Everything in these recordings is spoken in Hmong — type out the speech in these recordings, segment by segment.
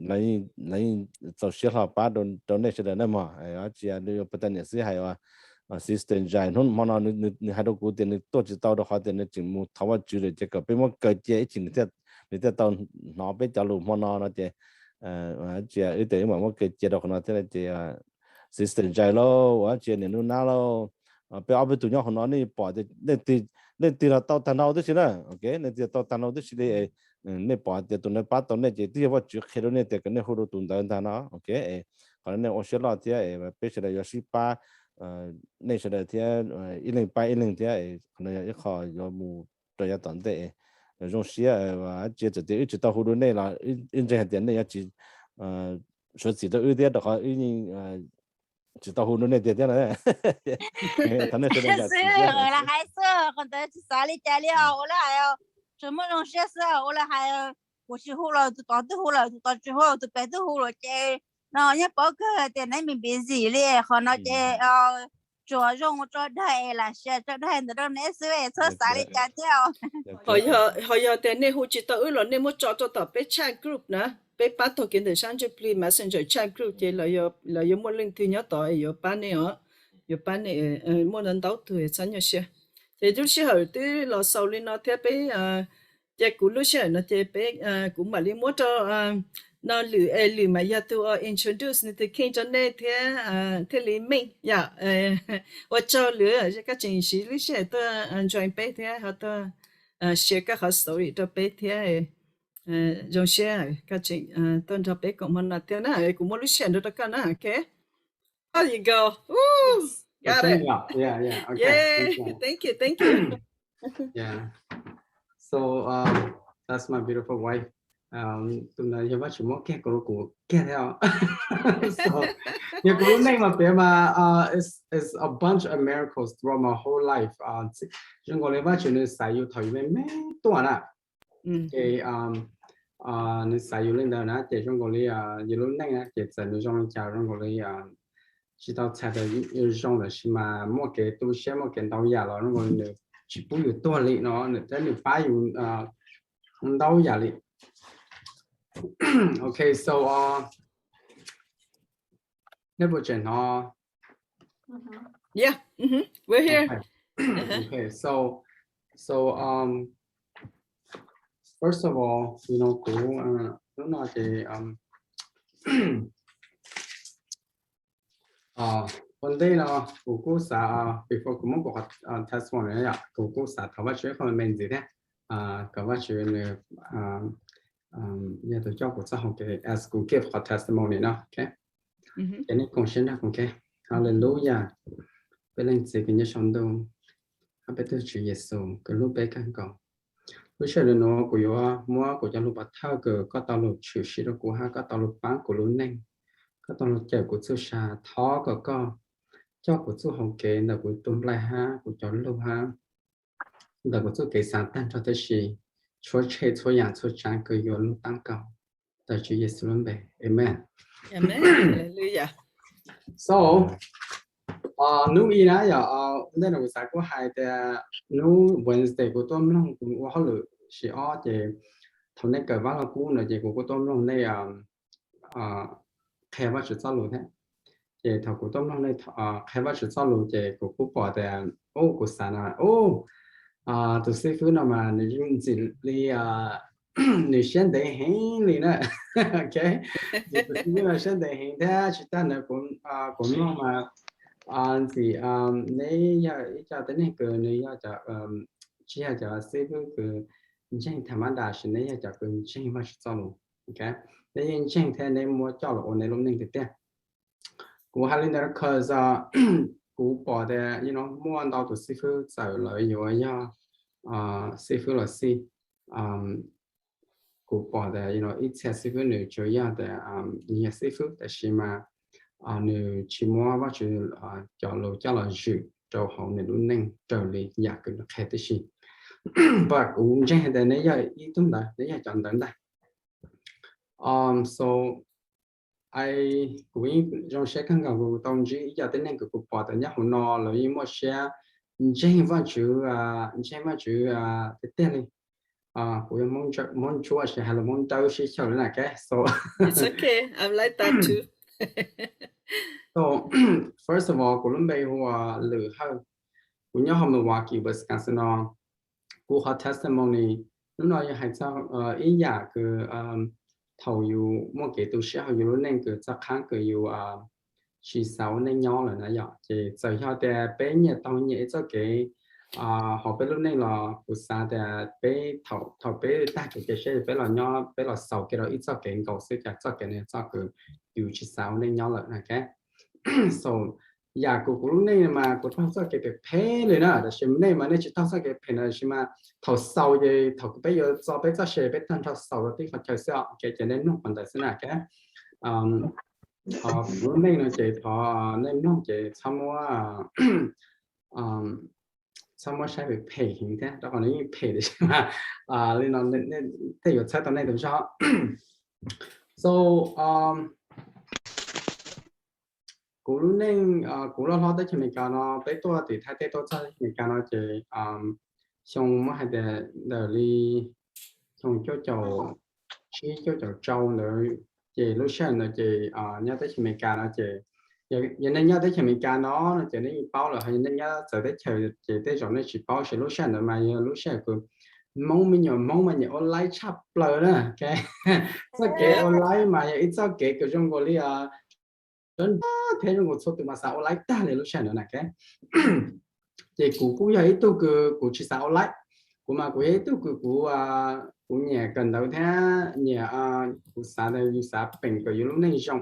lawv yeej txaus siab hlo pab rau nej sawv daws na mog. Ua tsis, nws yuav puag ta niam xwb hais uas Sister Ntsais hnub hmo no nws hais rau kuv tias nws tuaj tsis tau rau qhov tias nws tseem mus thov Vajtswv lawm ces kom peb muab kaw cia ib chim nws thiaj tau hnov peb cov lus hmo no no ces tsis, wb tias wb mam muab kaw cia rau qhov no thiab ces Sister Ntsais lauj, ua tsis, niam Nub Nab lauj, peb ob peb tug nyob hauv no nej pom tias leej twg los tau tag nrho tib si na, ok, leej twg tau tag nrho tib si li, nej pom tias tus ntawd pab tau nej ces twb yog Vajtswv qhia rau nej tias kom nej hu rau tus ntawd ntag no, ok. Qhov no nej ua siab loj thiab peb sawv daws yuav sib pab, nej sawv daws thiab ib leeg pab ib leeg thiab, qhov no yog ib qho yuav mus rau yav tom ntej. Zoo siab, tsis, txawm tias wb tsis tau hu rau nej los wb ntseeg hais tias nej yuav tsis suav txim rau wb thiab rau qhov wb yeej tsis tau hu rau nej tiag thiab na. Xwb, ua li hais xwb, qhov ntawd tsis xav li cas li os, ua li hais, tsuas muaj zoo siab xwb ua li hais. Kuv tsis hu los tus tod twb hu lawm, tus tod tsis hu, tus pem twb hu lawm ces no yeej paub kawg tias neb me busy li qhov no ces tsuas zoo ua tso dag es lam share tso dag ntawd rau neb xwb, txhob xav li cas thiab. Ho yog tias nej hu tsis tau wb los nej muab tso rau tom peb chat group na, peb pab tog kev ntawm sab ntsuj plig Messenger chat group ces lawv yuav muaj leej twg nyob tod es yuav pab nej os, yuav pab nej, muaj ntau ntau tug, txhob nyuaj siab. Ces lub sij hawm twb los xaus li no thiab peb, ces kuv lub sij hawm no ces peb, kuv mam li muab rau no Lwm, es Lwm mas yog tus introduce nws tus kheej rau nej thiab, thiaj li meej yom. Ua tsaug Lwm, koj tseem siv lub sij hawm tuaj join peb thiab ho tuaj share koj qhov story rau peb thiab. Zoo siab koj tseem tuaj nrog peb koom hmo no thiab na, kuv muab lub sij hawm nrog rau koj na, ok. There you go. Got it. Yeah, yeah, okay. Thank you, thank you. Yeah. So, um, that's my beautiful wife. Um, tus ntawd yog Vajtswv muab kiag kuv, kuv kiag thiab. So, yog kuv lub neej mas piav mas, uh, it's, it's a bunch of miracles throughout my whole life. Uh, zoo nkaus li Vajtswv nws xaiv yus thaum yus me me tuaj na. Ces nws xaiv yus li ntawd na ces zoo nkaus li yus lub neej na ces txawm nws zoo li cas zoo nkaus li tsis tau txhais tau zoo lawm sis mas muaj kev tu siab muaj kev ntau yam los zoo nkaus li nws tsis pub yus tuag li no, nws thiab nws pab yus ntau yam li. Ok, so, uh, nej puas tseem hnov? Yeah, we're here. Okay. Okay, so, so, um, first of all, you know, kuv, uh, hnub no ces, um, uh, ua ntej no kuv kuj xav, uh, before kuv muab kuv qhov, uh, testimony no yom, kuv kuj xav thov Vajtswv ib qho me ntxiv thiab, uh, kom Vajtswv nws, uh, um, yog tus coj kuv txoj hau kev as kuv give qhov testimony no, ok. Ces nej koom siab nrog kuv, ok. Hallelujah. Peb Leej Txiv kws nyob saum ntuj, hab peb tug Tswv Yexus kws hlub peb kawg nkaus. Lub sij hawm nuav kuv yuav muab kuv cov lug pov thawj kws koj tau lug tshwm sim rau kuv hab koj tau lug paab kuv lub neej, koj tau lug cawm kuv txuj sa. Thov kom koj coj kuv txuj hau kev ntawm kuv tug nplaig hab kuv cov lug hab ntawm kuv txuj kev xaav taag nrho tib si, txhua tshem txhua yaam txhua tsaav kws yuav lug taab kaug. Ntawm Tswv Yexus lub npe, amen. So, hnub i na yog ntej no kuv xav kuj hais tias hnub Wednesday kuv tuaj mloog kuv ua hauj lwm shift ob ces thaum nej kawm Vaaj Lug Kub no ces kuv kuj tuaj mloog nej qhia Vajtswv txoj lus thiab. Ces thaum kuv tuaj mloog nej qhia Vajtswv txoj lus ces kuv kuj pom tias, u, kuv xav na, u, tus xib fwb no mas nws ntxim li, nws siab ntev heev li na. Ok, tus xib fwb no siab ntev heev thiab tsis tas ntawd kuv mloog mas ntxim, neb yog ib co tib neeg kws nws yog cov, tsis yog cov xib fwb kws ntseeg tham ma das, sis neb yog cov kws ntseeg Vajtswv txoj lus. Ok, neb yeej ntseeg thiab neb muab coj los ua neb lub neej tiag tiag. Kuv hais li ntawd cause kuv pom tias muaj ntau tus xib fwb txawm lawv yuav yog xib fwb los xij, kuv pom tias ib txhia xib fwb nws tsuas yog tias nws yog xib fwb tab sis mas nws tsis muab Vajtswv cov lus coj los zwm rau hauv nws lub neej raws li yam kws nws qhia tib si. But kuv ntseeg hais tias neb yog ib tug ntawd, neb yog cov ntawd ntag. So, kuv yeej zoo siab kawg nkaus kuv tau ntsib ib co tib neeg kws kuv pom tias nyob hauv no lawv yeej muaj siab ntseeg Vajtswv, ntseeg Vajtswv tiag tiag li. Kuv yog Hmoob Ntsuab, hais lus Hmoob Dawb sib xyaw li na, ok. So, so first of all, kuv lub npe hu ua Lwm Hawj. Kuv nyob hauv Milwaukee, Wisconsin no. Kuv qhov testimony hnub no yog hais txog ib yam kws thaum yus muaj kev tu siab hauv yus lub neej kws txog qhov kws yus tsis xav ua neej nyob lawm na yom. Ces txawm yog tias peb nyias taug nyias ib txoj kev hauv peb lub neej los kuv xav tias peb, thaum peb tag kev cia siab peb los nyob, peb los xaus kiag rau ib txoj kev nkaus xwb, cas txoj kev no txoj kws yus tsis xav ua neej nyob lawm na, ok. So yam kuv, kuv lub neej mas kuv taug txoj kev phem phem li na, tab sis nej mas nej tsis taug txoj kev phem na, tab sis mas thaum xaus ces thaum peb yuav txo peb txoj sia peb tag nrho xaus rau tib qhov chaw xwb, ok. Ces nej mloog qhov ntawd xwb na, ok. Kuv lub neej no ces thov nej mloog ces txhob muab, txhob muab saib phem phem heev thiab, rau qhov nws yeej phem tiam sis mas li no tej yuav txhawb tau nej tus zog. So kuv lub neej, kuv loj hlob teb chaws Amelikas no, peb tuaj tim Thaib teb tuaj txog teb chaws Amelikas no ces xyoo muab hais tias ntawm li xyoo cuaj caum tsib cuaj caum rau ntawd, ces lub sij hawm ntawd ces nyob teb chaws Amelikas no ces yog nej nyob teb chaws Amelikas no no ces nej yeej paub lawm, ho yog nej nyob txawv teb chaws ces tej zaum nej tsis paub, tab sis lub sij hawm ntawd mas yog lub sij hawm kws Hmoob, me nyuam Hmoob mas nyiam ua laib tshaj plaws na, ok. Txoj kev ua laib mas yog ib txoj kev kws zoo nkaus li thiab zoo nkaus txhua tus mas xav ua laib tag li lub sij hawm ntawd na, ok. Ces kuv kuj yog ib tug kws kuv tsis xav ua laib. Kuv mas kuv yog ib tug kws kuv, kuv nyiam kawm ntawv thiab nyiam, kuv xav tias yus xav peem kom yus lub neej zoo.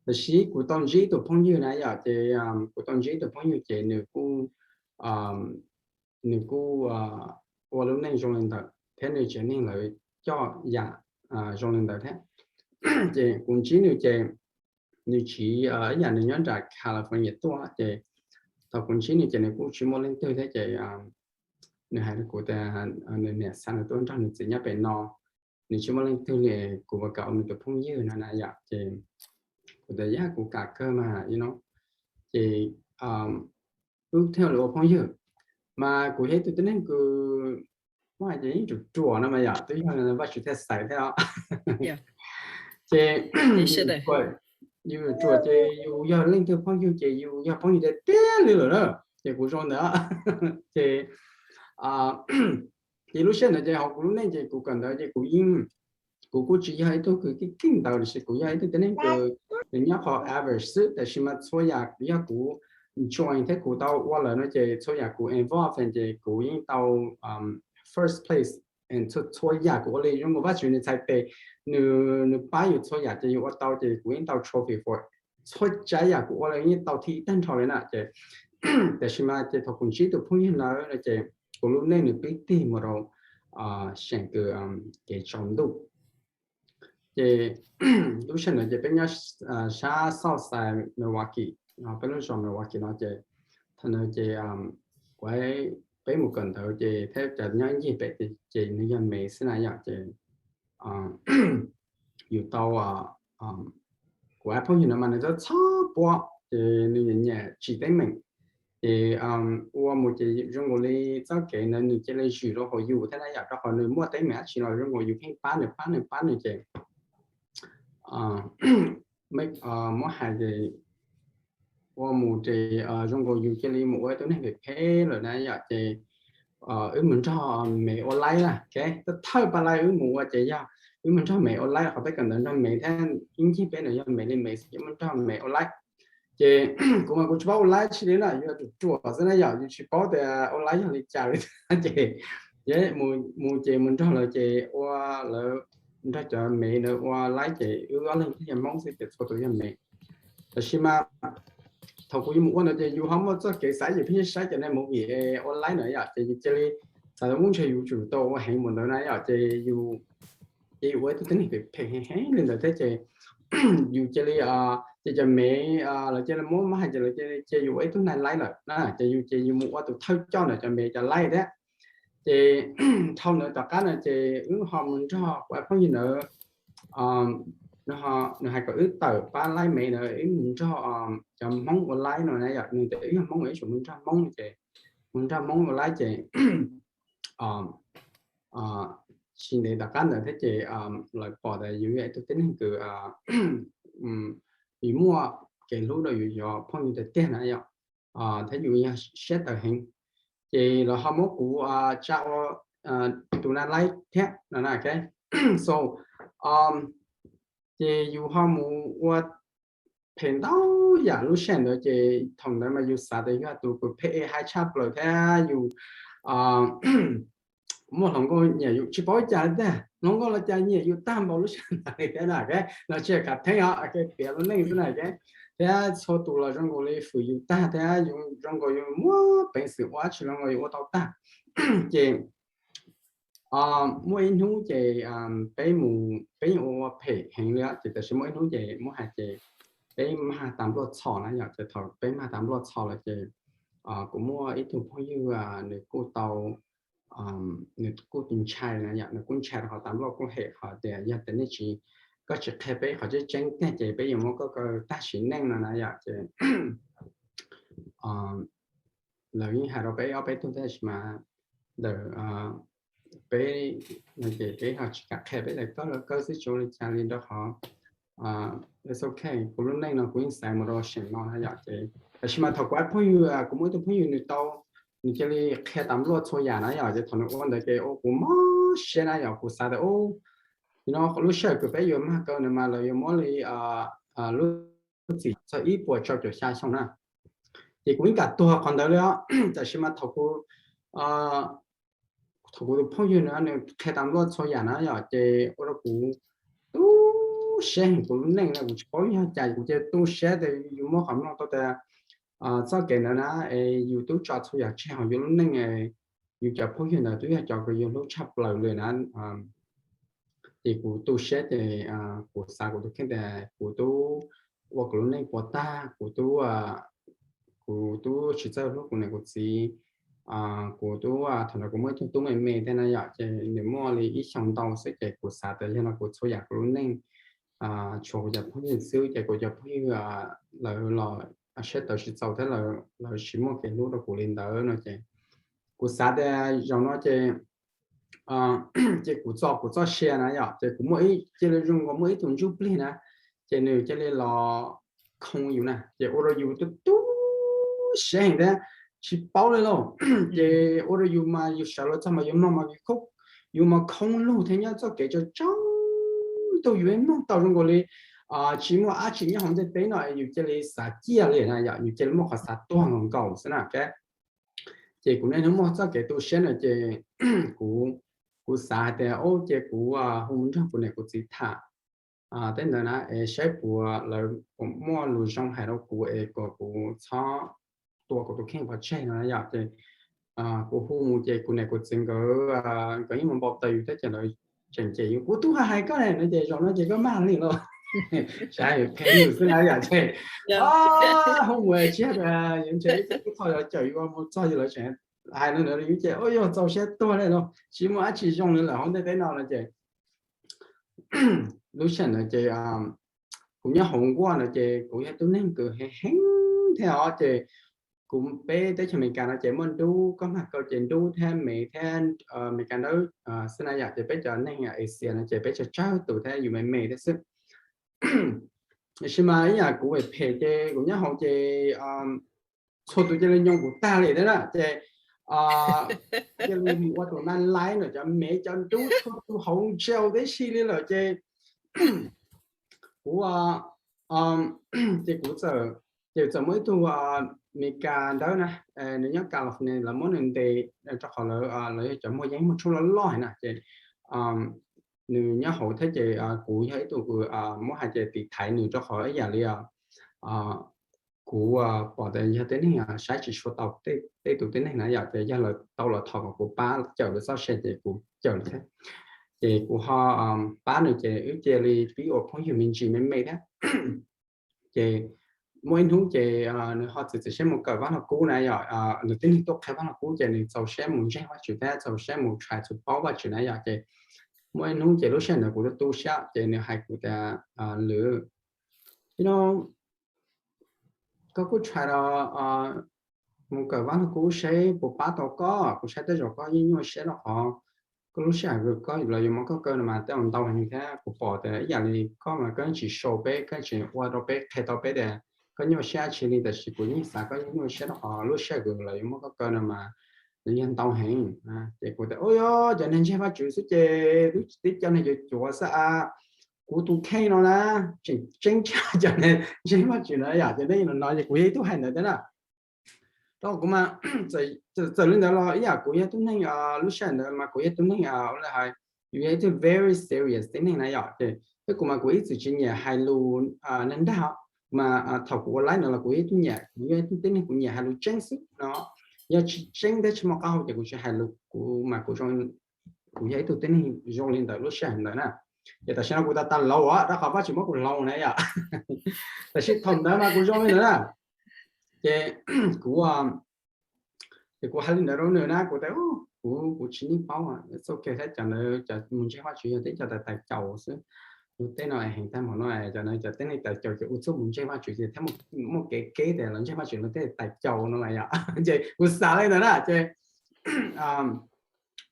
Tab sis kuv tau ntsib ib tug phooj ywg na yom, ces kuv tau ntsib ib tug phooj ywg ces nws kuj, nws kuj ua lub neej zoo li ntawd thiab nws tsev neeg lawv coj yam zoo li ntawd thiab. Ces kuv ntsib nws ces nws tsiv ib yam nws nyob nram California tuaj, ces thaum kuv ntsib nws ces nws kuj tsis muaj leej twg thiab ces nws hais rau kuv tias nws niam xa nws tuaj nrog nws txiv nyob pem no, nws tsis muaj leej twg li, kuv puas kam ua nws tus phooj ywg no na yom. Ces kuv tias yog kuv kam kawg mas no, ces wb thiaj li ua phooj ywg. Mas kuv yog ib tug tib neeg kws muaj hais tias yeej ruam ruam no mas yom, twb yog Vajtswv thiaj xaiv thiab os. Ces yus ruam ces yus yog leej twg phooj ywg ces yus yog phooj ywg tiag tiag li lawm na. Ces kuv zoo ntawd ces ces lub sij hawm ntawd ces hauv kuv lub neej ces kuv kawm ntawv ces kuv yeej, kuv kuj tsis yog ib tug kws keej keej ntawv, tiam sis kuv yog ib tug tib neeg kws nws nyob qhov average xwb, tab sis mas txhua yam yog kuv join thiab kuv tau ua lawm no ces txhua yam kuv involve ces kuv yeej tau first place. Txhua yam kuv ua li zoo nkaus Vajtswv nws txhais tes, nws, nws pab yus txhua yam ces yus ua tau ces kuv yeej tau trophy for txhua tsav yam kuv ua li yeej tau thib ib tag nrho li na. Ces tiam sis mas ces thaum kuv ntsib tus phooj ywg ntawd no ces kuv lub neej nws pib tig mus rau seem kws kev tsaus ntuj. Ces lub sij hawm ntawd ces peb nyob sab Southside Milwaukee, peb lub zos Milwaukee no ces thaum ntawd ces kuv, peb mus kawm ntawv ces thiab cov nyob ncig pem ces nws yog Mev xwb na yom. Ces yus tau, kuv ib phooj ywg no mas nws txawj txhob puab ces nws nyiam tsim teeb meem. Ces ua mus ces zoo nkaus li txoj kev ntawd nws cia li zwm rau hauv yus thiab na yom, rau qhov nws muaj teeb meem dab tsi los zoo nkaus yus pheej pab nws pab nws pab nws ces muab hais ces ua mus ces zoo nkaus yus cia li mus ua ib tug neeg phem phem lawm na yom. Ces wb mus nrog Mev ua laib na, ok. Thawj thawj pab laib wb mus ua ces yog wb mus nrog Mev ua laib, qhov peb kawm ntawv nrog Mev thiab ib ncig peb no yog Mev li Mev xwb ces mus nrog Mev ua laib. Ces kuv mas kuv tsis paub ua laib tsi li na, yus ruam ruam xwb na yom, yus tsis paub tias ua laib yog li cas li. Ces mus ces mus nrog lawv ces ua, lawv nrog cov Mev ntawd ua laib ces wb ob leeg thiaj yog Hmoob xwb ces txhua tus yog Mev. Tab sis mas thaum kuv yuav mus ua ntawd ces yus ho muaj txoj kev xav yus pheej saib cov movie ua laib na yom, ces yus cia li xav tias muaj ntshai yus tsum tau ua heev mus ntawd na yom, ces yus, ces yus ua ib tug tib neeg phem phem heev heev li ntawd thiab ces yus cia li, ces cov Mev lawv cia li muab, muab hais ces lawv cia li cia yus ua ib tug nai laib lawm na, ces yus ces yus mus ua tus thawj coj ntawm cov Mev cov laib thiab. Ces dhau ntawd tom qab no ces wb ho mus nrog kuv ib phooj ywg ntawd, nws hais kom wb tawm pab laib Mev ntawd wb mus nrog cov Hmoob ua laib no na yom, nws tias wb yog Hmoob wb tsum mus nrog Hmoob ces mus nrog Hmoob ua laib ces tsis ntev tom qab ntawd thiab ces lawv pom tias yus yog ib tug tib neeg kws yus muaj kev hlub rau yus cov phooj ywg tiag tiag na yom, thiab yus yog siab tawv heev. Ces lawv ho muab kuv tsa ua tus na laib thiab no na, ok. So ces yus ho mus ua phem ntau yam lub sij hawm ntawd ces thaum ntawd mas yus xav tias yus yog tus kws phem haib tshaj plaws thiab yus muaj hluas nkauj nyiam yus tsis paub cas li tiag, hluas nkauj los cas nyiam yus tag npaum lub sij hawm ntawd li thiab na, ok. No tsis yog khav theeb os, piav lub neej xwb na, ok. Thiab txhua tus los zoo nkaus li fwm yus tag thiab zoo nkaus yus muaj peev xwm ua dab tsi los nkaus yus ua tau tag. Ces muaj ib hnub ces peb mus peb yeej ua ua phem heev li ces tab sis muaj ib hnub ces muab hais ces peb mag tas npluaj txhos na yom, ces thaum peb mag tas npluaj txhos lawm ces kuv muaj ib tug phooj ywg nws kuj tau nws kuj tus ntshai na yom, nws kuj ntshai rau qhov tas npluaj kuj hem qhov tias yog tias nej tsis, koj tsis qhia peb qhov tseeb tseeb tiag ces peb yuav muab koj kaw tag sim neej no na yom. Ces lawv yeej hais rau peb ob peb tug tab sis mas ntawm peb no ces peb ho tsis kam qhia peb daim kawb, lawv kawb xwb tsis ua li cas li rau qhov it's ok, kuv lub neej no kuv yeej xaiv mus rau seem no na yom. Ces tab sis mas thaum kuv phooj ywg, kuv muaj ib tug phooj ywg nws tau, nws cia li qhia tas npluaj txhua yam na yom, ces thaum nws ua ntawd ces ua kuv mob siab na yom, kuv xav tias no lub sij hawm kws peb yuav mag kaw no mas lawv yuav muab li lub txim txog ib puas rau caum xya xyoo na. Ces kuv yeej kam tuag qhov ntawd li os, tab sis mas thaum kuv thaum kuv tus phooj ywg nws qhia tas npluaj txhua yam na yom, ces ua rau kuv tu siab heev, kuv lub neej no kuv tsis paub yog cas kuv cia li tu siab tias yus muab qhov mloog tau tias txoj kev ntawd na es yus twb tso txhua yam tseg hauv yus lub neej, yus cov phooj ywg ntawd twb yog cov kws yus hlub tshaj plaws li na. Ces kuv tu siab ces kuv xav kuv tus kheej tias kuv twb ua kuv lub neej puas tag, kuv twb kuv twb tsis txawj hlub kuv niam kuv txiv. Kuv twb thaum ntawd kuv muaj ib tug tub me me thiab na yom, ces nws muaj li ib xyoos ntau xwb ces kuv xav tias yog no kuv txhua yam kuv lub neej tshuav kuv cov phooj ywg xwb ces kuv cov phooj ywg lawv los siab tawv tsis txaus thiab lawv tsis muaj kev hlub rau kuv li ntawd no ces kuv xav tias zaum no ces ces kuv txo kuv txoj sia na yom, ces kuv muaj ib, cia li zoo nkaus muaj ib tug ntsuj plig na, ces nws cia li los khoo yus na, ces ua rau yus tu tu siab heev thiab tsis paub li lauj. Ces ua rau yus mas yus sawv los txog mas yus mloog mas yus khoob, yus mas khoob lug thiab nyob txoj kev tsaus tsaus ntuj yus mloog tau zoo nkaus li tsis muaj dab tsi nyob hauv ntiaj teb no, yus cia li xav ciaj li na yom, yus cia li muaj qhov xav tuag nkaus nkaus xwb na. Ces kuv niaj hnub muaj txoj kev tu siab no ces kuv, kuv xav hais tias o ces kuv hu nrog kuv niam kuv txiv tham tej ntawd na es saib puas lawv muaj lus zoo hais rau kuv es kom kuv txhob tua kuv tus kheej pov tseg no yom. Ces kuv hu mus ces kuv niam kuv txiv nkawd, nkawd yeej mus npau taws yus thiab ces lawv tseem cem yus, kuv twb hais koj ne no ces zaum no ces koj mag li los sav yus qhia yus xwb na yom. Ces hu mus tsis yog yus ntshe ib tug tub txog cawm yus mus txog yus lawv tseem hais no ntawd yus ces o yog txaus siab tuag li los tsis muaj dab tsi zoo li lawm hauv ntiaj teb no no ces lub sij hawm ntawd ces kuv nyob hauv nkuaj no ces kuv yog tug neeg kws heev heev thiab os ces kuv peb teb chaws Amelikas no ces muaj nrub, koj mag kaw ces nrub thiab me thiab Amelikas ntawd xwb na yom, ces peb cov neeg Asia no ces peb tsawg tsawg tus thiab yus me me thiab xwb. Tiam sis mas ib yam kuv phem ces kuv nyob hauv ces txhua tus cia li nyob kuv tag li thiab na ces cia li mus ua tus naj laib no cov me cov nrub txhua tus hauv jail tib si li lawm ces kuv ces kuv txawm, ces txawm muaj ib tug Amelikas ntawd na, nws nyob California lawv muab nws ntes rau qhov lawv, lawv yog cov muaj yeeb muaj tshuaj loj loj na ces nws nyob hauv thiab ces kuv yog ib tug muab hais ces tiv thaiv nws rau qhov ib yam li kuv pom tias yog tib neeg saib tsis tshua tau tej tus tib neeg na yom, ces yog lawv tau los thov kom kuv pab cawm lawv txoj sia ces kuv cawm lawv thiab. Ces kuv ho pab nws ces wb cia li pib ua phooj ywg me ntsis me me thiab. Ces muaj ib hnub ces nws ho txiav txim siab mus kawm vaj lug kub na yom, nws tib neeg tuaj qhia vaj lug kub ces nws txaus siab mus ntseeg Vajtswv thiab txaus siab mus try to paub Vajtswv na yom. Ces muaj ib hnub ces lub sij hawm ntawd kuv tu tu siab ces nws hais kuv tias lwm, koj kuj try los mus kawm vaj lug kub seb puas pab tau koj, kuv saib tej zaum koj yeej nyuaj siab rau qhov koj lub sij hawm koj los yuav muab koj kaw no mas tej ntau heev thiab. Kuv pom tias ib yam li koj mas koj tsis show peb, koj tsis ua rau peb qhia tau peb tias koj nyuaj siab dab tsi li, tab sis kuv yeej xav koj nyuaj siab rau qhov lub sij hawm los yuav muab koj kaw no mas nws yog ntau heev. Ces kuv tias, Ua, yog cov neeg ntseeg Vajtswv xwb ces twb tib co neeg cuav cuav xwb a. Kuv tus kheej no na, tseem tseeb tshaj cov neeg ntseeg Vajtswv na yom. Ces nej no ces kuv yog ib tug hais ntawd thiab na. Rau kuv mas, txawm li ntawd los ib yam kuv yog tug neeg, lub sij hawm ntawd mas kuv yog tug neeg, ua li hais, yus yog ib tug very serious tib neeg na yom. Ces thiab kuv mas kuv ib txwm tsis nyiam hais lus neeg ntag. Mas thaum kuv ua live no los kuv yog ib tug nyiam, kuv yog ib tug tib neeg kuv nyiam hais lus tseeb xwb no. Yog tsis tseeb thiab tsis muaj qab hau ces kuv tsis hais lus. Kuv mas kuv zoo, kuv yog ib tug tib neeg zoo li ntawd lub sij hawm ntawd na. Ces tam sim no kuv tas tas laus os, rau qhov Vajtswv muab kuv hloov na yom. Tab sis thaum ntawd mas kuv zoo li ntawd na. Ces kuv, ces kuv hais li ntawd rau nws na, kuv tias, Kuv, kuv tsis yeej paub, txoj kev thiab cov ntawd cov mus ntseeg Vajtswv yog tib co tais tais caus xwb. Lub teb no es heev tag npaum no, cov no cov tib neeg tais caus ces ua txuj mus ntseeg Vajtswv ces thiaj muaj kev keb tias los ntseeg Vajtswv no tej tais caus no yom. Ces kuv xav li ntawd na ces,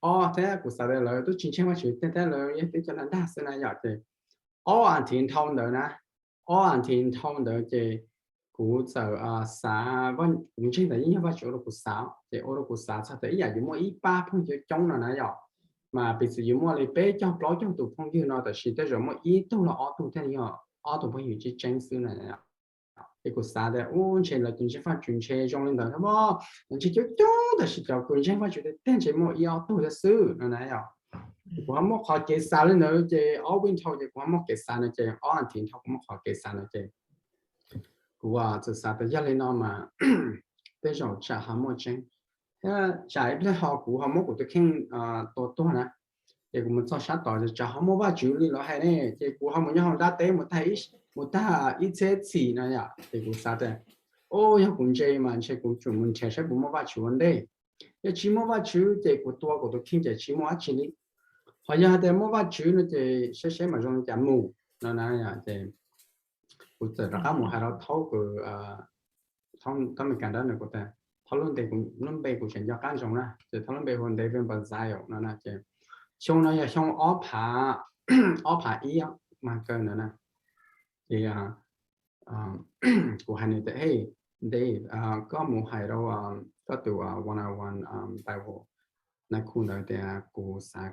o, thiab kuv xav tias lawv twb tsis ntseeg Vajtswv thiab, thiab lawv yog tib co dag dag xwb na yom. Ces ob athiv dhau ntawd na, ob athiv dhau ntawd ces kuv txawm xav, kuv ntseeg tias yeej yog Vajtswv ua rau kuv xav, ces ua rau kuv xav txog tias ib yam yuav muaj ib pab phooj ywg coob no na yom. Mas piv txwv yuav muaj li peb caug plaub caug tus phooj ywg no, tab sis tej zaum muaj ib tug los ob tug thiaj yog ob tug phooj ywg tseeb tseeb xwb na. Ces kuv xav tias, Ub, ntshe lawv tus ntseeg Vajtswv ntshe zoo li ntawd thiab mog, ntshe coob coob tab sis cov kws ntseeg Vajtswv tiag tiag ntshe muaj ib ob tug thiab xwb no na yom. Kuv ho muaj qhov kev xav li ntawd ces ob vij dhau ces kuv ho muaj kev xav no ces ob athiv dhau kuv muaj qhov kev xav no ces kuv txawm xav tias yog li no mas tej zaum tsam ho muaj tseeb, thiab tsam ib pliag ho kuv ho muab kuv tus kheej tua tuag na. Ces kuv mus txog sab tod ces tsam ho muaj Vajtswv li lawv hais ne, ces kuv ho mus nyob hauv nrab teb mus tag ib txhiab txhis no yom. Ces kuv xav tias, Ub, yog kuv ntse mas ntshe kuv tsum mus nrhiav saib puas muaj Vajtswv ua ntej. Yog tsis muaj Vajtswv ces kuv tua kuv tus kheej ces tsis muaj dab tsi li. Ho yog hais tias muaj Vajtswv no ces saib saib mas zoo li cas mus no na. Ces kuv txawm rov qab mus hais rau Thaub, Thaub Mes Kas Dawb no, kuv tias, Thaub, lub npe, lub npe kuv tseem nco qab ntsoov na, ces Thaub lub npe hu David Bazayo no na. Ces xyoo no yog xyoo ob phav, ob phav ib mas kaw ntawd na. Ces kuv hais nws tias, Hey Dave, koj mus hais rau koj tus one on one Bible nai khu ntawd tias kuv xav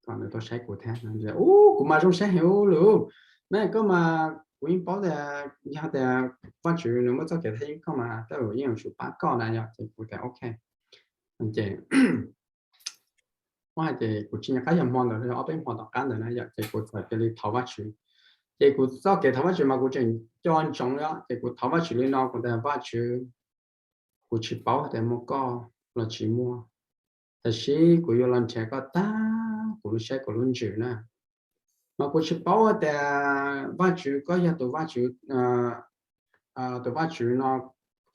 kom nws tuaj saib kuv thiab. Ub, kuv mas zoo saib heev ub lus, ne koj mas kuv yeej paub tias yog tias Vajtswv nws muaj txoj kev thaj yeeb koj mas tej zaum yeej yuav tsum pab koj na yom. Ces kuv tias, Ok. Ces muab hais ces kuv tsis nco qab yog hmo ntawd los ob peb hmo tom qab ntawd na yom, ces kuv txawm cia li thov Vajtswv. Ces kuv txoj kev thov Vajtswv mas kuv tseem nco ntsoov li, ces kuv thov Vajtswv li no, kuv tias, Vajtswv, kuv tsis paub tias muaj koj los tsis muaj, tab sis kuv yuav los nrhiav koj tag kuv lub siab kuv lub ntsws na. Mas kuv tsis paub tias Vajtswv, koj yog tus Vajtswv, tus Vajtswv no,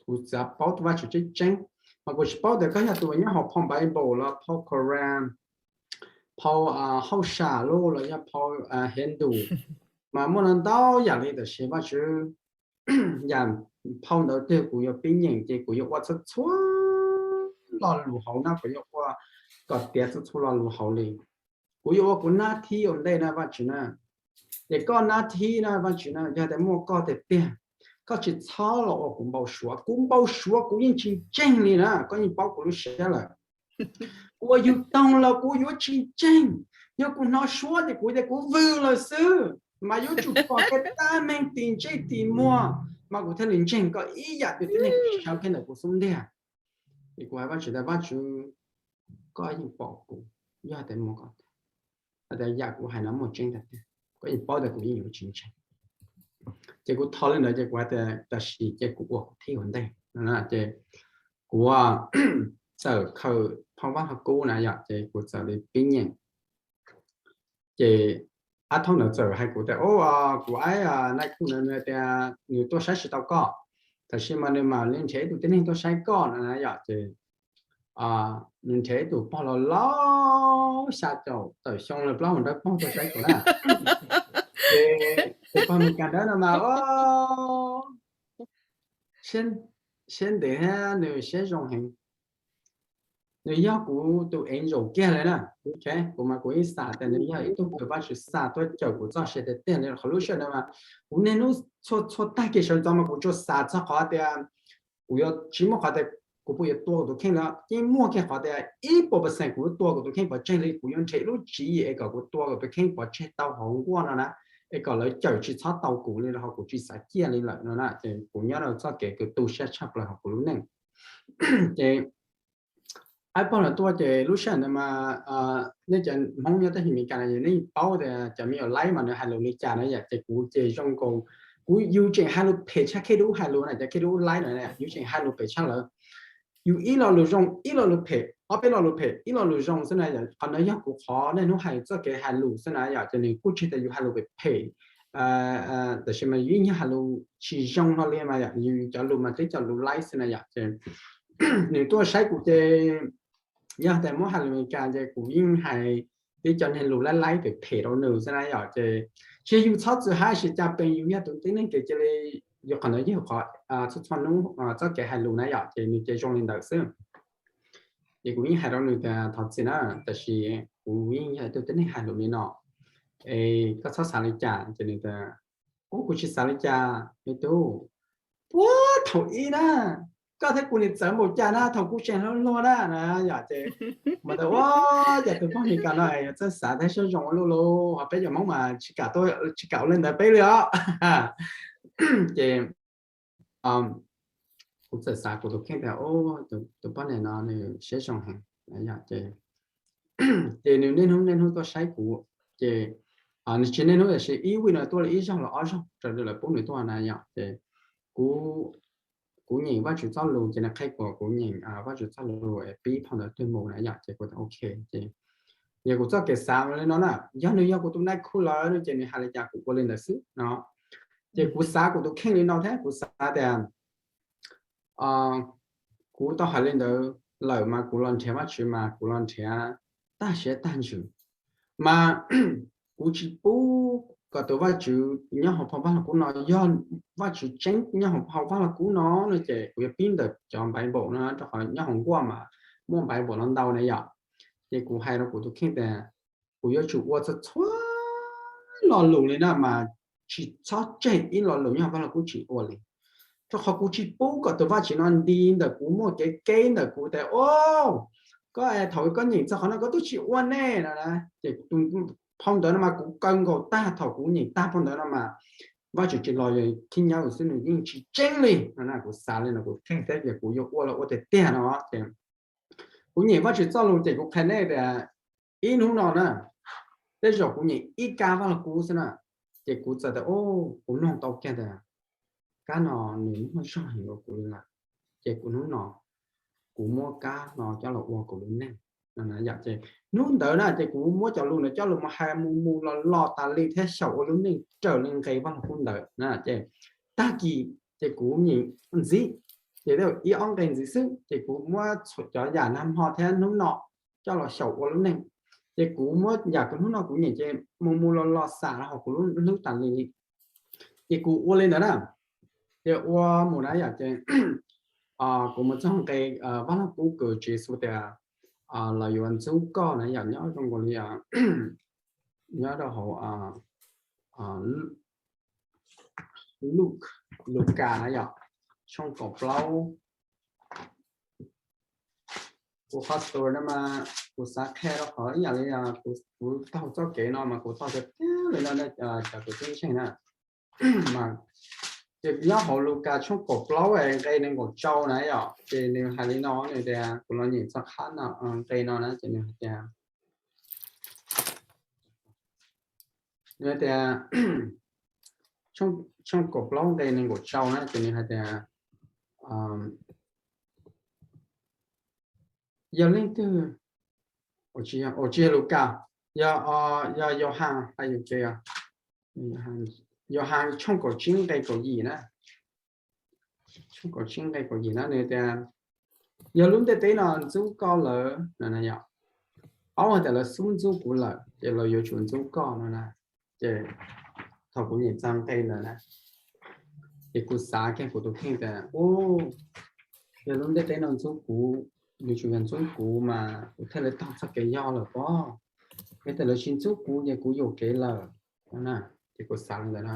kuv xav paub tus Vajtswv tseeb tseeb. Mas kuv tsis paub tias koj yog tus nyob hauv phau Bible los phau Koran, phau hauj sam los yog phau Hindu, mas muaj no ntau yam li, tab sis Vajtswv, yam phau ntawd twg kuv yuav pib nyeem ces kuv yuav ua txhua txhua lo lus hauv na, kuv yuav ua kom tiav txhua txhua lo lus hauv li. Kuv yuav ua kuv nab thib ua ntej na Vajtswv na. Ces koj nab thib na Vajtswv na, yog tias muaj koj tiag tiag, koj tsis txhob los ua kuv npau suav. Kuv npau suav kuv yeej tsis ntseeg li na, koj yeej paub kuv lub siab lawm. Kuv ua yus toog los kuv yuav tsis ntseeg. Yog kuv hnov suab ces kuv tias kuv vwm lawm xwb, mas yuav tsum pom kiag tab meeg tim ntsej tim muag mas kuv thiaj li ntseeg koj ib yam twg tib neeg sawv kiag ntawm kuv xub ntiag. Ces kuv hais Vajtswv tias, Vajtswv, koj yeej pom kuv, yog tias muaj koj tiag, hais tias yam kuv hais no muaj tseeb tiag tiag, koj yeej paub tias kuv yeej yuav tsis ntseeg. Ces kuv thov li ntawd ces kuv hais tias tam sim ces kuv ua kuv thib ua ntej. Ces kuv txawm khaws phau Vaj Log Kub na yom, ces kuv txawm li pib nyeem. Ces ab thooj ntawd txawm hais kuv tias, O, kuv aib nai khu ntawd nws tias nws tuaj saib tsis tau koj, tab sis mas nws mam li nrhiav ib tug tib neeg tuaj saib koj no na yom. Ces nws nrhiav ib tug pog laus laus xya caum tawm xyoo lawm, plaub hau nrawm paug tuaj saib kuv na. Ces tus pog Meskas Dawb no mas siab ntev thiab nws siab zoo heev. nws yog kuv tus angel kiag li na. Kuv mas kuv ib xav tias nws yog ib tug kws Vajtswv xa tuaj cawm kuv txoj sia tiag tiag li. Qhov lub sij hawm ntawd mas kuv niaj hnub txhua txhua tag kis sawv ntxov mas kuv tsuas xav txog qhov tias kuv yuav tsis muaj qhov tias kuv puas yuav tua kuv tus kheej li. Yeej muaj kiag qhov tias ib puas percent kuv yuav tua kuv tus kheej pov tseg li, kuv yuav nrhiav ib lub tswv yim es kom kuv tua kuv tus kheej pov tseg tau hauv nkuaj no na, es kom lawv cawm tsis txhob tau kuv li los ho kuv tsis xav ciaj li lawm no na. Ces kuv nyob rau txoj kev kws tu siab tshaj plaws hauv kuv lub neej. Ces ab pog los tuaj ces lub sij hawm ntawd mas nej cov Hmoob nyob teb chaws Amelikas no yog nej paub tias cov me nyuam laib mas nws hais lus li cas na yom. Ces kuv ces zoo nkaus, kuv yus tseem hais lus phem tshaj Khej Dub hais lus na, cov Khej Dub laib no yus tseem hais lus phem tshaj lawv. Yus ib lo lus zoo ib lo lus phem, ob peb lo lus phem ib lo lus zoo xwb na yom. Qhov ntawd yog kuv qhov niaj hnub hais txoj kev hais lus xwb na yom. Ces nws kuj tsis tias yus hais lus phem phem, tab sis mas yus yeej hais lus tsis zoo hlo li mas yom, yus cov lus mas twb cov lus laib xwb na yom. Ces nws tuaj saib kuv ces yog tias muab hais lus Amelikas ces kuv yeej hais tib cov niag lus laib laib phem phem rau nws xwb na yom. Ces tsis yog yus txhob txwm hais, tsis cas pees yus yog tus tib neeg kev cia li, yus qhov ntawd yog qhov txhua txhua hnub txoj kev hais lus na yom. Ces nws ces zoo li ntawd xwb. Ces kuv yeej hais rau nws tias thov txim na, tab sis kuv yeej yog tus tib neeg hais lus li no, es koj txhob xav li cas. Ces nws tias ub kuv tsis xav li cas me tub, puag thaum ub na koj thiab kuv nim txawv npaum cas na, thaum kuv tseem hluas hluas na na yom. Ces mas tias ua cas tus poj niam kam no yuav txawj xav thiab siab zoo ua luaj li, ho peb cov Hmoob mas tsis kam ua li ntawd peb li os. Ces kuv txawm xav kuv tus kheej tias tus poj niam no nws siab zoo heev. Ces nws niaj hnub niaj hnub tuaj saib kuv, ces nws tsis niaj hnub tab sis ib week no tuaj li ib zaug los ob zaug raws li lawv pub nws tuaj na yom. Ces kuv, kuv nyeem Vajtswv txoj lus ces nws qhia kuv, kuv nyeem Vajtswv txoj lus es pib phau ntawv twg mus na yom. Ces kuv tias ok. Ces yog kuv txoj kev xav li no na, yog nws yog kuv tus nais khu lawm no ces nws hais li cas kuv ua li ntawd xwb no. Ces kuv xav kuv tus kheej li no thiab, kuv xav tias kuv tau hais li ntawd lawm mas kuv los nrhiav Vajtswv mas kuv los nrhiav tag siab tag ntsws, mas kuv tsis pub kom tus Vajtswv nyob hauv phau Vaj Lug Kub no yog Vajtswv tseeb nyob hauv phau Vaj Lug Kub no no ces kuv yuav pib ntawm cov Bible no, rau qhov nyob hauv nkuaj mas muaj Bible no ntau na yom. Ces kuv hais rau kuv tus kheej tias kuv yuav tsum ua txhua txhua lo lus li na mas tsis txhob tseg ib lo lus nyob hauv Vaj Lug Kub tsis ua li. Rau qhov kuv tsis pub kom tus Vajtswv no nti ntawm kuv, muaj kev keb ntawm kuv tias o, koj thaum koj nyeem txog qhov no koj twb tsis ua ne no na. Ces phau ntawv no mas kuv kaw nkaus tag, thaum kuv nyeem tag phau ntawv no mas Vajtswv tsis los, yog khib nyob xwb, nws yeej tsis tseeb li no na. Kuv xav li no, kuv kheej thiab ces kuv yuav ua los ua tiag tiag no ces kuv nyeem Vajtswv txoj lus ces kuv qhia nej tias ib hnub no na, tej zaum kuv nyeem ib kab Vaj Lug Kub xwb na, ces kuv txawm tias o, kuv mloog tau kiag tias kab no nws muaj zog heev rau kuv li lawm. Ces kuv hnub no kuv muab kab no coj los ua kuv lub neej no na yom. Ces hnub ntawd na ces kuv muab cov lus ntawd coj los mus hais mus mus los los tas li thiab xyaum ua lub neej raws li nqe Vaj Lug Kub ntawd na. Ces tag kis ces kuv nyeem ntxiv, ces ib ob nqe ntxiv xwb ces kuv muab cov yam nag hmo thiab hnub no coj los xyaum ua lub neej. Ces kuv muab yam kuv hnub no kuv nyeem ces mus mus los los xam los hauv kuv lub hlwb tas li li. Ces kuv ua li ntawd na, ces ua mus na yom. Ces kuv mus txog nqe Vaj Lug Kub kws Tswv Yexus tias lawv yuav ntxub koj na yom, nyob zoo nkaus li nyob rau hauv Luke, Lukas na yom, tshooj kaum plaub. Kuv qhov story no mas kuv xav qhia rau qhov ib yam li kuv taug txoj kev no mas kuv taug tiag tiag li no, cov kwv tij ntseeg na. Mas ces nyob hauv Lukas tshooj kaum plaub nqe nees nkaum rau na yom, ces nws hais li no, nws tias kuv los nyeem txog qhab no, nqe no na, ces nws hais tias, nws hais tias, tshooj kaum plaub nqe nees nkaum rau na, ces nws hais tias, yog leej twg, ua tsis yog Lukas, yog, yog Yauhas hais yus ces, Yauhas tshooj kaum tsib nqe kaum yim na, tshooj kaum tsib nqe kaum yim na, nws tias, yog lub ntiaj teb no ntxub koj lawm no na yom, paub hais tias lawv xub ntxub kuv lawm ces lawv yuav tsum ntxub koj no na. Ces thaum kuv nyeem txog nqe ntawd na, ces kuv xav kiag kuv tus kheej tias, u, yog lub ntiaj teb no ntxub kuv, yuav tsum yog ntxub kuv mas kuv thiaj li taug txoj kev yog lawm pob. Yog tias lawv tsis ntxub kuv ces kuv yuam kev lawm. Ces kuv xav li ntawd na.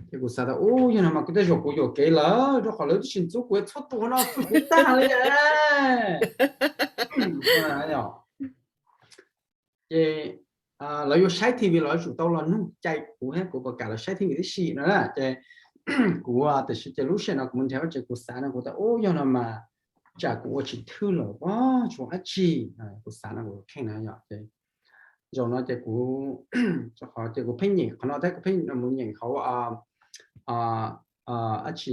Ces kuv xav tias, ub, yog no mas kuv tej zaum kuv yuam kev lawm, rau qhov lawv twb tsis ntxub kuv, txhua tus no kuv tag li. Ces lawv yuav saib T V los yuav tsum tau los nug cai kuv thiab, kuv puas kam lawv saib T V tib si no na. Ces kuv, tiam sis ces lub sij hawm no kuv mus nrhiav Vajtswv, kuv xav no kuv tias, ub, yog no mas tsam kuv ua tsis thwj lawm pob, tsis ua dab tsi. Kuv xav no kuv kheej na yom. Ces zaum no ces kuv, ces kuv pheej nyeem qhov no thiab, kuv pheej mus nyeem hauv dab tsi,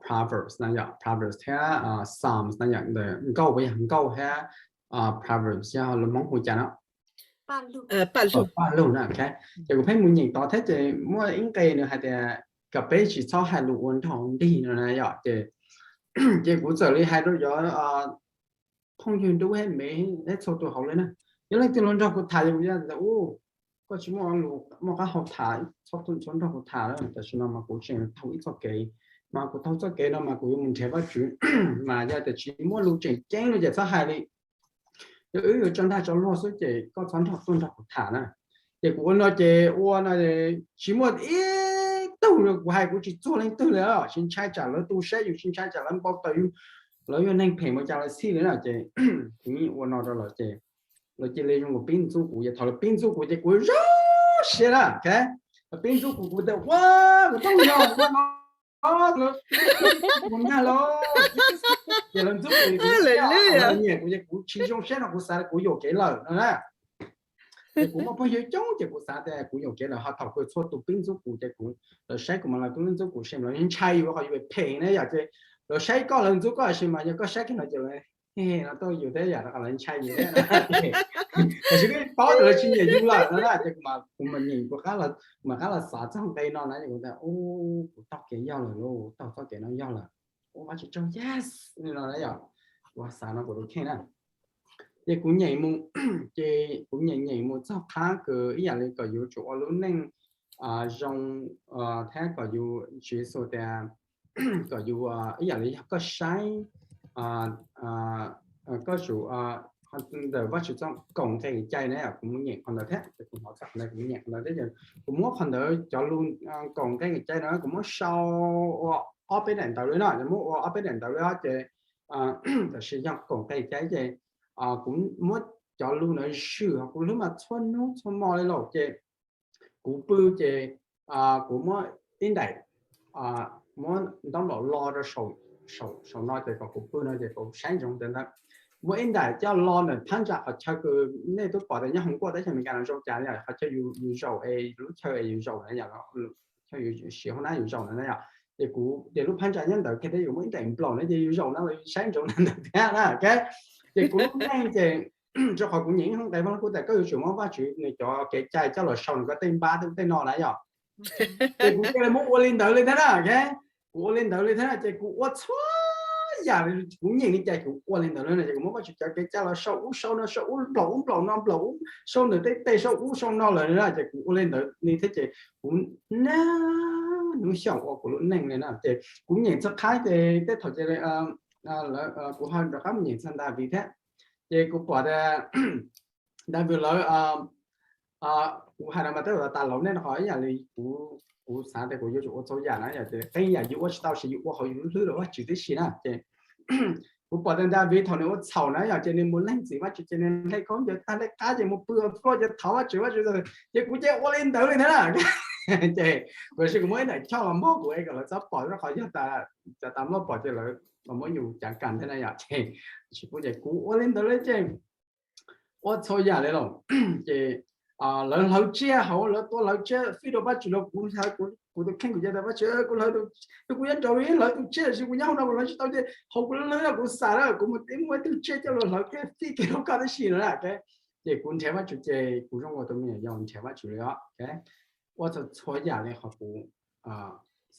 Proverbs na yom, Proverbs thiab Psalms na yom, ntawm nkauj, puas yog nkauj thiab Proverbs yog lus Hmoob hu cas no? Paj lug na. Ces kuv pheej mus nyeem tod thiab ces muaj ib nqe nws hais tias kom peb tsis txhob hais lus ua nrog nrig no na yom. Ces, ces kuv txawm li hais rau cov phooj ywg nrub thiab me thiab txhua tus hauv li na, yog leej twg los nrog kuv tham ces kuv tias, ub, koj tsis muaj lus muaj qab hau tham, txhob tuaj nrog kuv tham lawm, tam sim no mas kuv tseem taug ib txoj kev, mas kuv taug txoj kev no mas kuv yuav mus nrhiav Vajtswv, mas yog tias tsis muaj lus tseem ceeb no ces txhob hais li. Yog wb yuav tso dag tso luag xwb ces koj txhob nrog tuaj nrog kuv tham na. Ces kuv ua no ces ua no tsis muaj ib tug, kuv hais kuv tsis txuag leej twg li, tsis ntshai tsam lawv tu siab yus, tsis ntshai tsam lawv npau taws yus, lawv yog neeg phem mus cas los xij li na. Ces kuv yeej ua no rau lawv ces lawv cia li zoo nkaus pib ntxub kuv, ces thaum lawv pib ntxub kuv ces kuv zoo siab na. Lawv pib ntxub kuv, kuv tias, ua, kuv taug yog kuv no, kuv ntag los. Ces lawv ntxub kuv, kuv nyiam kuv ces kuv tsis zoo siab no, kuv xav kuv yuam kev lawm no na. Ces kuv muaj phooj ywg coob ces kuv xav tias kuv yuam kev lawm, ho thaum kuv txhua tus pib ntxub kuv ces kuv, lawv saib kuv mas lawv kuj ntxub kuv, lawv ntshai yus, qhov yus phem na yom. Ces lawv saib koj lawv ntxub koj, tab sis mas yog koj saib kiag lawv ces lawv, he, no tuaj yus thiab yom, rau qhov lawv ntshai yus thiab. Tab sis kuv paub tias lawv tsis nyiam yus lawm no na. Ces kuv mas nyeem, kuv mam qab los xav txog nqe no na, ces kuv tias, ub, kuv taug kev yog lawm lauj, taug txoj kev no yog lawm, ub, Vajtswv tsaug, yes, li no na yom. Kuv xav no kuv tus kheej na. Ces kuv nyeem mus, ces kuv nyeem nyeem mus txog qhov kws ib yam li kom yus tsum ua lub neej zoo, thiab kom yus, Tswv Yexus tias kom yus, ib yam li yog koj saib, koj tsum, ntawm Vajtswv txoj kaum nqe kev cai na, kuv mus nyeem qhov ntawd thiab, kuv hnov txog qhov ntawd kuv mus nyeem qhov ntawd thiab, kuv muab qhov ntawd cov lus kaum nqe kev cai no kuv muab sau ua ob peb daim ntawv li no, muab ua ob peb daim ntawv li os. Ces tab sis yog kaum nqe kev cai ces kuv muab cov lus ntawd zwm, ho kuv hlub mas txhua hnub txhua hmo li lawm ces kuv pw ces kuv muab ib daim, muab ntaub nplaum lo rau saum no ces kom kuv pw no ces kuv saib ntsoov ntawd ntawd. Muab ib daim coj lo ntawm phab ntsa qhov chaw kws nej twb pom tias nyob Hong Kong teb chaws Amelikas no zoo cas, qhov chaw yus zaum es lub chaw es yus zaum na, chaw yus siv hauv nab yus zaum na yom. Ces kuv ces lub phab ntsa nyob ntawd kiag thiab, yus muab ib daim nplaum na ces yus zaum no los yus saib ntsoov ntawd thiab na. Ces kuv lub neej ces rau qhov kuv nyeem ib qho nqe Vajluskub tias koj yuav tsum muab Vajtswv nws cov kev cai coj los sau nws koj tej npab tej no na yom. Ces kuv cia li muab ua li ntawd li thiab na. Kuv ua li ntawd li thiab na, ces kuv ua txhua yam li kuv nyeem li cas kuv ua li ntawd li no. Ces kuv muab Vajtswv cov kev cai los sau ub sau no, sau ub nplaum ub nplaum no, nplaum ub sau ntawm tej tes, sau ub sau no lawm na. Ces kuv ua li ntawd li thiab ces kuv nag hnub xyaum ua kuv lub neej li na. Ces kuv nyeem txog qhov ces tej thaum ces kuv ho rov qab mus nyeem txog Daviv thiab. Ces kuv pom tias Daviv lawv, kuv hais no mas tej zaum tas laus nej no qhov ib yam li kuv, kuv xav tias kuv yuav tsum ua txhua yam na, yog tias qee yam yus ua tsis tau ces yus ua hauv yus lub hlwb rau Vajtswv tib si na. Ces kuv pom tias Daviv thaum nws ua txhaum na yom, ces nws mus lees txim Vajtswv ces nws hle khaub ncaws tag hle qab ces mus pw hauv plhuaj ces thov Vajtswv, Vajtswv, ces kuv cia ua li ntawd li thiab na. Ces kuv tab sis kuv muab ib daim choj los npog kuv es kom lawv txhob pom, rau qhov yog tas, cov tas npog pom ces lawv los muab yus cav kam thiab na yom. Ces tsis pub, ces kuv ua li ntawd li ces ua txhua yam li lawm. Ces lawv hlawv tsiaj hauv, lawv tua hlawv tsiaj fij rau Vajtswv los kuv, kuv tus kheej kuv cia tias Vajtswv, kuv hlawv, kuv yuav nraud hlawv tus tsiaj tab sis kuv nyob hauv no kuv hlawv tsis tau ces hauv kuv lub hlwb no kuv xav na kuv mus tib muaj ib tug tsiaj coj los hlawv kiag fij kiag rau koj tib si no na. Ces kuv nrhiav Vajtswv ces kuv zoo ua tus me nyuam yaus nrhiav Vajtswv li os. Ua txhua txhua yam li qhov kuv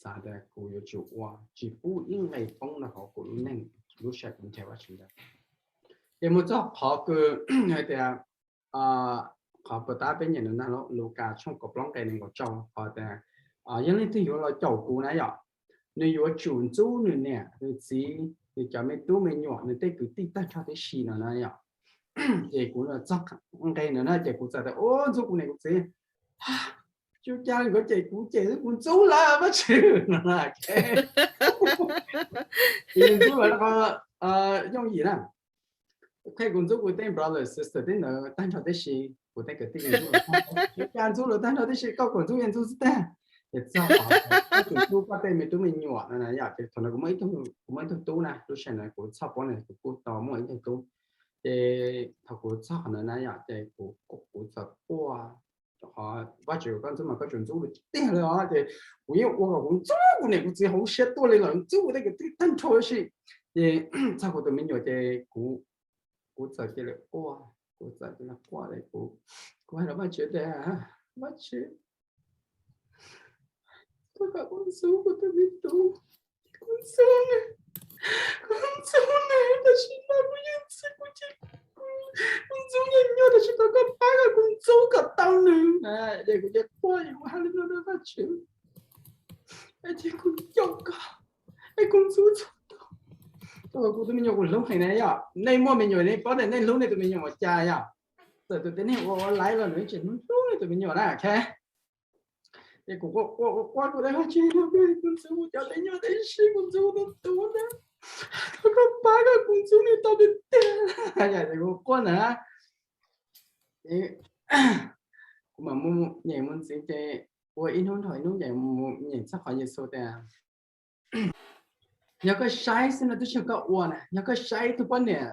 xav tias kuv yuav tsum ua, tsis pub ib nqe poob rau hauv kuv lub neej lub sij hawm kuv nrhiav Vajtswv ntawd. Ces mus txog qhov kws hais tias, qhov puas tab peb nyeem ntawm Lukas tshooj kaum plaub nqe nees nkaum rau qhov tias, yog leej twg yuav los caum kuv na yom, nws yuav tsum ntxub nws niam nws txiv, nws cov me tub me nyuam, nws tej kwv tij tag nrho tib si no na yom. Ces kuv txog nqe ntawd na ces kuv txawm tias, Ua, ntxub kuv niam kuv txiv, tsis ua cas, nkawd cem kuv cem xwb, kuv ntxub lawv Vajtswv no na. Ces ntxub lawv qhov yooj yim na. Ok, kuv ntxub kuv tej brother sister tej ntawd tag nrho tib si, kuv tej kwv tij ntxub lawv tag nrho, tsis ua cas, ntxub lawv tag nrho tib si, koj kom ntxub yeej ntxub xwb tiag. Ces txog qhov koj tseem hlub koj tej me tub me nyuam no na yom, ces thaum ntawd kuv muaj ib tug, kuv muaj ib tug tub na, lub sij hawm ntawd kuv txog pab na kuv kuj tau muaj ib tug tub. Ces thaum kuv txog qhov ntawd na yom, ces kuv, kuv txawm quaj, rau qhov Vajtswv koj ntxub mas koj tsuas ntxub lawv tiag tiag li os. Ces kuv yeej ua kom kuv ntxub kuv niam kuv txiv hauv siab tuaj li lawm, ntxub kuv tej kwv tij tag nrho tib si. Ces txog kuv tus me nyuam ces kuv, kuv txawm cia li quaj, kuv txawm cia li quaj, kuv, kuv hais rau Vajtswv tias, Vajtswv, thov kom koj ntxub kuv tus me tub, kuv ntxub nws, kuv ntxub nws, tab sis mas kuv yeej txhawj, kuv ces, kuv ntxub nws nyuaj, tab sis thov koj pab kom kuv ntxub kom tau nws na. Ces kuv cia li quaj, kuv hais li no rau Vajtswv, es cia kuv caum koj, es kuv ntxub txog tau. Kuv tus me nyuam kuv hlub heev na yom, nej muaj me nyuam nej paub tias nej hlub nej tus me nyuam ua cas yom. Txawm tus tib neeg ua ua laiv los nws tseem hlub hlub nej tus me nyuam na, ok. Ces kuv quaj quaj quaj, kuv tias Vajtswv, kuv ntxub kuv cov me nyuam tib si, kuv ntxub kuv tus tub na, thov koj pab kom kuv ntxub nws tau tiag tiag. Ces kuv quaj ntawd, kuv mam mus nyeem mus ntxiv ces ua ib hnub dhau ib hnub ces mus nyeem txog qhov Yexus tias, yog koj saib xwb no twb tsis yog koj ua na, yog koj saib ib tug poj niam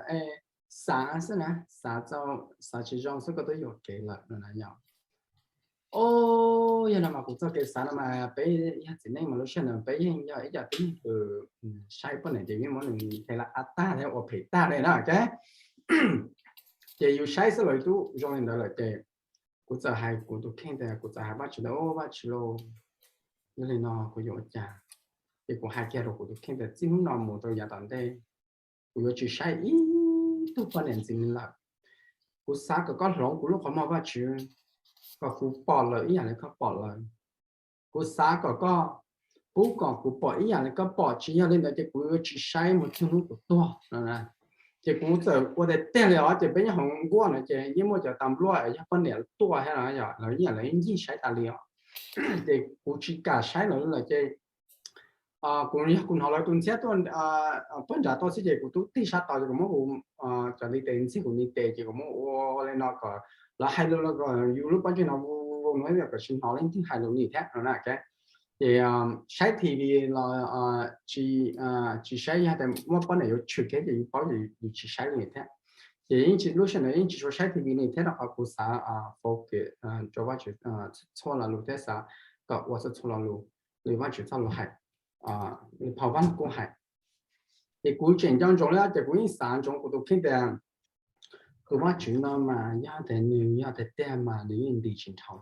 xav xwb na, xav txaus, xav tsis zoo xwb koj twb yuam kev lawm no na yom. O, yog no mas kuv txoj kev xav no mas peb yog txiv neej mas lub sij hawm ntawd peb yeej yog ib co tib neeg uas saib poj niam ces yeej muab nws hle lawm, av tag thiab ua phem tag li na, ok. Ces yus saib xwb los yus twb zoo li ntawd lawm ces kuv txawm hais kuv tus kheej tias, kuv txawm hais Vajtswv tias, Au, Vajtswv lauj, yog li no kuv yuav ua cas? Ces kuv hais kiag rau kuv tus kheej tias, Txij hnub no mus rau yav tom ntej, kuv yuav tsis saib ib tug poj niam ntxiv li lawm. Kuv xav kom koj hloov kuv lub qhov muag Vajtswv, kom kuv pom lawv ib yam li koj pom lawv. Kuv xav kom koj pub kom kuv pom ib yam li koj pom, tsis yog li ntawd ces kuv yuav tsis saib mus txog hnub kuv tuag no. Ces kuv txawm ua tiag tiag li os, ces peb nyob hauv nkuaj no ces yeej muaj cov tas npluaj yog poj niam tuaj thiab no, lawv yeej, lawv yeej ncig saib tas li os. Ces kuv tsis kam saib lawv li lawm ces kuv yog kuv hnov lawv tus ntxhiab tuaj puag nram tau xwb ces kuv twb tig sab tod ces kuv muab kuv cov ntiv tes ntxig kuv ntiv tes ces kuv muab ua li no kom lawv hais lus los kom yus lub pob ntseg no vau no kom tsis hnov leej twg hais lus li thiab no na. Ces saib T V los tsis saib, yog tias muaj poj niam yuav tshwm thiab ces yus paub ces yus tsis saib li thiab. Ces yeej tsis, lub sij hawm ntawd yeej tsis tshua saib T V li thiab rau qhov kuv xav focus rau Vajtswv txhua lo lus thiab xav kom ua txhua txhua lo lus li Vajtswv txoj lus hais, li phau Vaj Lug Kub hais. Ces kuv tseem nco ntsoov li ces kuv yeej xav ntsoov kuv tus kheej tias tus Vajtswv no mas yog tias nws yog tiag tiag mas nws yeej ntim tsis dhau,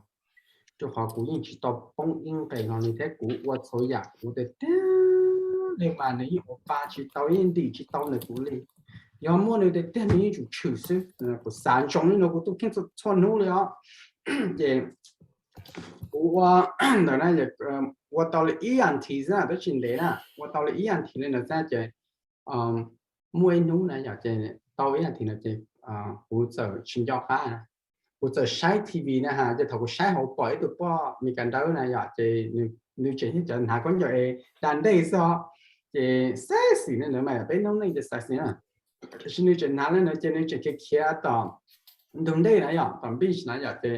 rau qhov kuv yeej tsis tau poob ib nqes no li thiab kuv ua txhua yam kuv tiag tiag li mas nws yeej ua pa tsis tau, yeej ntim tsis tau ntawm kuv li. Yog muaj nws tiag tiag nws yeej tsum tshwm xwb. Kuv xav ntsoov li no kuv tus kheej txhua hnub li os. Ces kuv ua ntawm na, ua tau li ib as thiv xwb na, twb tsis ntev na, ua tau li ib as thiv li ntawd xwb ces muaj ib hnub na yom, ces tau ib as thiv no ces kuv txawm tsis nco qab, kuv txawm saib T V na ha, ces thaum kuv saib hauv pom ib tug poj Mes Kas dawb na yom, ces nws tseem yog cov hnav khaub ncaws es da dej xwb os, ces sexy na ntawd mas peb noob neej ces sexy na. Tiam sis nws tseem hnav li ntawd ces nws tseem khiav khiav tom ntug dej na yom, tom beach na yom, ces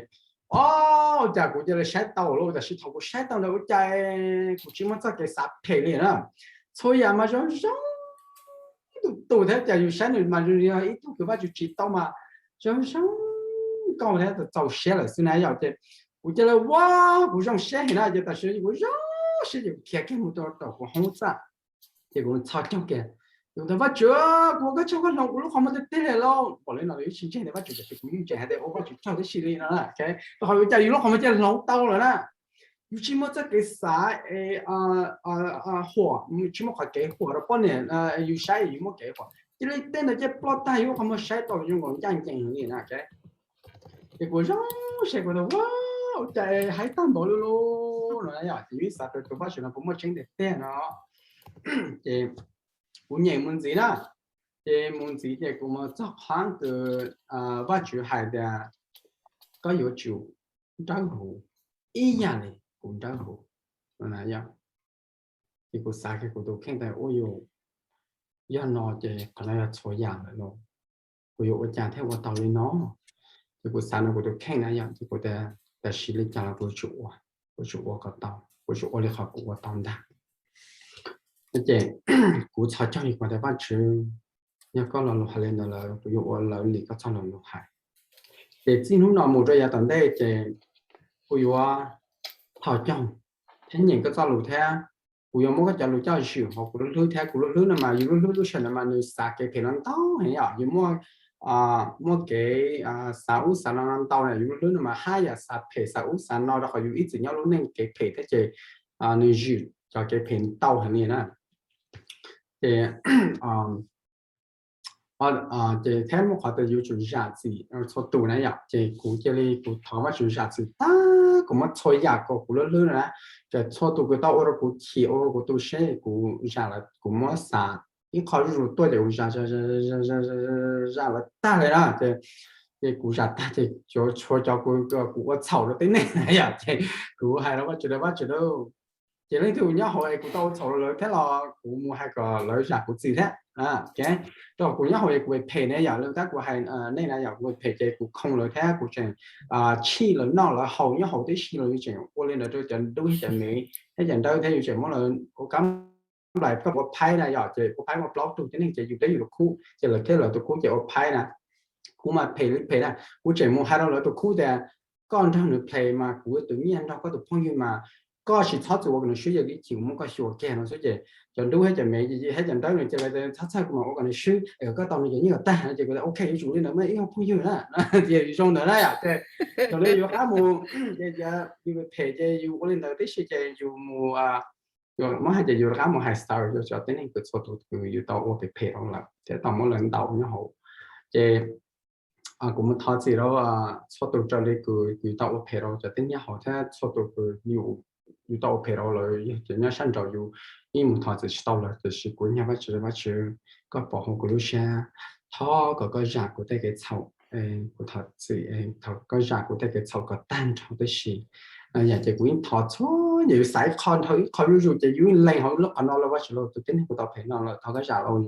o, ua cas kuv cia li saib tau lauj, tab sis thaum kuv saib tau ntawd ua cas kuv tsis muaj txoj kev xav phem li na. Txhua yam mas zoo zoo tus tus thiab cas yus saib nws mas yog ib tug kws Vajtswv tsim tau mas zoo zoo nkauj thiab txaus siab lawm xwb na yom, ces kuv cia li ua, kuv zoo siab heev na, ces tam sim no kuv zoo siab ces kuv khiav kiag mus rau tom kuv hoob txaj, ces kuv txhos caug kiag, kuv tias Vajtswv, kuv ua koj tsaug koj hloov kuv lub qhov muag tiag tiag li lauj. Pom li no los yeej tsis ntseeg tias Vajtswv, tiam sis kuv yeej ntseeg hais tias ua Vajtswv tsaug tib si li no na, rau qhov ua cas yus lub qhov muag cia li hloov tau lawm na. Yus tsis muaj txoj kev xav huam, tsis muaj qhov kev huam rau poj niam, yus saib yus muaj kev huam, cia li tej ntawd cia li ploj tag yus lub qhov muag saib tau zoo nkaus ncaj ncees li na. Ces kuv zoo siab kuv tias ua cas hais tag npaum li lauj no yom, ces yus xav tias tus Vajtswv no puas muaj tseeb tiag tiag no. Ces kuv nyeem mus ntxiv na. Ces mus ntxiv ces kuv mus txog qhov kws Vajtswv hais tias koj yuav tsum dawb huv ib yam li kuv dawb huv. Ces kuv xav kiag kuv tus kheej tias ua yog no ces qhov no yog txhua yam lawm los, kuv yuav ua cas thiaj ua tau li no? Ces kuv xav no kuv tus kheej na yom, ces kuv tias tam sim li cas los kuv yuav tsum ua, kuv yuav tsum ua kom tau, kuv yuav tsum ua li qhov kuv ua tau ntag. Ces kuv txhos caug li kuv tias Vajtswv, yog koj lo lus hais li ntawd lawm kuv yuav ua raws li koj txoj lo lus hais. Ces txij hnub no mus rau yav tom ntej ces kuv yuav txhos caug thiab nyeem koj txoj lus thiab kuv yuav muab koj cov lus coj zwm hauv kuv lub hlwb thiab kuv lub hlwb no mas yus lub hlwb lub sij hawm no mas nws xav kev phem no ntau heev yom, yus muaj muaj kev xav ub xav no ntau na, yus lub hlwb no mas haj yam xav phem xav ub xav no rau qhov yus ib txwm nyob lub neej kev phem thiab ces nws zwm cov kev phem ntau heev li na. Ces ces thiab muaj qhov tias yuav tsum zam txim txhua tus na yom, ces kuv cia li kuv thov Vajtswv zam txim tag, kuv muab txhua yam kom kuv lub hlwb na, ces txhua tus kws tau ua rau kuv chim ua rau kuv tu siab kuv zam lawv, kuv muab xav ib qho zuj zus tuaj ces kuv zam zam lawv tag li na. Ces kuv zam tag ces tshuav cov kuv ua txhaum rau tib neeg na yom, ces kuv hais rau Vajtswv, Vajtswv lauj, ces leej twg nyob hauv es kuv tau ua txhaum rau lawv thiab los kuv mus hais kom lawv zam kuv txim thiab. Rau kuv nyob hauv es kuv phem ne yom, lawv tab kuv hais nej na yom, kuv phem ces kuv khoo lawv thiab kuv tseem tshij lawv noj lawv haus nyob hauv tib si los yus tseem ua li ntawd rau cov dub thiab cov me thiab cov nrawb thiab yus tseem muab lawv ua kab nplaim koj ua phaib na yom, ces ua phaib muaj plaub tug tib neeg ces yus peb yus tus khub ces lawv thiab lawv tus khub ces ua phaib na. Kuv mas phem li phem na, kuv tseem mus hais rau lawv tus khub tias koj nrog nws phem mas kuv tus nyiaj nrog koj tus phooj ywg mas koj tsis txhob txwm ua kom nws swb, yog li chim kuv muab koj xyuas kiag no xwb. Ces cov dub thiab cov me thiab cov nrawb no ces lawv txhob txhawj, kuv mam ua kom nws swb es kom koj tau nws cov nyiaj kom tag no. Ces kuv tias ok, yuav tsum li ntawd mas ib qho phooj ywg na, ces zoo ntawd na yom. Ces thaum li yus rov qab mus ces yus phem ces yus ua li ntawd tib si ces yus mus muab hais ces yus rov qab mus hais xaws rau cov tib neeg kws txhua tus kws yus tau ua phem phem rau lawm thiab tau muab lawv ntaus nyob hauv. Ces kuv mus thov txim rau txhua tus raws li kws yus tau ua phem rau cov tib neeg nyob hauv thiab txhua tus kws yus tau ua phem rau lawv yog cov nyob sab nraud, yus yeej mus thov txim tsis tau lawm, tiam sis kuv nyiag Vajtswv, Vajtswv, koj pom hauv kuv lub siab, thov kom koj zam kuv tej kev txhaum, kuv thov txim, thov koj zam kuv tej kev txhaum kom tag nrho tib si. Yam ces kuv yeej thov txhua, yus xav ib qho dhau ib qho zuj zus ces yus yeej lees hauv lub qhov no los, Vajtswv lauj, tus tib neeg kuv tau phem no lawm thov koj zam lauj.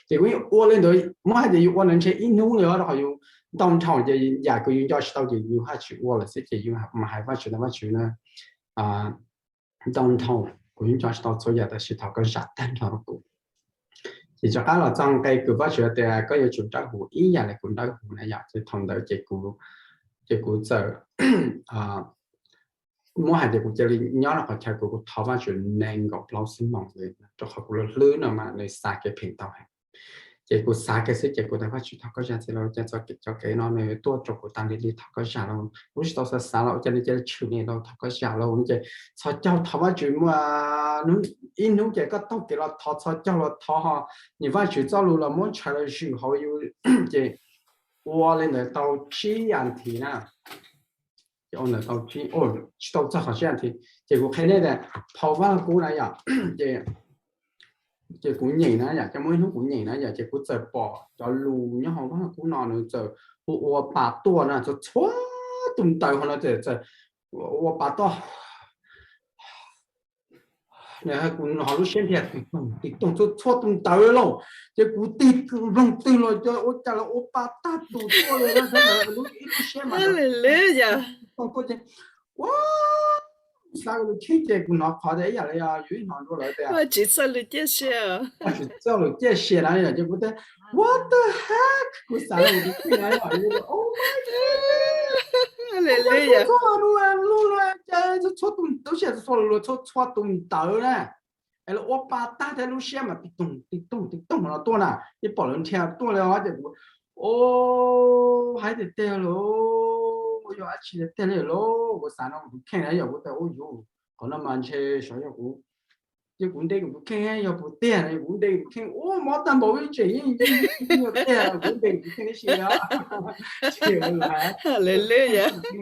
Ces kuv yeej ua li ntawd, muab hais tias yus ua ntawd ntshe ib hnub li os, rau qhov yus ntau nrho ces yam kws yus nco tsis tau ces yus haj tsis ua lawm xwb. Ces yus mas hais Vajtswv tias Vajtswv na, ntau nrho kuv yeej nco tsis tau txhua yam, tab sis thov koj zam tag nrho rau kuv. Ces rov qab los txog nqe kws Vajtswv tias koj yuav tsum dawb huv ib yam li kuv dawb huv na yom, ces thaum ntawd ces kuv, ces kuv txawm muab hais tias kuv cia li nyob rau qhov chaw kuv, kuv thov Vajtswv nees nkaum plaub xuab moos li, rau qhov kuv lub hlwb no mas nws xav kev phem ntau heev. Ces kuv xav kiag xwb ces kuv tias Vajtswv thov koj zam txim lauj, cas txoj kev no nws tuaj rau kuv tag li li, thov koj zam lauj, kuv tsis tau xav xav los ua cas nws cia li tshwm li lauj, thov koj zam lauj. Ces txhos caug thov Vajtswv muaj ib hnub ces koj taug kev los thov, txhos caug los thov, nyiam Vajtswv txoj lus los muab tshaj los zwm hauv yus. Ces ua li ntawd tau tsib as thiv na, ces ua ntawd tau, tsis tau txog qhov tsib as thiv ces kuv qhia nej tias phau Vaj Lug Kub na yom, ces ces kuv nyeem na yom, ces muaj ib hnub kuv nyeem na yom, ces kuv txawm pom cov lus nyob hauv Vaj Lug Kub no nws txawm hu ua pa tuaj na, txhua txhua tus ntawd ho no txawm ua pa tuaj. Kuv hnov lub siab nrhiav tim toog tim toog txhua txhua tus ntawd lauj, ces kuv tig nploog twg los ua cas los ua pa tag tus tuaj li na, lub siab mas ua xav lus khib ces kuv hnov qhov tias ib yam li yus ib hnov dua lawm tias Vajtswv txoj lus ciaj sia na, ces kuv tias what the heck, kuv xav lus khib na, txhua txhua tus ntawd, txhua txhua tus ntawd na, es los ua pa tag thiab lub siab mas tim toog tim toog tim toog no tuaj na, yeej pom lawv nrhiav tuaj li os. Ces kuv, o, haib tiag tiag lauj, yog dab tsi tiag tiag li lauj, kuv xav no kuv tus kheej na yom, kuv tias u yus, qhov no mas ntshe xyov yog kuv, yog kuv nte kuv tus kheej yog puas tiag no, yog kuv nte kuv tus kheej ua mob tag npaum ib tseem yeej tiag, kuv nte kuv tus kheej tib si os.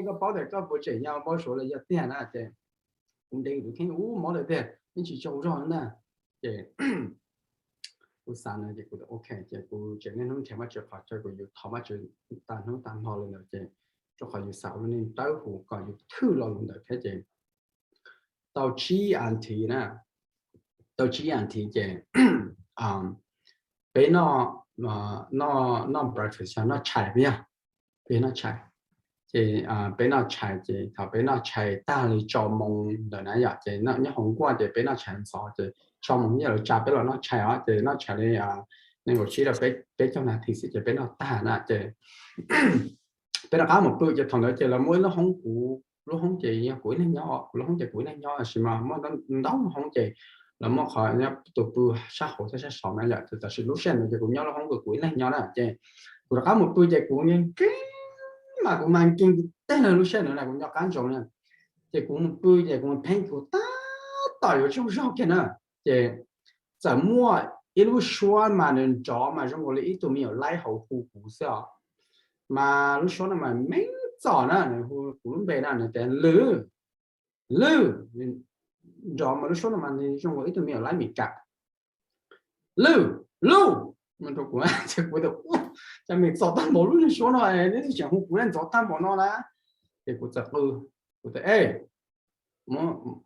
Koj paub tias koj puas tseem nyob paub suav los yog tiag na, ces kuv nte kuv tus kheej ua mob lawm tiag, yeej tsis tsaug zog na. Ces Kuv xav no ces kuv tias ok, ces kuv tseem niaj hnub nrhiav Vajtswv qhov chaw, kuv yus thov Vajtswv tag hnub tag hmo li ntawd ces rau qhov yus xav ua neeg dawb huv kom yus thwj lo lus ntawd thiab ces tau tsib as thiv na, tau tsib as thiv ces peb noj, noj, noj breakfast, noj tshais, peb, peb noj tshais. Ces peb noj tshais ces thaum peb noj tshais tag li tso moo ntawd na yom, ces nyob hauv nkuaj ces peb noj tshais ntxov ces tso moo nyiaj lawv tsa peb los noj tshais os, ces noj tshais li nees nkaum tsib rau peb caug nas this xwb ces peb noj tag na ces peb rov qab mus pw ces thaum ntawd ces lawv muaj ib lub hoob, kuv lub hoob ces yog kuv ib leeg nyob, kuv lub hoob ces kuv ib leeg nyob, tab sis mas muaj ntau lub hoob ces lawv muaj qhov nyob tus pw sab hauv thiab sab saud na yom, ces tam sim lub sij hawm ntawd ces kuv nyob lub hoob kuv ib leeg nyob na ces kuv rov qab mus pw ces kuv nkees mas kuv mas nkees teg na, lub sij hawm ntawd na kuv nco qab ntsoov na. Ces kuv mus pw ces kuv mus pheej kuv tab tom yuav tsaug zog kiag na, ces txawm muaj ib lub suab mas nws nrov mas zoo nkaus li ib tug me nyuam laib hauv hu kuv xwb os. Mas lub suab no mas meej txom na, nws hu kuv lub npe na, nws tias Lwm, Lwm, nrov mas lub suab no mas nws zoo nkaus ib tug me nyuam laib Mes Kas, Lwm, Lwm, no rau kuv. Ces kuv tias, cas meej txom tag npaum lub suab no, neb tseem hu kuv ntxov tag npaum no na. Ces kuv txawm qw, kuv tias, e,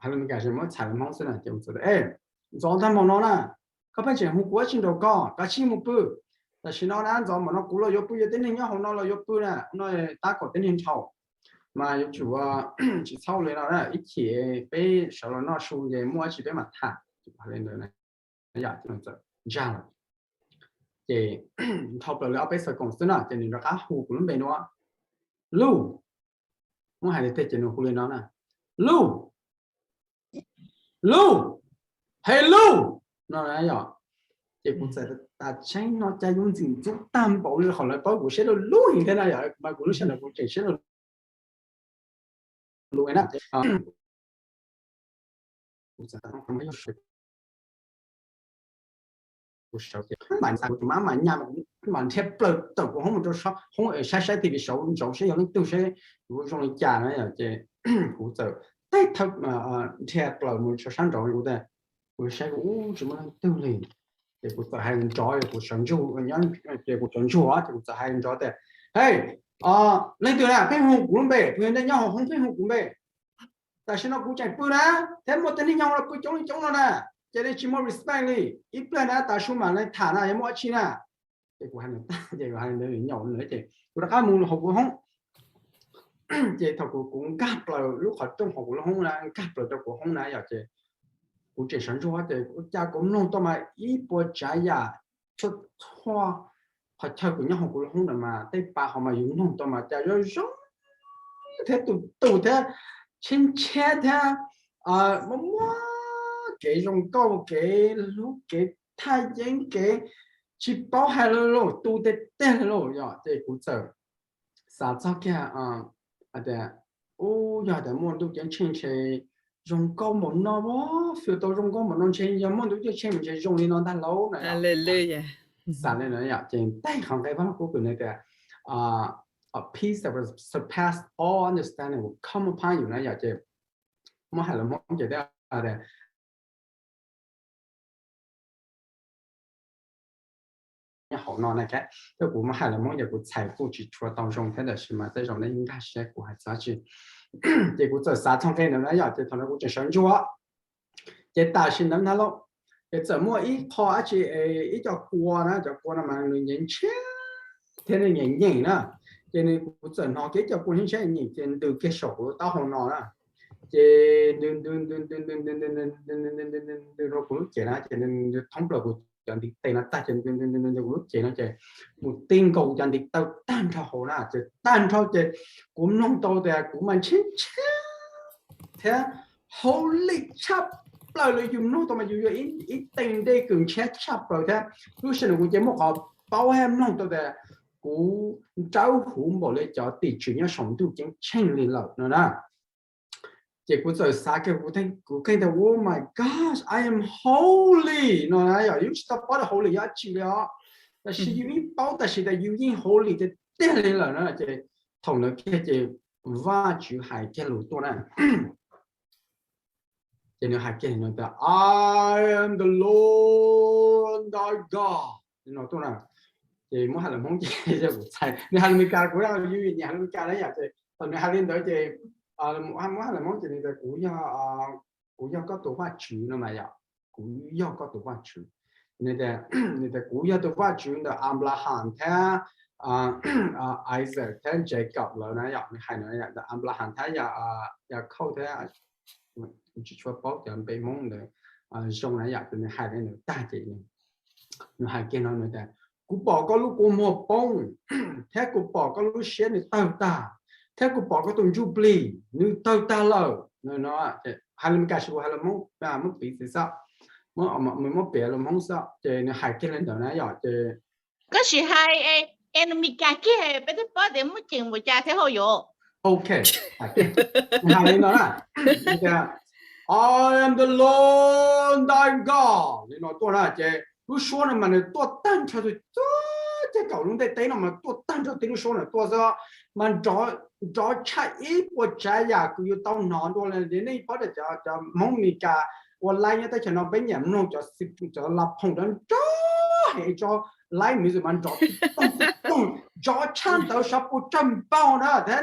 hais lus Mes Kas es muab txhais lus Hmoob xwb na, ces kuv txawm tias, e, ntxov tag npaum no na, koj pheej tseem hu kuv ua tsi nraum koj, kav tsij mus pw. Tam sim no na ntxov npaum no kuv los yuav pw, yog tib neeg nyob hauv no los yuav pw na, no tab kaum tib neeg dhau, mas yuav tsum tsis txhob li no na, ib chim peb sawv los noj su ces muaj dab tsi peb mam tham. Yam txawm ntsag lawm. Ces dhau plaws li ob peb xov koom xwb no ces nws rov qab hu kuv lub npe dua, Luj, muab hais li tej ces nws hu li no na, Luj, Luj, he Luj, no na yom. Ces kuv txawm tas tseeb no cas yuav ntxim ntxub tag npaum li qhov lawv paub kuv siab dua lub heev thiab na yom, mas kuv lub sij hawm ntawd kuv tseem siab dua lub na. Kuv txawm tas kuv sawv, kuv mam xav kuv tus mab mam nyas mam nrhiav plaws tawm kuv hoob mus rau hoob saib saib TV saud ntsaum saib yog leej twg saib kuv zoo li cas na yom. Ces kuv txawm teb thawb nrhiav plaws mus rau sab nraud kuv tias, kuv saib kuv ub tsis muaj leej twg li. Ces kuv txawm hais nrov, kuv sawv ntsug, ces kuv sawv ntsug ces kuv txawm hais nrov tias, he, leej twg na, pheej hu kuv lub npe, kuv yog ntej nyob hauv hoob pheej hu kuv npe. Tam sim no kuv tseem pw na, thiab muaj tej neeg nyob los pw coob li coob no na, ces nej tsis muaj respect li. Ib pliag na tas su mam li tham na, yog muaj dab tsi na. Ces kuv hais nws tag ces kuv hais nws nyaum nws ces kuv rov qab mus hauv kuv hoob. Ces thaum kuv, kuv nkag plaws lub qhov rooj hauv kuv lub hoob na, nkag plaws rau kuv hoob na yom, ces kuv tseem sawv ntsuag ces ua cas kuv mloog tau mas ib puas tsav yam txhua txhua qhov chaw kuv nyob hauv kuv lub hoob na mas tej pa hauv mas yus mloog tau mas cas zoo zoo thiab tus tus thiab tshiab ntshiab thiab muaj muaj kev zoo nkauj, kev hlub, kev thaj yeeb, kev tsis paub hais lus, tu tej teg lus yom. Ces kuv txawm xav txog kiag tias, ub, yog tias muaj ntuj ceeb tsheej ntshe zoo nkauj npaum no, feel tau zoo nkauj npaum no ntshe yog muaj ntuj ceeb tsheej ntshe zoo li no ntag lauj na. Xav li no yom, ces nteg qhov nqe Vaj Lug Kub hais tias, a peace that will surpass all understanding will come upon you na yom. Ces muab hais lus Hmoob ces tias nyob hauv no na, thiab kuv muab hais lus Hmoob ces kuv txhais kuj tsis tshua tau zoo thiab, tab sis mas tej zaum nej nkag siab kuv hais txog dab tsi. Ces kuv txawm xav txog nqe ntawd na yom, ces thaum ntawd kuv tseem sawv ntsuag. Ces tam sim ntawd ntag lauj, ces txawm muaj ib qho dab tsi, ib co kua na, cov kua no mas nws nyiam ntshiab thiab nws nyiam nyeem na. Ces nws, kuv txawm hnov kiag ib co kua ntshiab ntshiab nyeem ces ntws kiag saum kuv lub taub hau no na. Ces ntws ntws ntws ntws ntws ntws ntws ntws ntws ntws ntws ntws rau kuv lub cev na, ces nws thoob plaws kuv cov ntiv tes no tag ces ntws ntws ntws ntws kuv lub cev no ces mus ti nkaus kuv cov ntiv taw tag nrho hauv na, ces tag nrho ces kuv mloog tau tias kuv mas ntshiab ntshiab thiab hauv li tshaj plaws li, yus mloog tau mas yus yuav ib teev dej kws ntshiab tshaj plaws thiab lub sij hawm kuv ces muaj qhov paub thiab mloog tau tias kuv nrawb huv npaum li cov tim tswv nyob saum ntuj ceeb tsheej li lawm no na. Ces kuv txawm xav kiag kuv, kuv keej tias, oh my gosh, I am holy no na yom, yus tsis tau paub tias holy yog dab tsi li os, tab sis yus yeej paub tam sim tias yus yeej holy tiag tiag li lawm na. Ces thaum ntawd kiag ces Vajtswv hais kiag lus tuaj na. Ces nws hais kiag nws tias, I am the Lord thy God no tuaj na. Ces muab hais lus Hmoob ces yog kuv txhais, nws hais lus Meskas kuv, yus nyiam hais lus Meskas na yom. Ces thaum nws hais li ntawd ces muab hais lus Hmoob ces nws tias, kuv yog, kuv yog koj tus Vajtswv no mas yom, kuv yog koj tus Vajtswv. Nws tias, kuv yog tus Vajtswv ntawm Anplaham thiab Isaac thiab Jacob lawm na yom. Nws hais ntawd, Anplaham thiab Yakhauj thiab, kuv tsis tshua paub cov npe Hmoob ntawd zoo na yom. Ces nws hais li ntawd tag ces nws hais kiag no nws tias, kuv pom koj lub kua muag poob thiab kuv pom koj lub siab nws tawg tag thiab kuv pom koj tus ntsuj plig nws tawg tag lawm no. Hais lus Meskas kuv hais lus Hmoob, muab piv txwv xwb, muab piav lus Hmoob xwb. Ces nws hais kiag li ntawd na yom. Ces koj sim hais es lus Meskas kiag peb thiaj paub tias muaj ceem npaum cas thiab hauj yom. Ok, hais li no na, I am the Lord thy God li no tuaj na. Ces lub suab no mas nws tuaj tag nrho, tuaj txog kaum lub ntiaj teb no mas tuaj tag nrho tib lub suab no tuaj xwb, mas nrov tshaj ib puas tsav yam kws yus tau hnov dua li. Nej paub tias cov Hmoob Meskas ua laib nyob teb chaws no peb nyiam mloog cov, cov la phoom nrov nrov heev, tso laib music mas nrov toog toog, nrov tshaj ntawd sav puas tsawg npaug na. Tab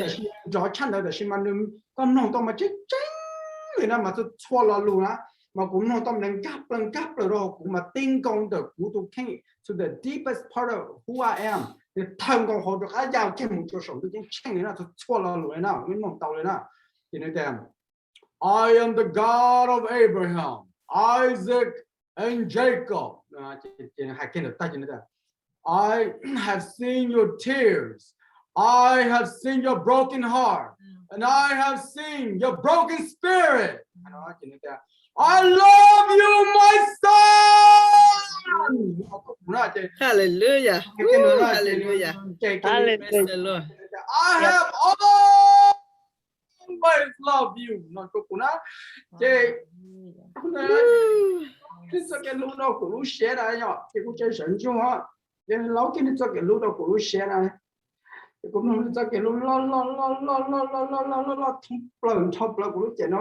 sis nrov tshaj ntawd tab sis mas nws, koj mloog tau mas tseeb tseeb li na, mas txhua txhua lo lus na, mas kuv mloog tau mas nkag plaws nkag plaws rau kuv mas ti nkaus ntawm kuv tus kheej to the deepest part of who I am, nws thawb nkaus hauv rov qab ya kiag mus rau saum ntuj ceeb tsheej li na, txhua txhua lo lus li na, mloog tau li na. Ces nws tias, I am the God of Abraham, Isaac, and Jacob. Ces nws hais kiag ntawd tag ces nws tias, I have seen your tears, I have seen your broken heart, and I have seen your broken spirit. Ces nws tias, I love you, my son. Hallelujah. Hallelujah. Praise the Lord. I have always love you no rau kuv na. Ces txoj kev hlub no kuv lub siab na yom, ces kuv tseem sawv ntsug, ces laub kiag nws txoj kev hlub rau kuv lub siab na. Ces kuv mloog nws txoj kev hlub loj loj loj loj loj loj loj loj loj loj thoob plaws nrho plaws kuv lub cev no,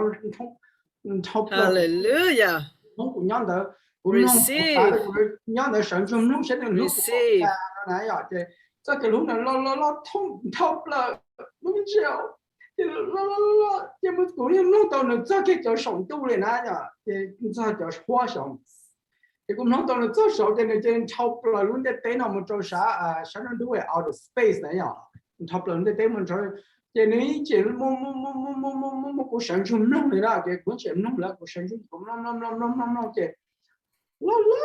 nrho plaws. Hallelujah. Hnub kuv nyob ntawd, kuv mloog kuv xav kuv nyob ntawd sawv ntsug mloog saib nws hlub kuv npaum cas no na yom. Ces txoj kev hlub no loj loj loj thoob nrho plaws lub ntsiab, ces loj loj loj ces kuv yeej mloog tau nws txog kiag cov saum ntuj li na yom, ces txog cov huab saud. Ces kuv mloog tau nws txog saud ces nws ces nrho plaws lub ntiaj teb no mus rau sab, sab nruab ntug, outer space na yom, nrho plaws lub ntiaj teb mus rau, ces nws ib txhis mus mus mus mus mus mus mus mus kuv sawv ntsug mloog li na, ces kuv tseem mloog lawm, kuv sawv ntsug kuv mloog mloog mloog mloog mloog mloog ces loj loj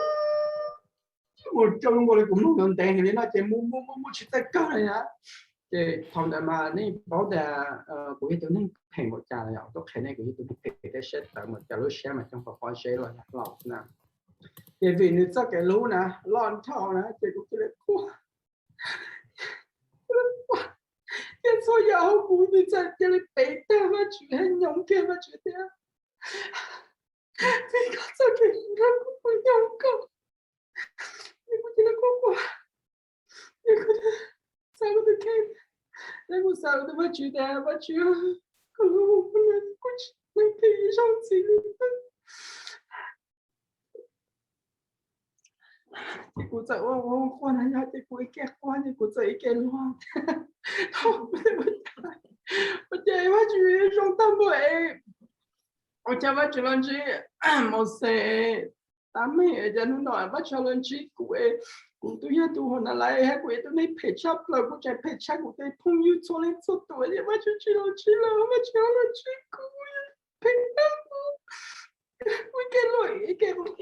mus rau nkaus li kuv mloog ntev ntev li no ces mus mus mus mus tsis txawj kawg li na. Ces thaum ntawd mas nej paub tias kuv yog tus neeg phem npaum cas los yog tuaj qhia nej kuv yog tus neeg phem thiab siab tawv npaum cas, lub siab mas coob qhov qhov zeb los yog hlau na. Ces vim nws txoj kev hlub na loj nrho na ces kuv cia li quaj, ces txhua yam hauv kuv nws txawm cia li pem tag Vajtswv thiab nyob kiag Vajtswv thiab. Vim koj txoj kev hlub kuv puas nyob koj, es kuv cia li quaj quaj, es kuv xav kuv tus kheej, es kuv xav kuv tus Vajtswv tias Vajtswv, koj hlub kuv, kuv tsis muaj kev zoo txim li. Ces kuv txawm ua quaj na yog ces kuv ib ke quaj ces kuv txawm ib ke luag, ua cas Vajtswv zoo tag npaum es, ua cas Vajtswv los ntsib Mauxes tab meeg, cas hnub no Vajtswv los ntsib kuv es kuv twb yog tus hauv na lais, kuv yog tus neeg phem tshaj plaws, kuv tseem phem tshaj kuv tej phooj ywg txhua leej txhua tus, ces Vajtswv tsis los ntsib lawm, Vajtswv los ntsib kuv, phem tag. Kuv ib ke luag,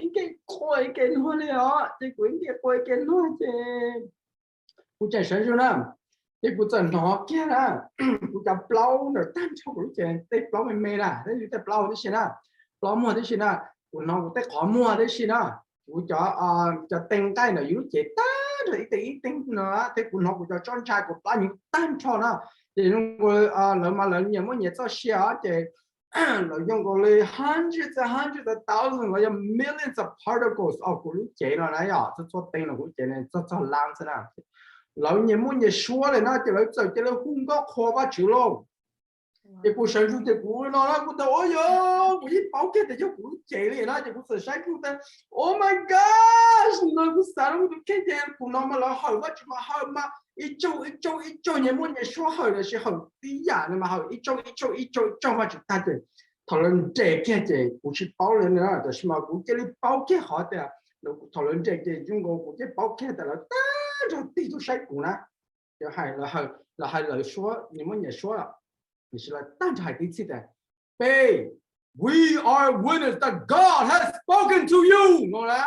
ib ke quaj ib ke luag li os, ces kuv ib ke quaj ib ke luag ces kuv tseem sawv ntsug na, ces kuv txawm hnov kiag na, kuv cov plaub ntawm tag nrho kuv lub cev, tej plaub me me na, tej plaub tib si na, plaub muag tib si na, kuv hnov kuv tej qhov muag tib si na, kuv cov, cov tee nqaij ntawm yus lub cev tag nrho ib tee ib tee no, thiab kuv hnov kuv cov tsob ntshai kuv plab hnyuv tag nrho na. Ces lawv mas lawv nyias muaj nyias txoj sia os, ces lawv yoo nkaus li hundreds and hundreds of thousands los yog millions of particles of kuv lub cev no na yom, txhua txhua tee no kuv lub cev no txog txog lab xwb na. Lawv nyias muaj nyias suab li na, ces lawv txawm cia li hu nkauj qhuas Vajtswv lauj. Ces kuv sawv ntsug ces kuv no na, kuv tias, ua yog kuv yeej paub kiag tias yog kuv lub cev li na, ces kuv txawm saib kuv tias, oh my gosh, no kuv xav kuv tus kheej ces kuv no mas lawv hawm Vajtswv mas hawm mas ib tsoog ib tsoog ib tsoog, nyias muaj nyias suab hawm los sis hawm tib yam no mas hawm ib tsoog ib tsoog ib tsoog ib tsoog Vajtswv tag ces thaum lawv nres kiag ces kuv tsis paub li na, tab sis mas kuv cia li paub kiag qhov tias thaum lawv nres ces zoo nkaus kuv cia li paub kiag tias lawv tag nrho tig tuaj saib kuv na. Ces hais, lawv hais lawv suab, nyias muaj nyias suab, tiam sis lawv tag nrho hais tib txhij tias, Peb, we are witness that God has spoken to you no na.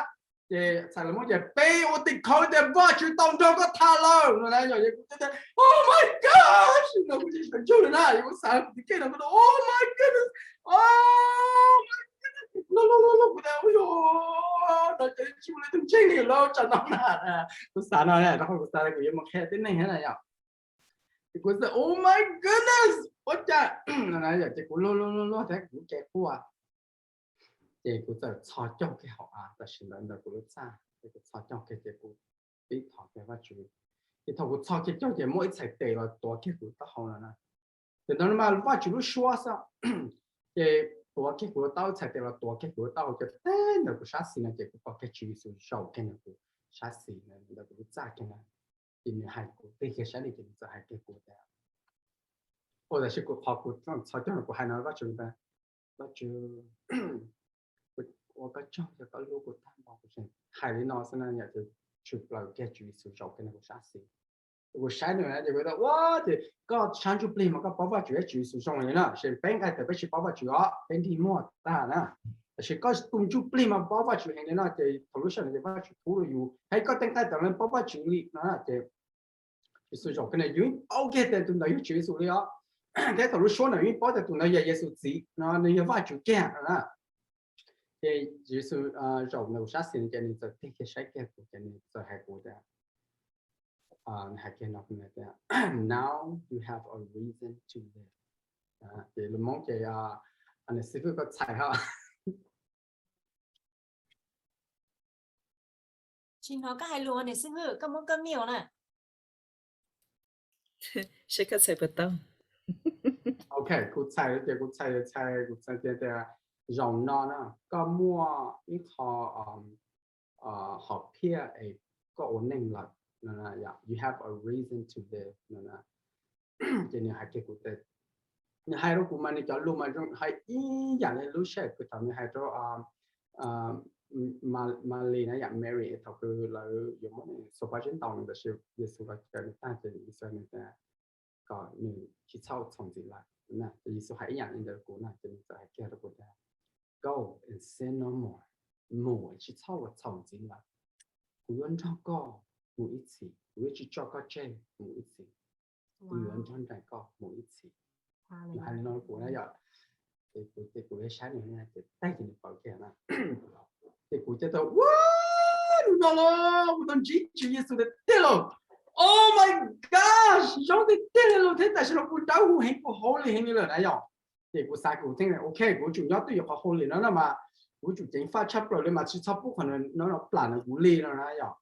Ces txhais lawv muab tias, Peb ua tim khawv tias Vajtswv tau nrog koj tham lawm no na. Yog kuv tias, oh my gosh no, kuv tsis sawv ntsug li na, yog kuv xav kuv tus kheej no kuv tias, oh my goodness, oh my goodness no no no, kuv tias, ua yog no ces tsis muaj leej twg ntseeg li lawm tsam no na. Kuv xav no, rau qhov kuv xav kuv yuav mus qhia tib neeg na yom. Ces kuv xav, oh my goodness, ua cas no na yom, ces kuv luag luag luag luag thiab kuv lub cev quaj. Ces kuv txawm txhos caug kiag hauv av tam sim ntawd ntawm kuv lub txaj, ces kuv txhos caug kiag ces kuv pib thov kiag Vajtswv. Ces thaum kuv txhos kiag caug ces muaj ib txhais tes los tuav kiag kuv taub hau no na. Ces ntawd mas Vajtswv lub suab xwb, ces tuav kiag kuv lub taub, txhais tes los tuav kiag kuv lub taub hau ces teb ntawm kuv sab xis no ces kuv pom kiag Tswv Yexus zaum kiag ntawm kuv sab xis ntawm kuv lub txaj kiag na. Ces nws hais kuv tig kiag saib li ces nws txawm hais kiag kuv tias, ua tab sis kuv qhov kuv txhos caug kuv hais no Vajtswv tias, Vajtswv, ua koj tsaug yog koj hlub kuv tag npaum, kuv tseem hais li no xwb na yom, ces tshwm plaws kiag Tswv Yexus zaum kiag ntawm kuv sab xis. Kuv saib nws na ces kuv tias, ua ces koj sab ntsuj plig mas koj paub Vajtswv thiab Tswv Yexus zoo li na, ces peb nqaij tawm peb tsis paub Vajtswv os, peb nrig muag tag na. Tab sis koj tus ntsuj plig mas paub Vajtswv heev li no, ces thaum lub sij hawm no ces Vajtswv pub rau yus, hais koj tej nqaij tawm los paub Vajtswv li no ces Yexus zaum kiag na, yus paub kiag tias tus ntawd yog Tswv Yexus li os. Thiab thaum lub suab ntawd yus paub tias tus ntawd yog Yexus txiv no, nws yog Vajtswv kiag na. Ces Yexus zaum ntawm kuv sab xis ces nws txawm tig kiag saib kiag kuv ces nws txawm hais kuv tias, nws hais kiag no tias, now you have a reason to live. Ces lus Hmoob ces, nws xib fwb koj txhais hos. Tsis hnov koj hais lus niam xib hwb, koj muab koj mute na. Seb koj txhais puas tau. Ok, kuv txhais ces kuv txhais, txhais, kuv txhais tias, zaum no na koj muaj ib qho hom phiaj es koj ua neej lawm no, you have a reason to live no. Ces nws hais kiag kuv tias, nws hais rau kuv mas nws cov lus mas zoo hais ib yam li lub sij hawm thaum nws hais rau Malis na yom, Mary thaum kws lawv yuav muab nws xuas pob zeb ntaus nws tab sis Yexus los caw nws tag ces Yexus nws tias kom nws tsis txhob txhaum ntxiv lawm. Ces Yexus hais ib yam li ntawd rau kuv na ces nws txawm hais kiag rau kuv tias, go and sin no more, mus tsis txhob ua txhaum ntxiv lawm. Kuv yuav nrog koj mus ib txhis, kuv yuav tsis tso koj tseg mus ib txhis, kuv yuav nrog nraim koj mus ib txhis. Nws hais li no rau kuv na yom, ces kuv, ces kuv saib nws ces tag kis nws paws kiag na. Ces kuv cia li tau, ua, nws no los kuv tau ntsib Tswv Yexus tiag tiag lauj. Oh my gosh, zoo tiag tiag li lauj, thiab tam sim no kuv dawb huv heev, kuv holy heev li lawm na yom. Ces kuv xav kuv tseem, ok, kuv tsum nyob twj ywm qhov holy no no mas kuv tsum ceev faj tshaj plaws li mas tsis txhob pub qhov no no plam ntawm kuv li no na yom.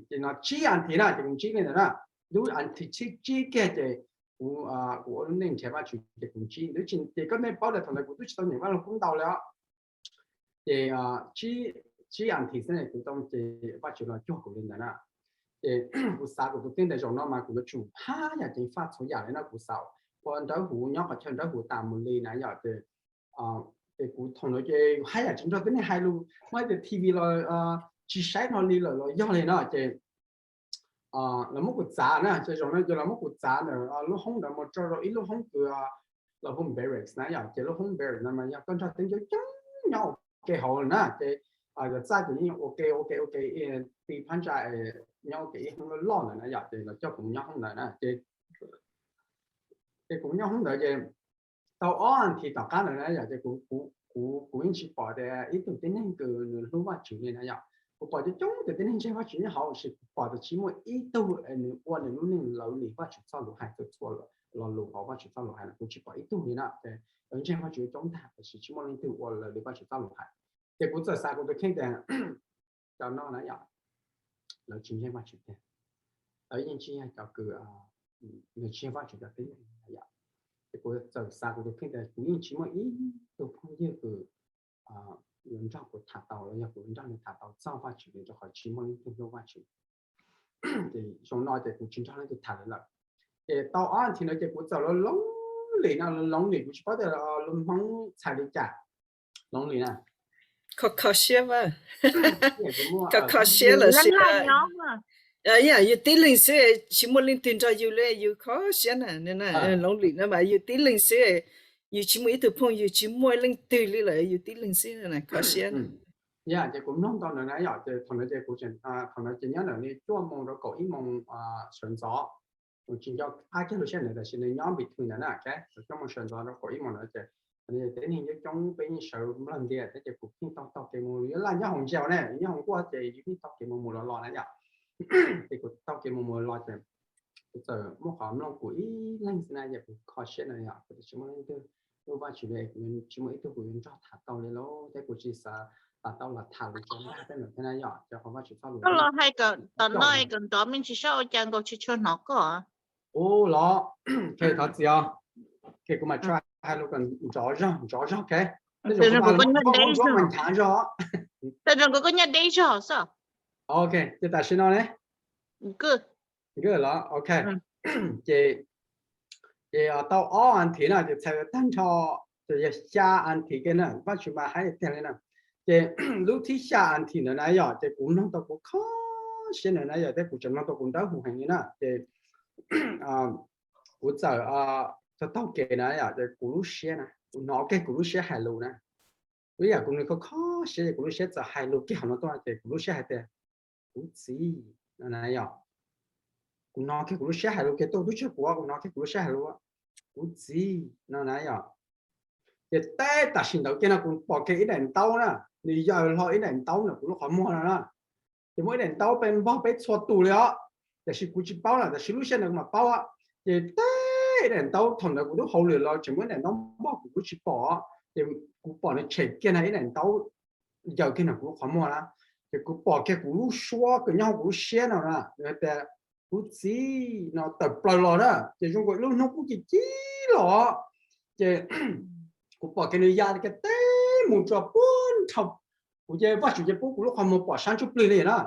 Ces no tsib as thiv na ces kuv ntsib li ntawd na. Lub as thiv tsib kiag ces kuv, kuv ua lub neej nrhiav Vajtswv ces kuv ntsib, ces koj nej paub tias thaum ntawd kuv twb tsis tau nyeem Vaj Lug Kub ntau li os. Ces tsib as thiv xwb kuv tau ces Vajtswv los cuag kuv li ntawd na. Ces kuv xav kuv tus kheej tias zaum no mas kuv yuav tsum haj yam ceev faj txhua yam li no, kuv xav ua dawb huv nyob qhov chaw dawb huv tas mus li na yom. Ces, ces kuv thaum ntawd ces haj yam tsis nrog tib neeg hais lus, muaj tias T V los tsis saib no li lawm los yog li no ces lawv muab kuv txav na, ces zaum no ces lawv muab kuv txav ntawm lub hoob ntawd mus tso rau ib lub hoob kws lawv hu barracks na yom. Ces lub hoob barracks no mas yog koj nrog tej coob coob nyob ua ke hauv na, ces yog txaj ces yeej ua ke ua ke ua ke ti phab ntsa nyob ua ke ib hoob loj loj ntawd na yom. Ces lawv coj kuv nyob hoob ntawd na ces, ces kuv nyob hoob ntawd ces tau ob as thiv tom qab ntawd na yom, ces kuv, kuv, kuv yeej tsis pom tias ib tug tib neeg kws nws hlub Vajtswv li na yom. Kuv pom coob coob tias tib neeg ntseeg Vajtswv nyob hauv, tab sis kuv pom tias tsis muaj ib tug nws ua nws lub neej lawv li Vajtswv txoj lus hais, txhua lo lus hauv Vajtswv txoj lus hais no kuv tsis pom ib tug li na. Ces lawv ntseeg Vajtswv coob tag tab sis tsis muaj leej twg ua lawv li Vajtswv txoj lus hais. Ces kuv txawm xav kuv tus kheej tias cov no na yom, lawv tsis ntseeg Vajtswv tiag, lawv yeej tsis yog cov kws, nws tsis yog Vajtswv cov tib neeg na yom. Ces kuv txawm xav kuv tus kheej tias kuv yeej tsis muaj ib tug phooj ywg kws yuav nrog kuv tham tau los yog kuv nrog nws tham tau txog Vajtswv li, rau qhov tsis muaj leej twg hlub Vajtswv. Ces zoo no ces kuv tsis nrog leej twg tham li lawm. Ces tau ob athiv ntawd ces kuv txawm lonely no, lonely, kuv tsis paub tias lus Hmoob txhais li cas, lonely na. Kho kho siab, kho kho siab lawm xwb. Yog yus tib leeg xwb, tsis muaj leej twg nrog yus li, yus kho siab na. Lonely no mas yus tib leeg xwb, yus tsis muaj ib tug phooj ywg, tsis muaj leej twg li lawm, yus tib leeg xwb na, kho siab. Yog ces kuv mloog tau ntawd na yom, ces thaum ntawd ces kuv, thaum ntawd ces nyob ntawm li cuaj moos rau kaum ib moos sawv ntxov. Kuv tsis nco qab kiag lub sij hawm ntawd tab sis nws nyob between ntawd na, cuaj moos sawv ntxov rau kaum ib moos ntawd ces tib neeg coob coob peb yeej sawv nplawg ntias thiab ces kuv pheej taug taug kev mus, yus laj nyob hauv ntsaum ne, nyob hauv nkuaj ces yus pheej taug kev mus mus los los na yom. Ces kuv taug kev mus mus los ces kuv txawm muaj qhov mloog kuv ib leeg xwb na, ces kuv kho siab na yom, kuv tsis muaj leej twg hlub Vajtswv li, kuv tsis muaj ib tug kuv yuav nrog tham tau li lauj, thiab kuv tsis xav tau los tham lus cov lag tej ntawd thiab na yom, ces qhov Vajtswv txoj lus los hais kom tom no kom nrov me ntsis saib ua cas nkaus tsis tshua hnov koj. Ub los, thov txim os, ces kuv mam try hais lus kom nrov zog nrov zog, ok. Tej zaum kuv hais lus nrov mas nrov zog. Tej zaum kuv koj nyob deb zog xwb. Ok, ces tam sim no ne? Good los, ok. Ces, ces tau ob athiv na ces txhais tag nrho ces yog xya athiv kiag na, Vajtswv mas haib tiag li na. Ces lub thib xya athiv ntawd na yom, ces kuv mloog tau kuv kho siab ntawd na yom, thiab kuv tseem mloog tau kuv dawb huv heev li na. Ces kuv txawm taug taug kev na yom, ces kuv lub siab na, kuv hnov kiag kuv lub siab hais lus na. Ib yam kuv nws kho kho siab ces kuv lub siab txawm hais lus kiag hauv no tuaj ces kuv lub siab hais tias, kuv txiv, no na yom. Kuv hnov kiag kuv lub siab hais lus kiag tuaj, twb tsis yog kuv, kuv hnov kiag kuv lub siab hais lus, kuv txiv, no na yom. Ces teb tam sim ntawd kiag no kuv pom kiag ib daim ntaub na, nws yaws hlo ib daim ntaub ntawm kuv lub qhov muag no na. Ces muaj ib daim ntaub peb npog peb txhua tus li os, tiam sis kuv tsis paub na, tiam sis lub sij hawm ntawd kuv mam paub. Ces teb ib daim ntaub, thaum ntawd kuv twb hauj lwm los tseem muaj ib daim ntaub npog kuv twb tsis pom, ces kuv pom nws tshem kiag na ib daim ntaub yaws kiag ntawm kuv lub qhov muag na. Ces kuv pom kiag kuv lub suab kws nyob hauv kuv lub siab no na, nws hais tias, kuv txiv, no tawm plaws los na. Ces zoo nkaus ib lub hnub qub ci ci los. Ces kuv pom kiag nws ya kiag teb mus rau puag nrho, kuv ces Vajtswv ces pub kuv lub qhov muag pom sab ntsuj plig li na.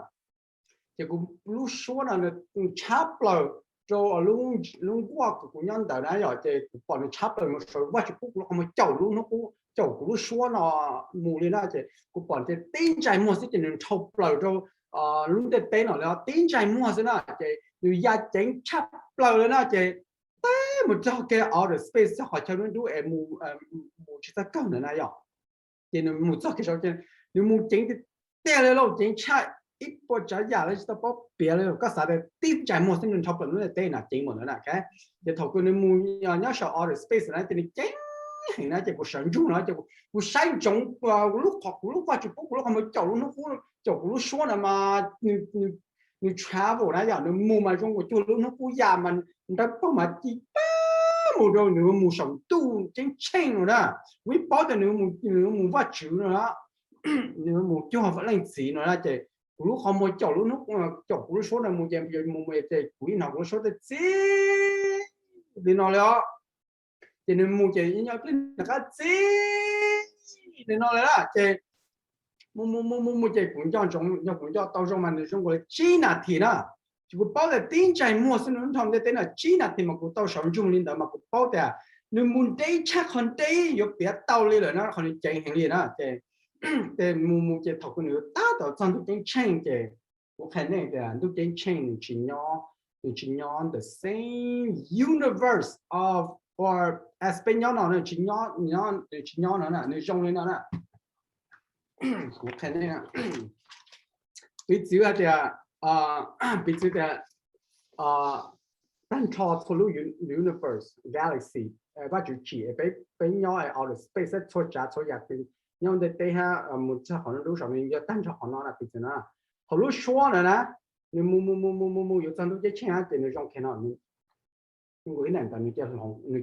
Ces kuv lub suab no nws tshab plaws rau lub nkuaj kws kuv nyob ntawd na yom, ces kuv pom nws tshab plaws mus saud, Vajtswv pub kuv lub qhov muag caum lub hnub qub, caum kuv lub suab no mus li na. Ces kuv pom ces tib ntsais muag xwb ces nws nrhau plaws rau lub ntiaj teb no li, tib ntsais muag xwb na. Ces nws ya ceev tshaj plaws li na, ces teb mus txog kiag outer space, txog qhov chaw dub dub es mus tsis txawj kawg ntawd na yom. Ces nws mus txog kiag saud ces nws mus ceev tiag tiag li lauj, ceev tshaj ib puas tsav yam li tsis tau paub piav li. Koj xav tias tib ntsais muag xwb nws nrhau plaws lub ntiaj teb na, ceev npaum ntawd na. Ces thaum kws nws mus nyob saum outer space na ces nws ceev heev na, ces kuv sawv ntsug no ces kuv saib ntsoov lub qhov, kuv lub Vajtswv pub kuv lub qhov muag caum lub hnub qub, caum kuv lub suab no mas nws travel na yom, nws mus mas zoo nkaus cuag lub hnub qub ya mas nrawv paug mas ci pab mus rau nws mus saum ntuj ceeb tsheej no na. Kuv yeej paub tias nws mus Vajtswv no na, nws mus cuag leej txiv no na. Ces kuv lub qhov muag caum lub hnub, caum kuv lub suab no mus ces mus mus ces kuv yeej hnov kuv lub suab txib li no li os. Ces nws mus ces nyob pliag nws qab txib li no li na. Ces mus mus mus mus mus ces kuv nco ntsoov, nco kuv nco tau zoo mas nws zoo nkaus li tsib nas this na. Ces kuv paub tias tib ntsais muag xwb nws nrhau ntiaj teb no tsib nas this mas kuv tau sawv ntsug li ntawd mas kuv paub tias nws mus ntev tshaj qhov ntev yuav piav tau li lawm na, qhov nws ceev heev li na. Ces, ces mus mus ces thaum kws nws yuav tab tom txog ntuj ceeb tsheej ces kuv qhia nej tias ntuj ceeb tsheej nws tsis nyob, nws tsis nyob the same universe of, or as peb nyob no, nws tsis nyob, nws tsis nyob no na, nws zoo li no na. Kuv qhia nej, piv txwv hais tias, piv txwv tias tag nrho txhua lub universe, galaxy, Vajtswv tsim peb nyob outer space, txhua tsav txhua yam nyob ntiaj teb hab mus txog qhov dub saum nws yog tag nrho qhov no na, piv txwv no. Thaum lub suab ntawd na, nws mus mus mus mus mus mus yuav txog ntuj ceeb tsheej ces nws zoo kiag no, nws ib daim ntawd nws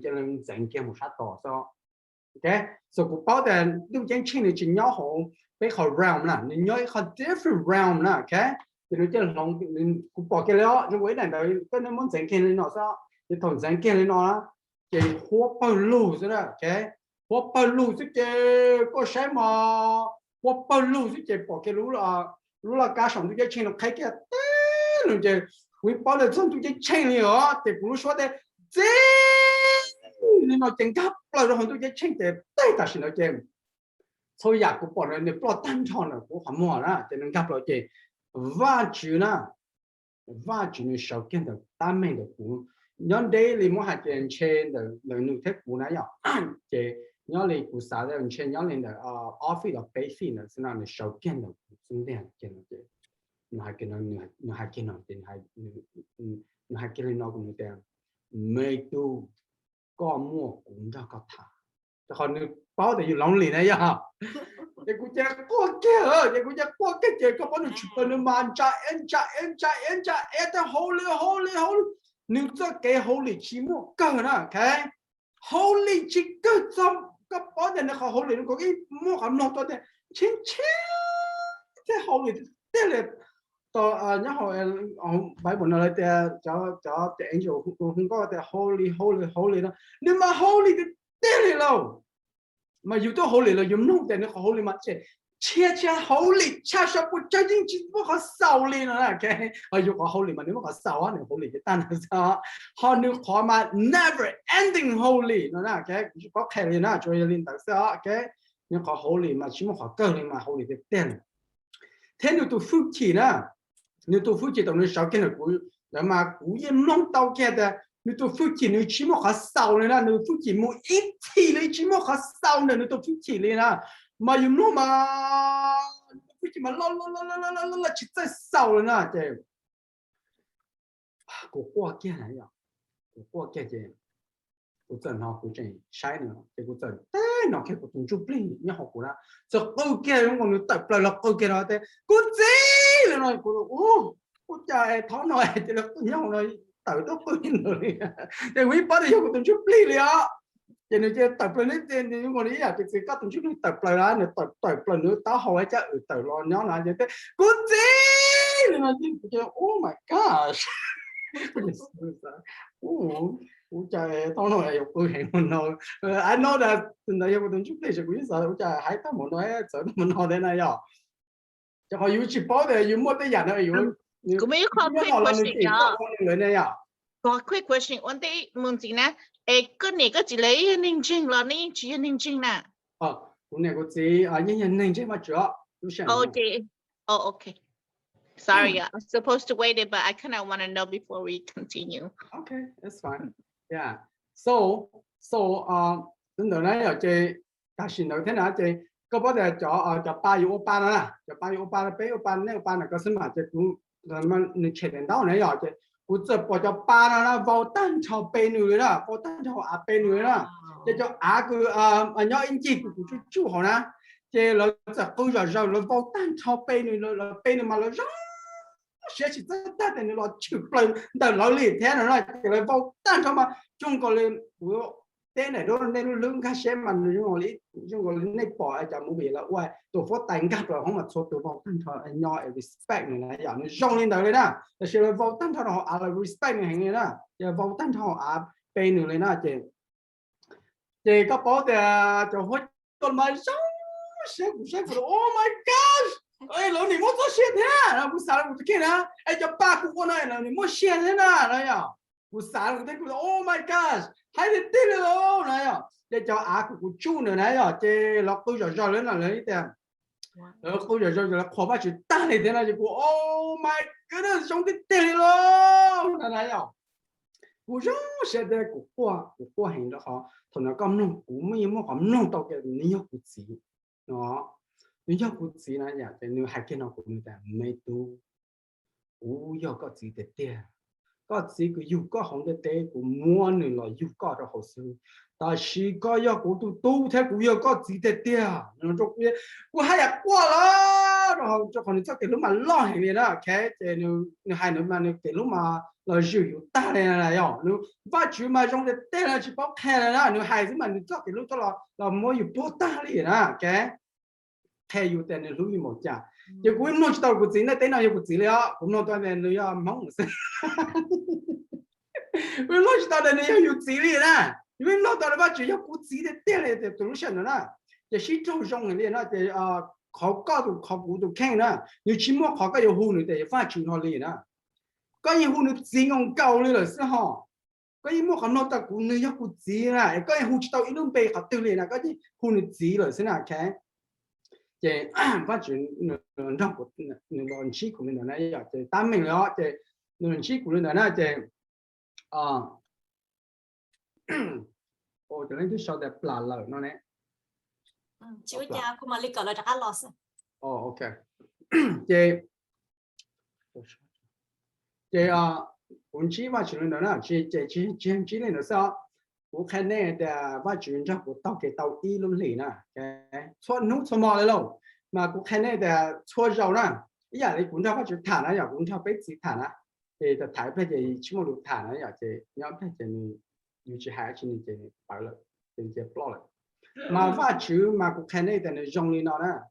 cia li ntxeev kiag mus sab tod xwb. Ok, so kuv paub tias ntuj ceeb tsheej nws tsis nyob hauv peb qhov realm na, nws nyob ib qhov different realm na. Ok, ces nws cia li hloov, kuv pom kiag li os, zoo ua ib daim ntawd koj muab ntxeev kiag li no xwb, ces thaum ntxeev kiag li no na, ces huab pawg lug xwb na, huab pawg lug xwb ces koj saib mas, huab pawg lug xwb ces pom kiag lub laj kab saum ntuj ceeb tsheej no qheb kiag teb no ces kuv yeej paub tias txog ntuj ceeb tsheej li os, ces kuv lub suab tias txij li no ces nkag plaws rau hauv ntuj ceeb tsheej ces teb tam sim ntawd ces txhua yam kuv pom no nws ploj tag nrho ntawm kuv qhov muag na ces nws nkag plaws ces Vajtswv na, Vajtswv nws sawv kiag ntawm tab meeg ntawm kuv. Nyob ntev li muab hais tias ntshe ntawm nws thiab kuv na yom, ces nyob li kuv xav tias ntshe nyob li ntawm ob feet los peb feet ntawd xwb no nws sawv kiag ntawm kuv xub ntiag ces nws hais kiag no, nws hais kiag no ces nws hais kiag li no rau kuv tias, me tub, koj muaj kuv nrog koj tham. Rau qhov nws paub tias yus lonely na yom. Ces kuv cia quaj kiag, ces kuv cia quaj kiag ces koj paub nws tshwm plaws nws mas ntsa eb ntsa eb ntsa eb ntsa eb thiab holy holy holy, nws txoj kev holy tsis muaj kawg na, holy tsis kawg txog, koj paub tias nws qhov holy nws kom ib muaj qhov mloog tau tias ntshe ntshe thiab holy tiag li. Tau nyob hauv Bible no lawv tias cov angel hu nkauj tias holy holy holy no, nws mas holy tiag tiag li lauj. Mas yus twb holy los yus mloog tias nws qhov holy mas tseem tshia tshia holy tshaj sawv puas tsawg yeej tsis muaj qhov xaus li no na. Ho yus qhov holy mas nws muaj qhov xaus, nws holy ces tag nrho xwb, ho nws qhov mas never ending holy no na. Kuv tsis paub qhia li na, tsuas yog li ntawd xwb os. Nws qhov holy mas tsis muaj qhov kawg li mas holy tiag tiag li. Thiab nws tus hwj chim na, nws tus hwj chim thaum nws sawv kiag ntawm kuv lawm mas kuv yeej mloog tau kiag tias nws tus hwj chim nws tsis muaj qhov xaus li na, nws hwj chim mus ib txhis li tsis muaj qhov xaus ntawm nws tus hwj chim li na. Mas yus mloog mas nws tus hwj chim mas loj loj loj loj loj tsis txawj xaus li na ces kuv quaj kiag na yom, kuv quaj kiag ces kuv txawm hnov kuv tseem saib nws ces kuv txawm teb hnov kiag kuv tus ntsuj plig nyob hauv kuv na, txawm qw kiag zoo nkaus nws tawm plaws los qw kiag no tias kuv txiv li no. Kuv, ua cas thaum no cia li nyob hauv no tawm tuaj qw li ntawd li. Ces kuv yeej paub tias yog kuv tus ntsuj plig li os. Ces nws cia tawm plaws nws zoo nkaus li ib yam piv txwv koj tus ntsuj plig tawm plaws na, nws tawm tawm plaws nws taub hau ib caj wm tawm los nyob na ces tias kuv txiv li no ces kuv cia, oh my gosh, kuv cia, kuv cia thaum no yuav qw heev mus no, I know that ntawd yog kuv tus ntsuj plig ces kuv yeej xav ua cas hais tau mus no, txawv tau mus no thiab na yom. Ces qhov yus tsis paub tias yus muaj tej yam no yus, kuv muaj ib qho quick question, ua ntej mus ntxiv na, es koj niam koj txiv lawv yog neeg ntseeg los nej yeej tsis yog neeg ntseeg na? Kuv niam kuv txiv yeej yog neeg ntseeg Vajtswv. Oh, okay. Sorry, I was supposed to wait it, but I kind of want to know before we continue. Okay, that's fine. Yeah. So, so, ntawd na yom, ces tam sim ntawd thiab na ces koj paub tias cov, cov pa yus ua pa no na, cov pa yus ua pa no, peb ua pa, nej ua pa ntawm ko xwb mas ces kuv, nws tshem daim ntaub na yom, ces kuv txawm pom cov pa no na vau tag nrho pe nws li na, vau tag nrho av pe nws li na. Ces cov av kws nyob ib ncig kws kuv tsuj tsuj hauv na, ces lawv txawm qw zom zaws lawv vau tag nrho pe nws, lawv pe nws mas lawv zoo siab tsis txawj tag tias nws los tshwm plaws ntawm lawv li thiab no na, ces lawv vau tag nrho mas zoo nkaus li kuv teb ntawm nej lub hlwb nkag siab mas nws zoo nkaus li nej pom cov movie lawv ua tus fuab tais nkag plaws hoob mas txhua tus vau tag nrho nyo respect nws na yom, nws zoo li ntawd li na. Tab sis lawv vau tag nrho rau hauv av lawv respect nws heev li na, ces vau tag nrho hauv av pe nws li na ces ces koj paub tias cov huab cua mas zoo siab, kuv saib kuv, oh my gosh, lawv nim muaj txoj sia thiab no, kuv xav rau kuv tus kheej na, es cov pa kuv ua no lawv nim muaj sia thiab na no yom. Kuv xav rau kuv thiab kuv, oh my gosh, haib tiag tiag li lauj no yom. Ces cov av kuv kuv tsuj ntawd na yom, ces lawv qw zom zaws lawv no lawv tias, lawv qw zom zaws lawv qhuas Vajtswv tag li thiab no ces kuv, oh my goodness, zoo tiag tiag li lauj no na yom. Kuv zoo siab tiag, kuv quaj, kuv quaj heev rau qhov thaum no koj mloog kuv yeej muaj qhov mloog tau tias nws yog kuv txiv no, nws yog kuv txiv na yom, ces nws hais kiag no kuv, nws tias me tub, kuv yog koj txiv tiag tiag. Koj txiv kws yug koj hauv ntiaj teb kuv muab nws los yug koj rau hauv xwb, tab sis koj yog kuv tus tub thiab kuv yog koj txiv tiag tiag. Kuv haj yam quaj lawm rau qhov nws txoj kev hlub mas loj heev li na, ces nws hais ntawd mas nws kev hlub mas los zwm yus tag li na yom. Nws, Vajtswv mas zoo tiag tiag na, tsis paub qhia li na, nws hais xwb mas nws txoj kev hlub coj los muab yus puag tag li na. Qhia yus tias nws hlub yus npaum cas. Ces kuv mloog tsis tau kuv txiv ntiaj teb no yog kuv txiv li os, kuv mloog tau tias nws yog Hmoob xwb. Kuv mloog tsis tau tias nws yog yus txiv li na. Yus yeej nug tau Vajtswv yog kuv txiv tiag tiag li tus lub sij hawm ntawd na. Ces sib raug zoo li no ces qhov koj tus qhov kuv tus kheej na, nws tsis muaj qhov koj yuav hu nws tias Vajtswv no li na. Koj yeej hu nws txiv nkaus nkaus li lawm xwb ho. Koj yeej muaj qhov mloog tau kuv, nws yog kuv txiv na, es koj yeej hu tsis tau ib lub npe qhov twg li na, koj yeej hu nws txiv lawm xwb na. Ces Vajtswv nws nrog kuv, nws los ntsib kuv li ntawd na yom, ces tab meeg li os, ces nws los ntsib kuv li ntawd na ces Ua, cov leej twg sau tias plam lawm no ne. Ces ces kuv ntsib Vajtswv li ntawd na, ces tsis ntsib li ntawd xwb os. Kuv qhia nej tias Vajtswv nrog kuv taug kev tau ib lub hlis na, txhua hnub txhua hmo li lauj. Mas kuv qhia nej tias txhua zaus na, ib yam li kuv nrog Vajtswv tham na yom, kuv nrog peb txiv tham na, ces tham ib pliag ces tsis muaj lus tham na yom, ces nyob ib pliag ces nws, yus tsis hais dab tsi nws ces pawv lawm, ces cia ploj lawm. Mas Vajtswv mas kuv qhia nej tias nws zoo li no na.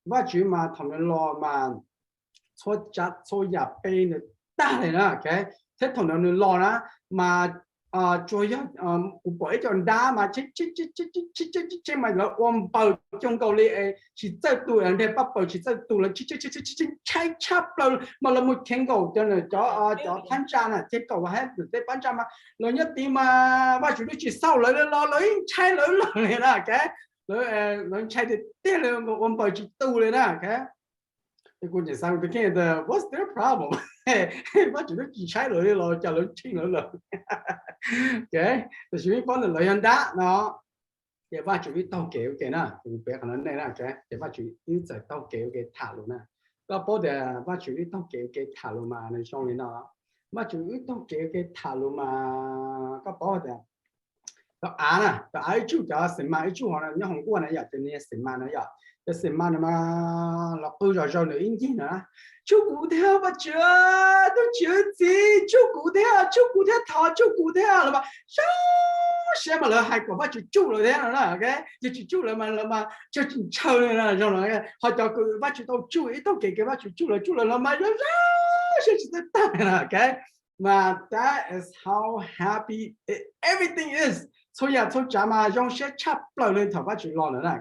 Vajtswv mas thaum nws los mas txhua tsav txhua yam pe nws tag li na. Thiab thaum ntawd nws los na, mas tsuas yog kuv pom ib co nrab mas tseb tseb mas lawv ua npaws coob nkaus li, tsis txawj tu, nreg paj paws tsis txawj tu, lawv tseb tseb tseb tseb tseb tshaib tshaj plaws mas lawv mus chev nkaum cov, cov phab ntsa na, chev nkaum hab tej phab ntsa mas lawv nyob tid mas Vajtswv twb tsis xauj lawv li los lawv yeej ntshai lawv lawm li na. Lawv ntshai tiag tiag li, ua npaws tsis tu li na. Ces kuv tseem xav kuv tus kheej tias what's their problem? Vajtswv twb tsis saib lawv li los cas lawv ntshai lawv lawm. Tab sis yeej paub tias lawv yog nrab no. Ces Vajtswv wb taug kev ua ke na, kuv piav qhov no nej na, ces Vajtswv wb txawm taug kev ua ke tham lus na. Koj paub tias Vajtswv wb taug kev ua ke tham lus mas nws zoo li no. Vajtswv wb taug kev ua ke tham lus mas koj paub tias cov av na, cov av ib tsuj, cov xim mas ib tsuj hov nyob hauv nkuaj na yom, ces nws xim mas na yom, cov xim mas no mas los qw zom zaws nws ib ncig na, tsuj kuv thiab Vajtswv, tus Tswv txiv, tsuj kuv thiab, tsuj kuv thiab, thov tsuj kuv thiab los mas zoo siab mas lawv hais kom Vajtswv tsuj lawv thiab no na. Yog tsis tsuj lawv mas lawv mas ntshaw tsis ntshaw li no zoo no. Ho cov kws Vajtswv tau tsuj ib taug kev kws Vajtswv tsuj lawv, tsuj lawv los mas zoo zoo siab tsis txawj tag li no. Mas that is how happy everything is. Txhua yam txhua tsav mas zoo siab tshaj plaws li thaum Vajtswv los ntawd na.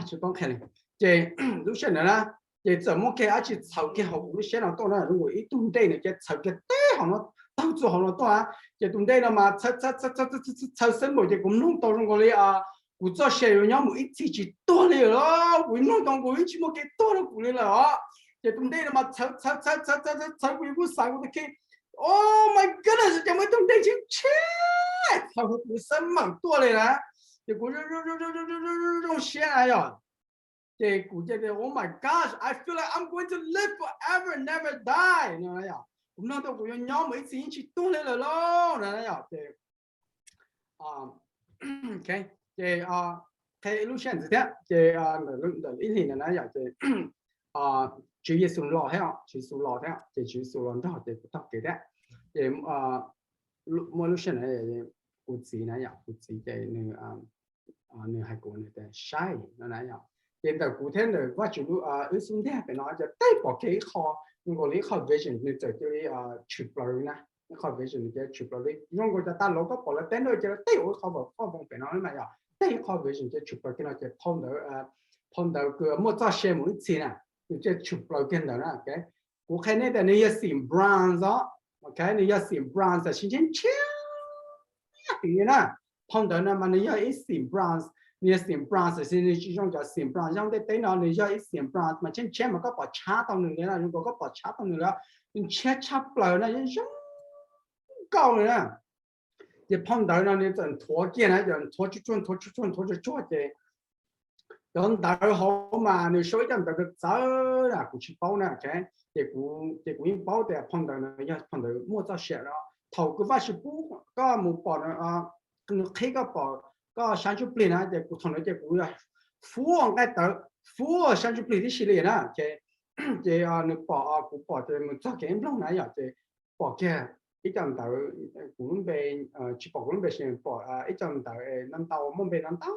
Tsis paub qhia li. Ces lub sij hawm ntawd na, ces txawm muaj kiag dab tsi txhawv kiag hauv kuv lub siab no tuaj na, zoo nkaus ib tug ntej no ces txhawv kiag teb hauv no, taug txug hauv no tuaj na. Ces tus ntej no mas txhawv txhawv xwb npaum ces kuv mloog tau zoo nkaus li kuv txoj sia yuav nyob mus ib txhis tsis tuag li lawm. Kuv mloog tau kuv yeej tsis muaj kev tuag rau kuv li lawm os. Ces tus ntej no mas txhawv txhawv txhawv txhawv txhawv, kuv yuav kuj xav kuv tus kheej, oh my goodness, cas muaj ib tug ntej tsheb tsheb txhawv hauv kuv xab meem tuaj li na. Ces kuv zoo siab na yom. Ces kuv cia tias, oh my gosh, I feel like I'm going to live forever, never die no na yom. Kuv mloog tau kuv yuav nyob mus ib txhis yeej tsis tuag li lawm lauj na yom. Ces ces qhia ib lub sij hawm ntxiv thiab, ces ntawm ib hlis ntawd na yom, ces Tswv Yexus los thiab, Tswv Yexus los thiab, ces Tswv Yexus los nrog ces kuv taug kev thiab. Ces muaj lub sij hawm na, kuv txiv na yom, kuv txiv ces nws hais kuv nws tias saib no na yom. Ces ntawm kuv thiab ntawm Vajtswv wb xub ntiag pem no ces tej pom kiag ib qho, zoo nkaus li ib qho vision nws txawm cia li tshwm plaws li na. Ib qho vision nws cia li tshwm plaws li, zoo nkaus cov tag lawv koj pom lawv teb nraj cia li tej ua ib qho vawm qoj voos pem no na yom. Tej ib qho vision cia li tshwm plaws kiag no ces phau ntawv, phau ntawv kws muaj txoj sia mus ib txhis na, nws cia li tshwm plaws kiag ntawd na. Kuv qhia nej tias nws yog xim bronze os. Nws yog xim bronze sib ntshiab ntshiab heev li na. Phau ntawv no mas nws yog ib xim bronze, nws yog xim bronze, nws tsis zoo cov xim bronze zoo tej teb no, nws yog ib xim bronze mas ntshiab ntshiab mas koj pom tshab tau nws li na, zoo nkaus koj pom tshab tau nws li, nws ntshiab tshaj plaws na, zoo nkauj li na. Ces phau ntawv no nws txawm nthuav kiag na, nthuav tsuag tsuag nthuav tsuag tsuag nthuav tsuag tsuag ces cov ntawv hauv mas nws sau ib co ntawv txawv txawv na, kuv tsis paub na. Ces kuv, ces kuv yeej paub tias phau ntawv no yog phau ntawv muaj txoj sia no. Thaum kws Vajtswv pub koj mus pom, nws qhib koj pom koj sab ntsuj plig na, ces kuv thaum ntawd ces kuv yog fuab nqaij tawv, fuab sab ntsuj plig tib si li na. Ces, ces nws pom, kuv pom ces mus txog kev nploog na yom, ces pom kiag ib co ntawv, kuv lub npe, tsis pom kuv lub npe, pom ib co ntawv no ntau, muaj npe no ntau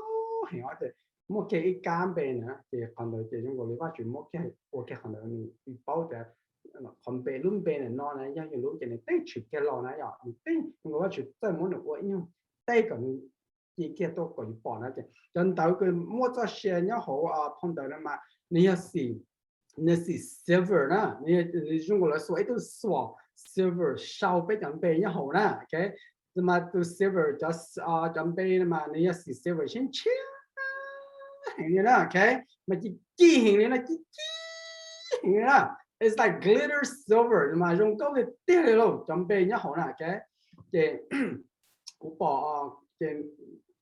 heev os, ces muaj kiag ib kab npe na, ces qhov ntawd ces zoo nkaus li Vajtswv muab kiag ua kiag qhov ntawd, nws paub tias qhov npe, lub npe no na yog yus lub, ces nws tej tshwm kiag los na yom, nws tej zoo nkaus Vajtswv txawj muab nws ua ib nyuag teb kom nws ci kiag tuaj kom yus pom na. Ces cov ntawv kws muaj txoj sia nyob hauv phau ntawv no mas nws yog xim, nws xim silver na, nws zoo nkaus lawv xuas ib tug xuas silver sau peb cov npe nyob hauv na. Mas tus silver, cov npe mas nws yog xim silver tshiab tshiab heev li na. Mas ci ci heev li na, ci ci heev li na. It's like glitter silver mas zoo nkauj tiag tiag li lauj, cov npe nyob hauv na. Ces kuv pom, ces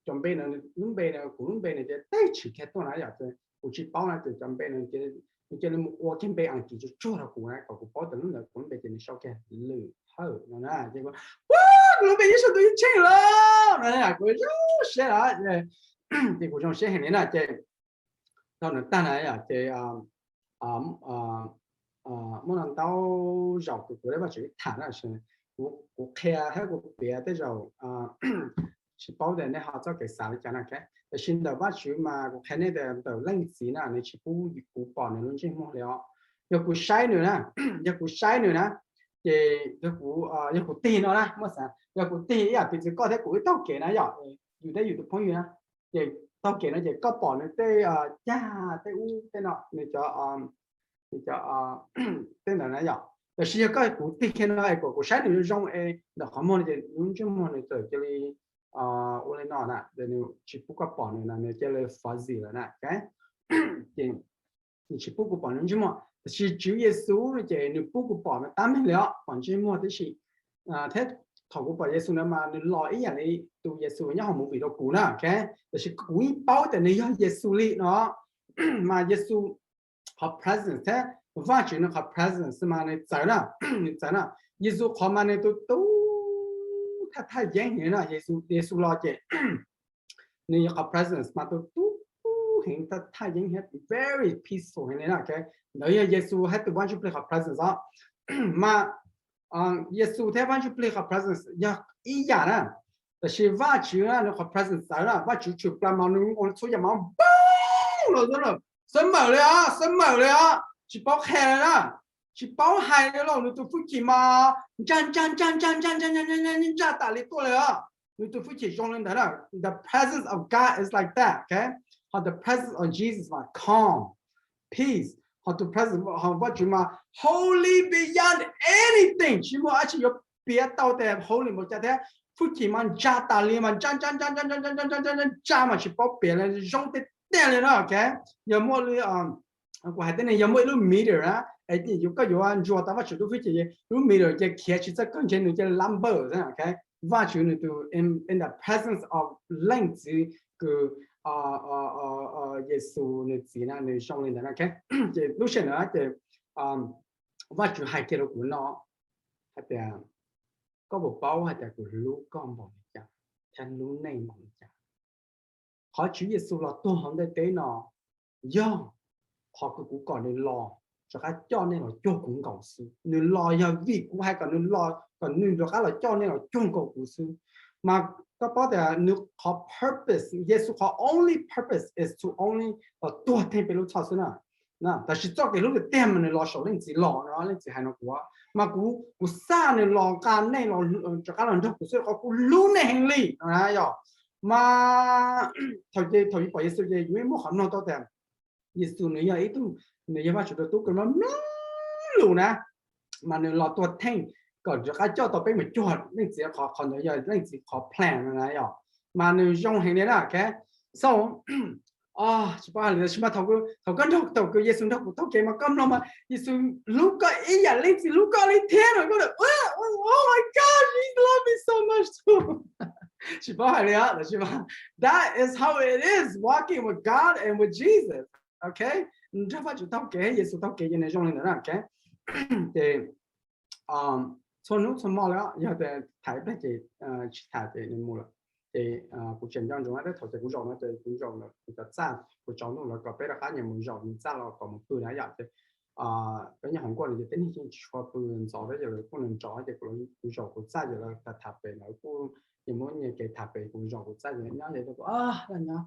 cov npe no, lub npe no, kuv lub npe no ces teb tshwm kiag tuaj na yom. Kuv tsis paub na, ces cov npe no nws cia li mus ua kiag npe Askiv tsuag tsuag rau kuv na, kom kuv paub tias lub ntawd kuv lub npe ces nws sau kiag Lwm Hawj no na. Ces kuv, kuv lub npe yeej sau tus Yeej Tsheej lawm no, kuv zoo siab lawm. Ces kuv zoo siab heev li na. Ces thaum ntawd tag na yom, ces muaj no ntau zaus kuv kuv thiab Vajtswv tham na, kuv qhia thiab kuv piav tej zaum tsis paub tias nej ho txoj kev xav li cas na. Tiam sis ntawm Vajtswv mas kuv qhia nej tias ntawm Leej Txiv na nws tsis pub kuv pom nws lub ntsej muag li os. Yog kuv saib nws na, yog kuv saib nws na, ces yog kuv, yog kuv tig no na, muab xav yog kuv tig ib yam piv txwv koj thiab kuv wb taug kev na yom, yus thiab yus tus phooj ywg na, ces taug kev no ces koj pom nws tej cag tej ub tej no, nws cov, nws cov tej ntawd na yom. Tiam sis yog koj kuv tig kiag no es kom kuv saib nws zoo zoo es ntawm qhov muag no ces lub ntsej muag nws txawm cia li ua li no na, nws tsis pub koj pom nws na, nws cia li fuzzy lawm na. Ces nws tsis pub kuv pom nws ntsej muag, tiam sis Tswv Yexus no ces nws pub kuv pom nws tab meeg li os, pom ntsej muag tib si. Thiab thaum kuv pom Yexus ntawd mas nws los ib yam li tus Yexus nyob hauv movie rau kuv na. Tiam sis kuv yeej paub tias nws yog Yexus li no, mas Yexus qhov presence thiab Vajtswv nws qhov presence mas nws txawv na, nws txawv na. Yexus qhov mas nws tus tub thaj thaj yeeb heev na, Yexus los ces nws qhov presence mas tus tub heev, thaj thaj yeeb heev, very peaceful heev li na. Ntawd yog Yexus thiab tus Vaj Ntsuj Plig qhov presence os. Mas Yexus thiab Vaj Ntsuj Plig qhov presence yog ib yam na, tiam sis Vajtswv na nws qhov presence txawv na, Vajtswv tshwm plaws mas nws ua txhua yam mas npoo los xwb na, xab mawm li os, xab mawm li os, tsis paub qhia li na, tsis paub hais li lauj, nws tus hwj chim mas ntsaj ntsaj ntsaj ntsaj ntsaj ntsaj ntsaj tas li tuaj li os. Nws tus hwj chim zoo li ntawd na. The presence of God is like that, okay? Ho the presence of Jesus mas calm, peace. Ho tus presence, ho Vajtswv mas holy beyond anything, tsis muaj dab tsi yuav piav tau tias holy npaum cas thiab. Hwj chim mas ntsaj tas li mas ntsaj ntsaj ntsaj ntsaj ntsaj ntsaj mas tsis paub piav li, zoo tiag tiag li na, okay? Yog muaj li kuv hais tias yog muaj ib lub meter na, yus koj yuav ntsuas tau Vajtswv lub hwj chim, lub meter ces khiav tsis txawj kawg ntshe nws cia li lab npawj xwb, okay? Vajtswv nws tus in, in the presence of Leej Txiv kws Yexus nws txiv na nws zoo li ntawd na, okay? Ces lub sij hawm ntawd ces Vajtswv hais kiag rau kuv no hais tias, koj puas paub hais tias kuv hlub koj npaum li cas thiab hlub nej npaum li cas? Qhov Tswv Yexus los tuag hauv ntiaj teb no yog qhov kws kuv kom nws los rov qab coj nej los cuag kuv nkaus xwb. Nws los yog vim kuv hais kom nws los, kom nws rov qab los coj nej los cuag nkaus kuv xwb. Mas koj paub tias nws qhov purpose, Yexus qhov only purpose is to only los tuag theej peb lub txhoj xwb na. Tab sis txoj kev hlub tiag tiag mas nws los saum Leej Txiv los no, Leej Txiv hais no kuv, mas kuv, kuv xav nws los nqa nej los rov qab los nrog kuv xwb, qhov kuv hlub nej heev li no na yom. Mas thaum, thaum yus pom Yexus ces yus muaj qhov mloog tau tias Yexus nws yog ib tug, nws yog Vajtswv tus tub kws mloog lus na, mas nws los tuag theej kom rov qab coj tau peb mus cuag Leej Txiv qhov, qhov ntawd yog Leej Txiv qhov plan no na yom. Mas nws zoo heev li na, okay? So tsis paub hais li, tsis mas thaum, thaum koj nrog, thaum kws Yexus nrog kuv taug kev mas koj mloog mas Yexus hlub koj ib yam Leej Txiv hlub koj li thiab no, koj, oh my God, he love me so much too. Tsis paub hais li os, tab sis mas that is how it is walking with God and with Jesus, okay? Nrog Vajtswv taug kev, Yexus taug kev ces nws zoo li ntawd na, okay? Ces txhua hnub txhua hmo li, yog tias tham ib pliag ces tsis tham ces nws mus lawm. Ces kuv tseem nco ntsoov na, tej thaum ces kuv zaum no ces kuv zaum lawm kuv cov txaj, kuv tsaus ntuj lawv kom peb rov qab nyias mus zaum nws txaj los kom mus pw na yom. Ces peb nyob hauv nkuaj no ces tej neeg yeej tsis tshua pw ntxov thiab, ces lawv kuj nrov ces kuv zaum kuv txaj ces lawv tham tham pem, lawv kuj nyias muab nyias kev tham pem, kuv zaum kuv txaj ces nyob ces kuv, laj nyob.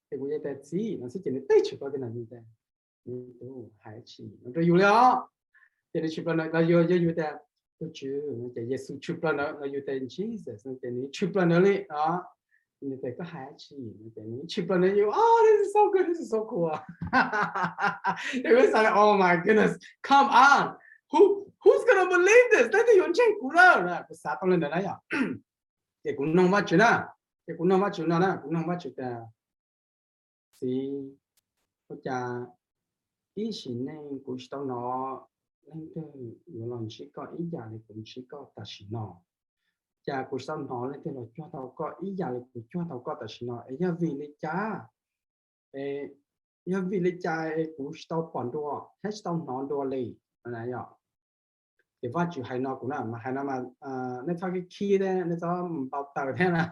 Ces kuv yeej tias txiv no xwb ces nws teb tshwm plaws tias no, yus tias, me tub hais tsis no rau yus li os. Ces nws tshwm plaws ntawd los yog yus tias tus Tswv, ces Yexus tshwm plaws ntawd los yus tias Jesus no ces nws tshwm plaws ntawd li os. Nws tias koj hais dab tsi? Nws tias nws ib tshim plaws nws, you, oh, this is so good, this is so cool. Ces kuv xav, oh my goodness, come on, who who's gonna believe this? Leej twg yuav ntseeg kuv na? Kuv xav tau li ntawd na yom. Ces kuv noog Vajtswv na, ces kuv noog Vajtswv no na, kuv noog Vajtswv tias, txiv, ua cas ib sim neej kuv tsis tau hnov leej twg yuav los ntsib koj ib yam li kuv ntsib koj tam sim no? Cas kuv tsis tau hnov leej twg los cuag tau koj ib yam li kuv cuag tau koj tam sim no? Es yog vim li cas? Es yog vim li cas es kuv tsis tau pom dua thiab tsis tau hnov dua li? Yom, ces Vajtswv hais no kuv na, mas hais no mas nej txhob khib khib thiab nej txhob npau taws thiab na.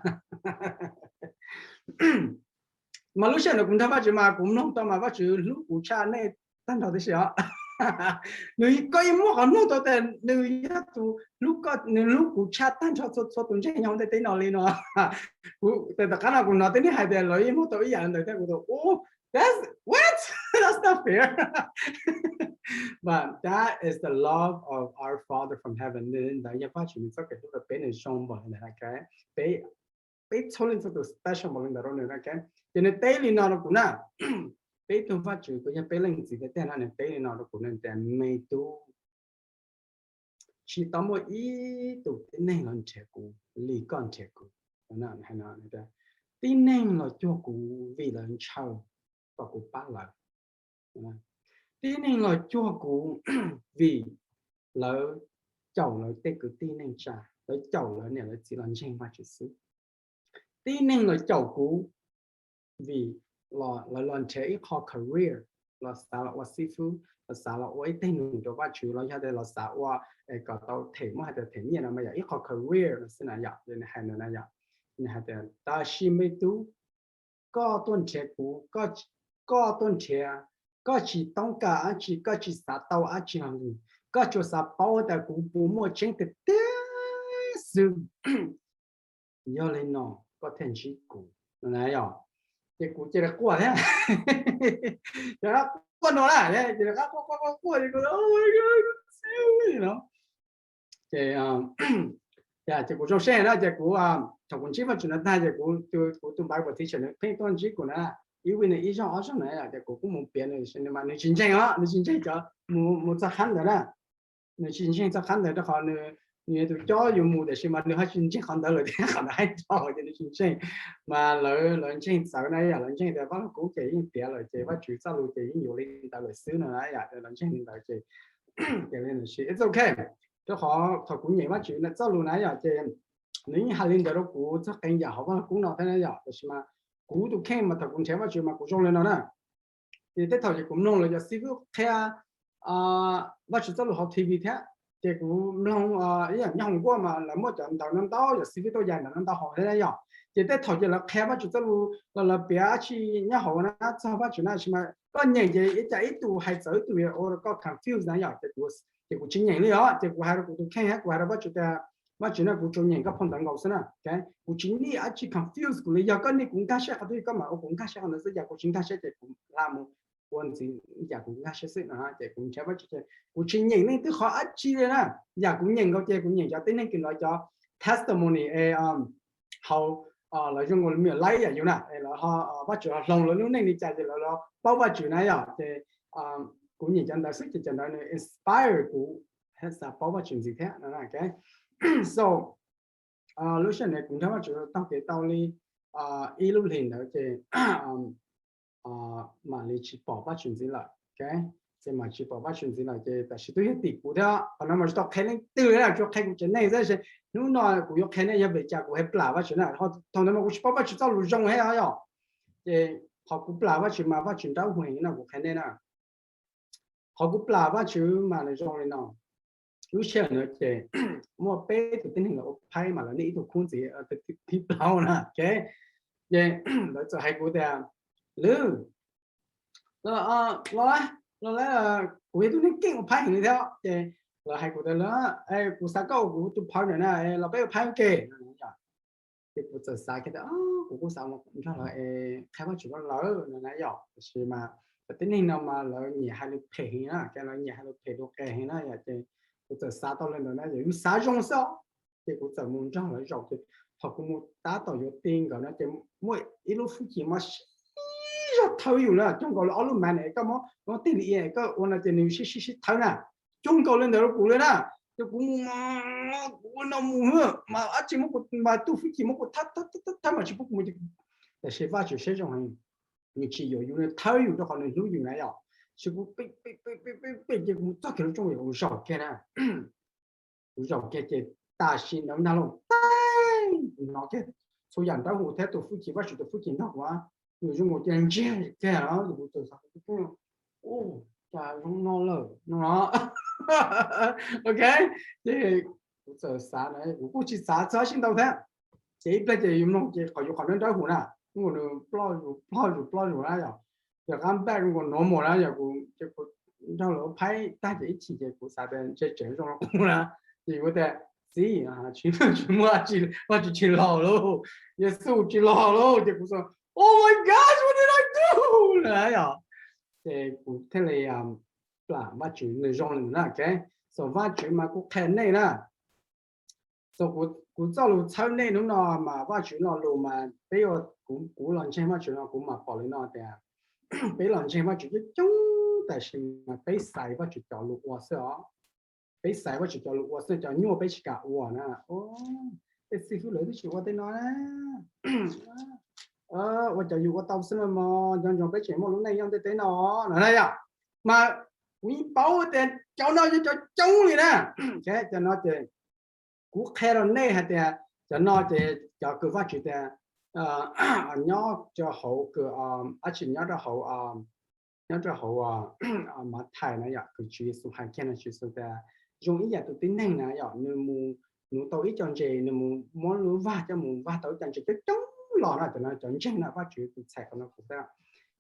Mas lub sij hawm ntawd kuv nrog Vajtswv mas kuv mloog tau mas Vajtswv hlub kuv tshaj nej tag nrho tib si os. Nws, koj yeej muaj qhov mloog tau tias nws yog tus hlub koj, nws hlub kuv tshaj tag nrho txhua txhua tus ntseeg nyob hauv ntiaj teb no li no. Kuv, tom qab no kuv hnov tej neeg hais tias lawv yeej muaj tau ib yam li ntawd thiab, kuv tias, oh, that's what, that's not fair. But that is the love of our Father from heaven. Nws, ntawd yog Vajtswv nws txoj kev hlub rau peb, nws zoo npaum li ntawd na. Peb, peb txhua leej txhua tus special npaum li ntawd rau nws na. Ces nws teb li no rau kuv na, peb tug Vajtswv kuj yog peb leej txiv tiag tiag no, nws teb li no rau kuv, nws tias, me tub, tsis tau muaj ib tug tib neeg los nrhiav kuv li koj nrhiav kuv. Tib neeg los cuag kuv vim lawv ntshaw kom kuv pab lawv. Tib neeg los cuag kuv vim lawv caum lawv tej kwv tij neej tsa, lawv caum lawv niam lawv txiv los ntseeg Vajtswv xwb. Tib neeg los caum kuv vim lawv los nrhiav ib qho career, los xav los ua xib fwb, los xav los ua ib teg num rau Vajtswv, los yog tias los xav ua kom tau them, muab hais tias them nyiaj no mas yog ib qho career no xwb na yom. Nws hais ntawd na yom, nws hais tias tab sis me tub, koj tuaj nrhiav kuv, koj tuaj nrhiav, koj tsis toob kas dab tsi, koj tsis xav tau dab tsi los li, koj tsuas xav paub tias kuv puas muaj tseeb tiag tiag xwb. Yog li no koj thiaj ntsib kuv no na yom. Ces kuv cia li quaj thiab. Quaj no na, ces quaj quaj quaj quaj ces kuv, ces ces kuv zoo siab na, ces kuv, thaum kuv ntsib Vajtswv no tag ces kuv, kuv tus Bible teacher nws pheej tuaj ntsib kuv na, ib vij nws ib zaug ob zaug na, ces kuv kuj mus piav nws, mas nws tsis ntseeg os, nws tsis ntseeg cov, mus txog qhab ntawd na, nws tsis ntseeg txog qhab ntawd rau qhov nws, nws yog tus cob yus mus tiam sis mas nws ho tsis ntseeg qhov ntawd lawm thiab, qhov ntawd hais tau ces nws tsis ntseeg. Mas lawv, lawv ntseeg txawv na yom, lawv ntseeg tias Vaj Lug Kub ces yeej piav lawm ces Vajtswv txoj lus ces yeej yuav li ntawd lawm xwb no na yom, lawv ntseeg li ntawd ces, ces li ntawd es it's okay. Rau qhov thaum kuv nyeem Vajtswv txoj lus na yom ces nws yeej hais li ntawd rau kuv txog qee yam hauv Vaj Lug Kub no thiab na yom, tiam sis mas kuv tus kheej mas thaum kuv nrhiav Vajtswv mas kuv zoo li no na. Ces tej thaum ces kuv mloog lawv cov xib fwb qhia Vajtswv txoj lus hauv T V thiab, ces kuv mloog ib yam nyob hauv nkuaj mas lawv muaj cov ntawv no ntau, cov xib fwb tuaj yais ntawv no ntau hauv thiab na yom. Ces tej thaum ces lawv qhia Vajtswv txoj lus los lawv piav dab tsi nyob hauv na txog Vajtswv na, tiam sis mas koj nyeem ces ib cas ib tug hais txawv ib tug, ua rau koj confuse na yom. Ces kuv tsis nyeem li os, ces kuv hais rau kuv tus kheej thiab kuv hais rau Vajtswv tias, Vajtswv na, kuv tsuas nyeem koj phau ntawv nkaus xwb na, kuv tsis need dab tsi confuse kuv li. Yog koj need kuv nkag siab qhov twg koj mam ua kuv nkag siab qhov ntawd xwb, yam kuv tsis nkag siab ces kuv lam mus ua ntxiv yam kuv nkag siab xwb no. Ces kuv nrhiav Vajtswv ces kuv tsis nyeem leej twg qhov dab tsi li na, yam kuv nyeem nkaus ces kuv nyeem cov tib neeg kws lawv cov testimony es hauv, lawv zoo nkaus li me nyuam laib yam yus na, es lawv, Vajtswv ho hloov lawv lub neej li cas ces lawv los paub Vajtswv na yom. Ces kuv nyeem cov ntawd xwb ces cov ntawd nws inspire kuv xav paub Vajtswv ntxiv thiab no. So lub sij hawm ntawd kuv nrog Vajtswv taug kev tau li ib lub hlis ntawd ces mam li tsis pom Vajtswv ntxiv lawm. Ces mam tsis pom Vajtswv ntxiv lawm ces tam sim twb yog tim kuv thiab, qhov no mas tsis tau qhia leej twg li na, tsuas qhia kuv tsev neeg xwb. Hnub no kuv yuav qhia nej yog vim cas kuv hais plam Vajtswv na. Thaum ntawd mas kuv tsis paub Vajtswv txoj lus zoo thiab yom. Ces qhov kuv plam Vajtswv mas Vajtswv nrauj huees no kuv qhia nej na. Qhov kuv plam Vajtswv mas nws zoo li no. Lub sij hawm no ces muaj peb tus tib neeg los ua phaib mas lawv niaj ib tug khub ntxiv, thib plaub na. Ces lawv txawm hais kuv tias, Lwm, los, los, kuv yog tus neeg keej ua phaib heev li thiab. Ces lawv hais kuv tias, Lwm, kuv xav koj ua kuv tus partner na, los peb ua phaib ua ke. Ces kuv txawm xav kiag tias, kuv kuj xav mus nrog lawv qhia Vajtswv rau lawv no na yom, tiam sis mas cov tib neeg no mas lawv nyiam hais lus phem heev na, ces lawv nyiam hais lus phem dua qe heev na yom. Ces kuv txawm xav tau li ntawd na yom, yus xav zoo xwb. Ces kuv txawm mus nrog lawv zaum ces Thaum kuv mus tab tom yuav ti nkawd no ces muaj ib lub fwj chim mas sib zog thawb yus na, coob nkaus li ob lub mas ne, koj muab tig li koj ua no ces nws sib sib sib thawb na, coob nkaus li ntawd rau kuv li na. Ces kuv mus, kuv ua no mus mas dab tsi muab kuv, mas tus fwj chim muab kuv thawb thawb thawb mas tsis pub kuv mus. Tiam sis Vajtswv siab zoo heev, nws tsis yuam yus, nws thawb yus rau qhov nws hlub yus na yom. Ces kuv pem pem pem pem pem ces kuv mus txog kiag lub rooj, kuv zaum kiag na. Kuv zaum kiag ces tam sim ntawd ntag lauj, teeb, kuv hnov kiag txhua yam nrawb huv thiab tus fwj chim, Vajtswv tus fwj chim nrog kuv, nws zoo nkaus cia li ntsiag kiag na, kuv txawm xav, cas zoo no lawm no. Ok, ces kuv txawm xav na, kuv kuj tsis xav txog dab tsi ntau thiab. Ces ib pliag ces yus mloog ces qhov yus qhov nrawb nrawb huv na, nws ploj zus ploj zus ploj zus na yom. Ces qab npaj zoo nkaus normal na yom, kuv ces kuv nrog lawv phaib tag ces ib chim ces kuv xav tias ntshe tseem zoo rau kuv na. Ces kuv tias, txiv, tsis muaj, Vajtswv tsis los lauj, Yexus tsis los lauj. Ces kuv xav, Oh my God, what did I do? Na yom. Ces kuv thiaj li plam Vajtswv, nws zoo li ntawd na, ok. So Vajtswv mas kuv qhia nej na, so kuv txoj lus txhawb nej hnub no mas Vajtswv lo lus mas peb yuav, kuv, kuv los ntseeg Vajtswv no kuv mam pom li no tias peb los ntseeg Vajtswv coob coob tab sis mas peb xaiv Vajtswv cov lus ua xwb os. Peb xaiv Vajtswv cov lus ua xwb, cov nyuaj peb tsis kam ua na. Tej xib fwb lawv twb tsis ua tej no na, ua cov yus ua tau xwb no mog, nco ntsoov peb tseem muaj lub neej nyob ntiaj teb no no na yom. Mas kuv yeej paub tias cov no yog cov coob li na. Cov no ces kuv qhia rau nej hais tias cov no ces cov kws Vajtswv tias nyob rau hauv, dab tsi nyob rau hauv, nyob rau hauv Mathais na yom, kws Tswv Yexus hais kiag no, Tswv Yexus tias zoo ib yam tus tib neeg na yom, nws mus nuv tau ib co ntses, nws mus muab lub vag coj mus vag tau ib co ntses coob coob los na, cov no cov ntseeg na, Vajtswv tus txhais qhov no kuv tias,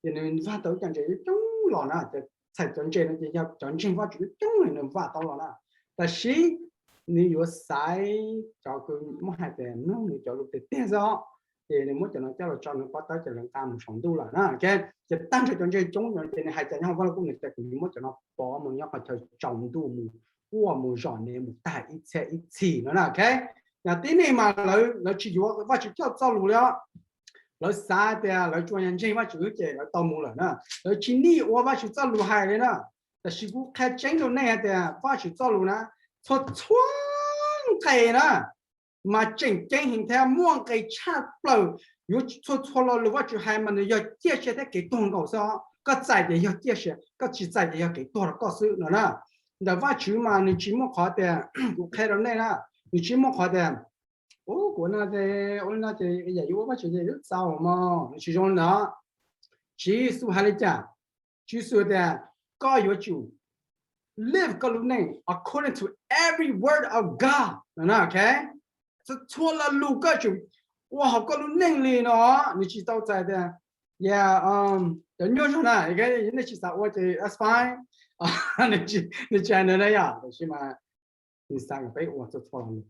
ces nws vag tau ib co ntses coob coob los na, ces txhais cov ntses no ces yog cov ntseeg Vajtswv coob coob li nws vag tau los na. Tab sis nws yuav xaiv cov kws muab hais tias mloog nws cov lus tiag tiag xwb os, ces nws muab cov no coj los tso nws pob tawb ces lawv nqa mus saum ntuj lawm na. Ces tag nrho cov ntses coob no ces nws hais cas nyob hauv vaj lug kub nws tias kuv yuav muab cov no pov mus nyob qhov chaw tsaus ntuj mus quaj mus zom nev mus tag ib txhiab ib txhis no na. Yog tib neeg mas lawv tsis yuav Vajtswv coj txoj lus li os. Lawv xav tias lawv tsuas yog ntseeg Vajtswv ces lawv tau mus lawm na, lawv tsis nij ua Vajtswv txoj lus hais li na. Tab sis kuv qhia tseeb rau nej hais tias Vajtswv txoj lus na, txhua txhua nqe na mas tseem ceeb heev thiab muaj nqe tshaj plaws. Yuav txhua txhua lo lus Vajtswv hais mas nws yog ciaj sia thiab kev tuag nkaus xwb os. Koj txais ces yog ciaj sia, koj tsis txais ces yog kev tuag rau koj xwb no na. Ntawm Vajtswv mas nws tsis muaj qhov tias, kuv qhia rau nej na, nws tsis muaj qhov tias, u, kuv no ces ua li no ces yam yuav ua Vajtswv ces yuav txaus mog, nws tsis zoo li ntawd. Tswv Yexus hais li cas? Tswv Yexus tias koj yuav tsum live koj lub neej according to every word of God no na, ok. Txhua lo lus koj tsum ua hauv koj lub neej li no. Nws tsis tau txais tias, yeah, cov nyuaj zog na, nej tsis xav ua ces that's fine. Nws tsis hais ntawd na yom, tab sis mas nws xav kom peb ua txhua txhua lo lus.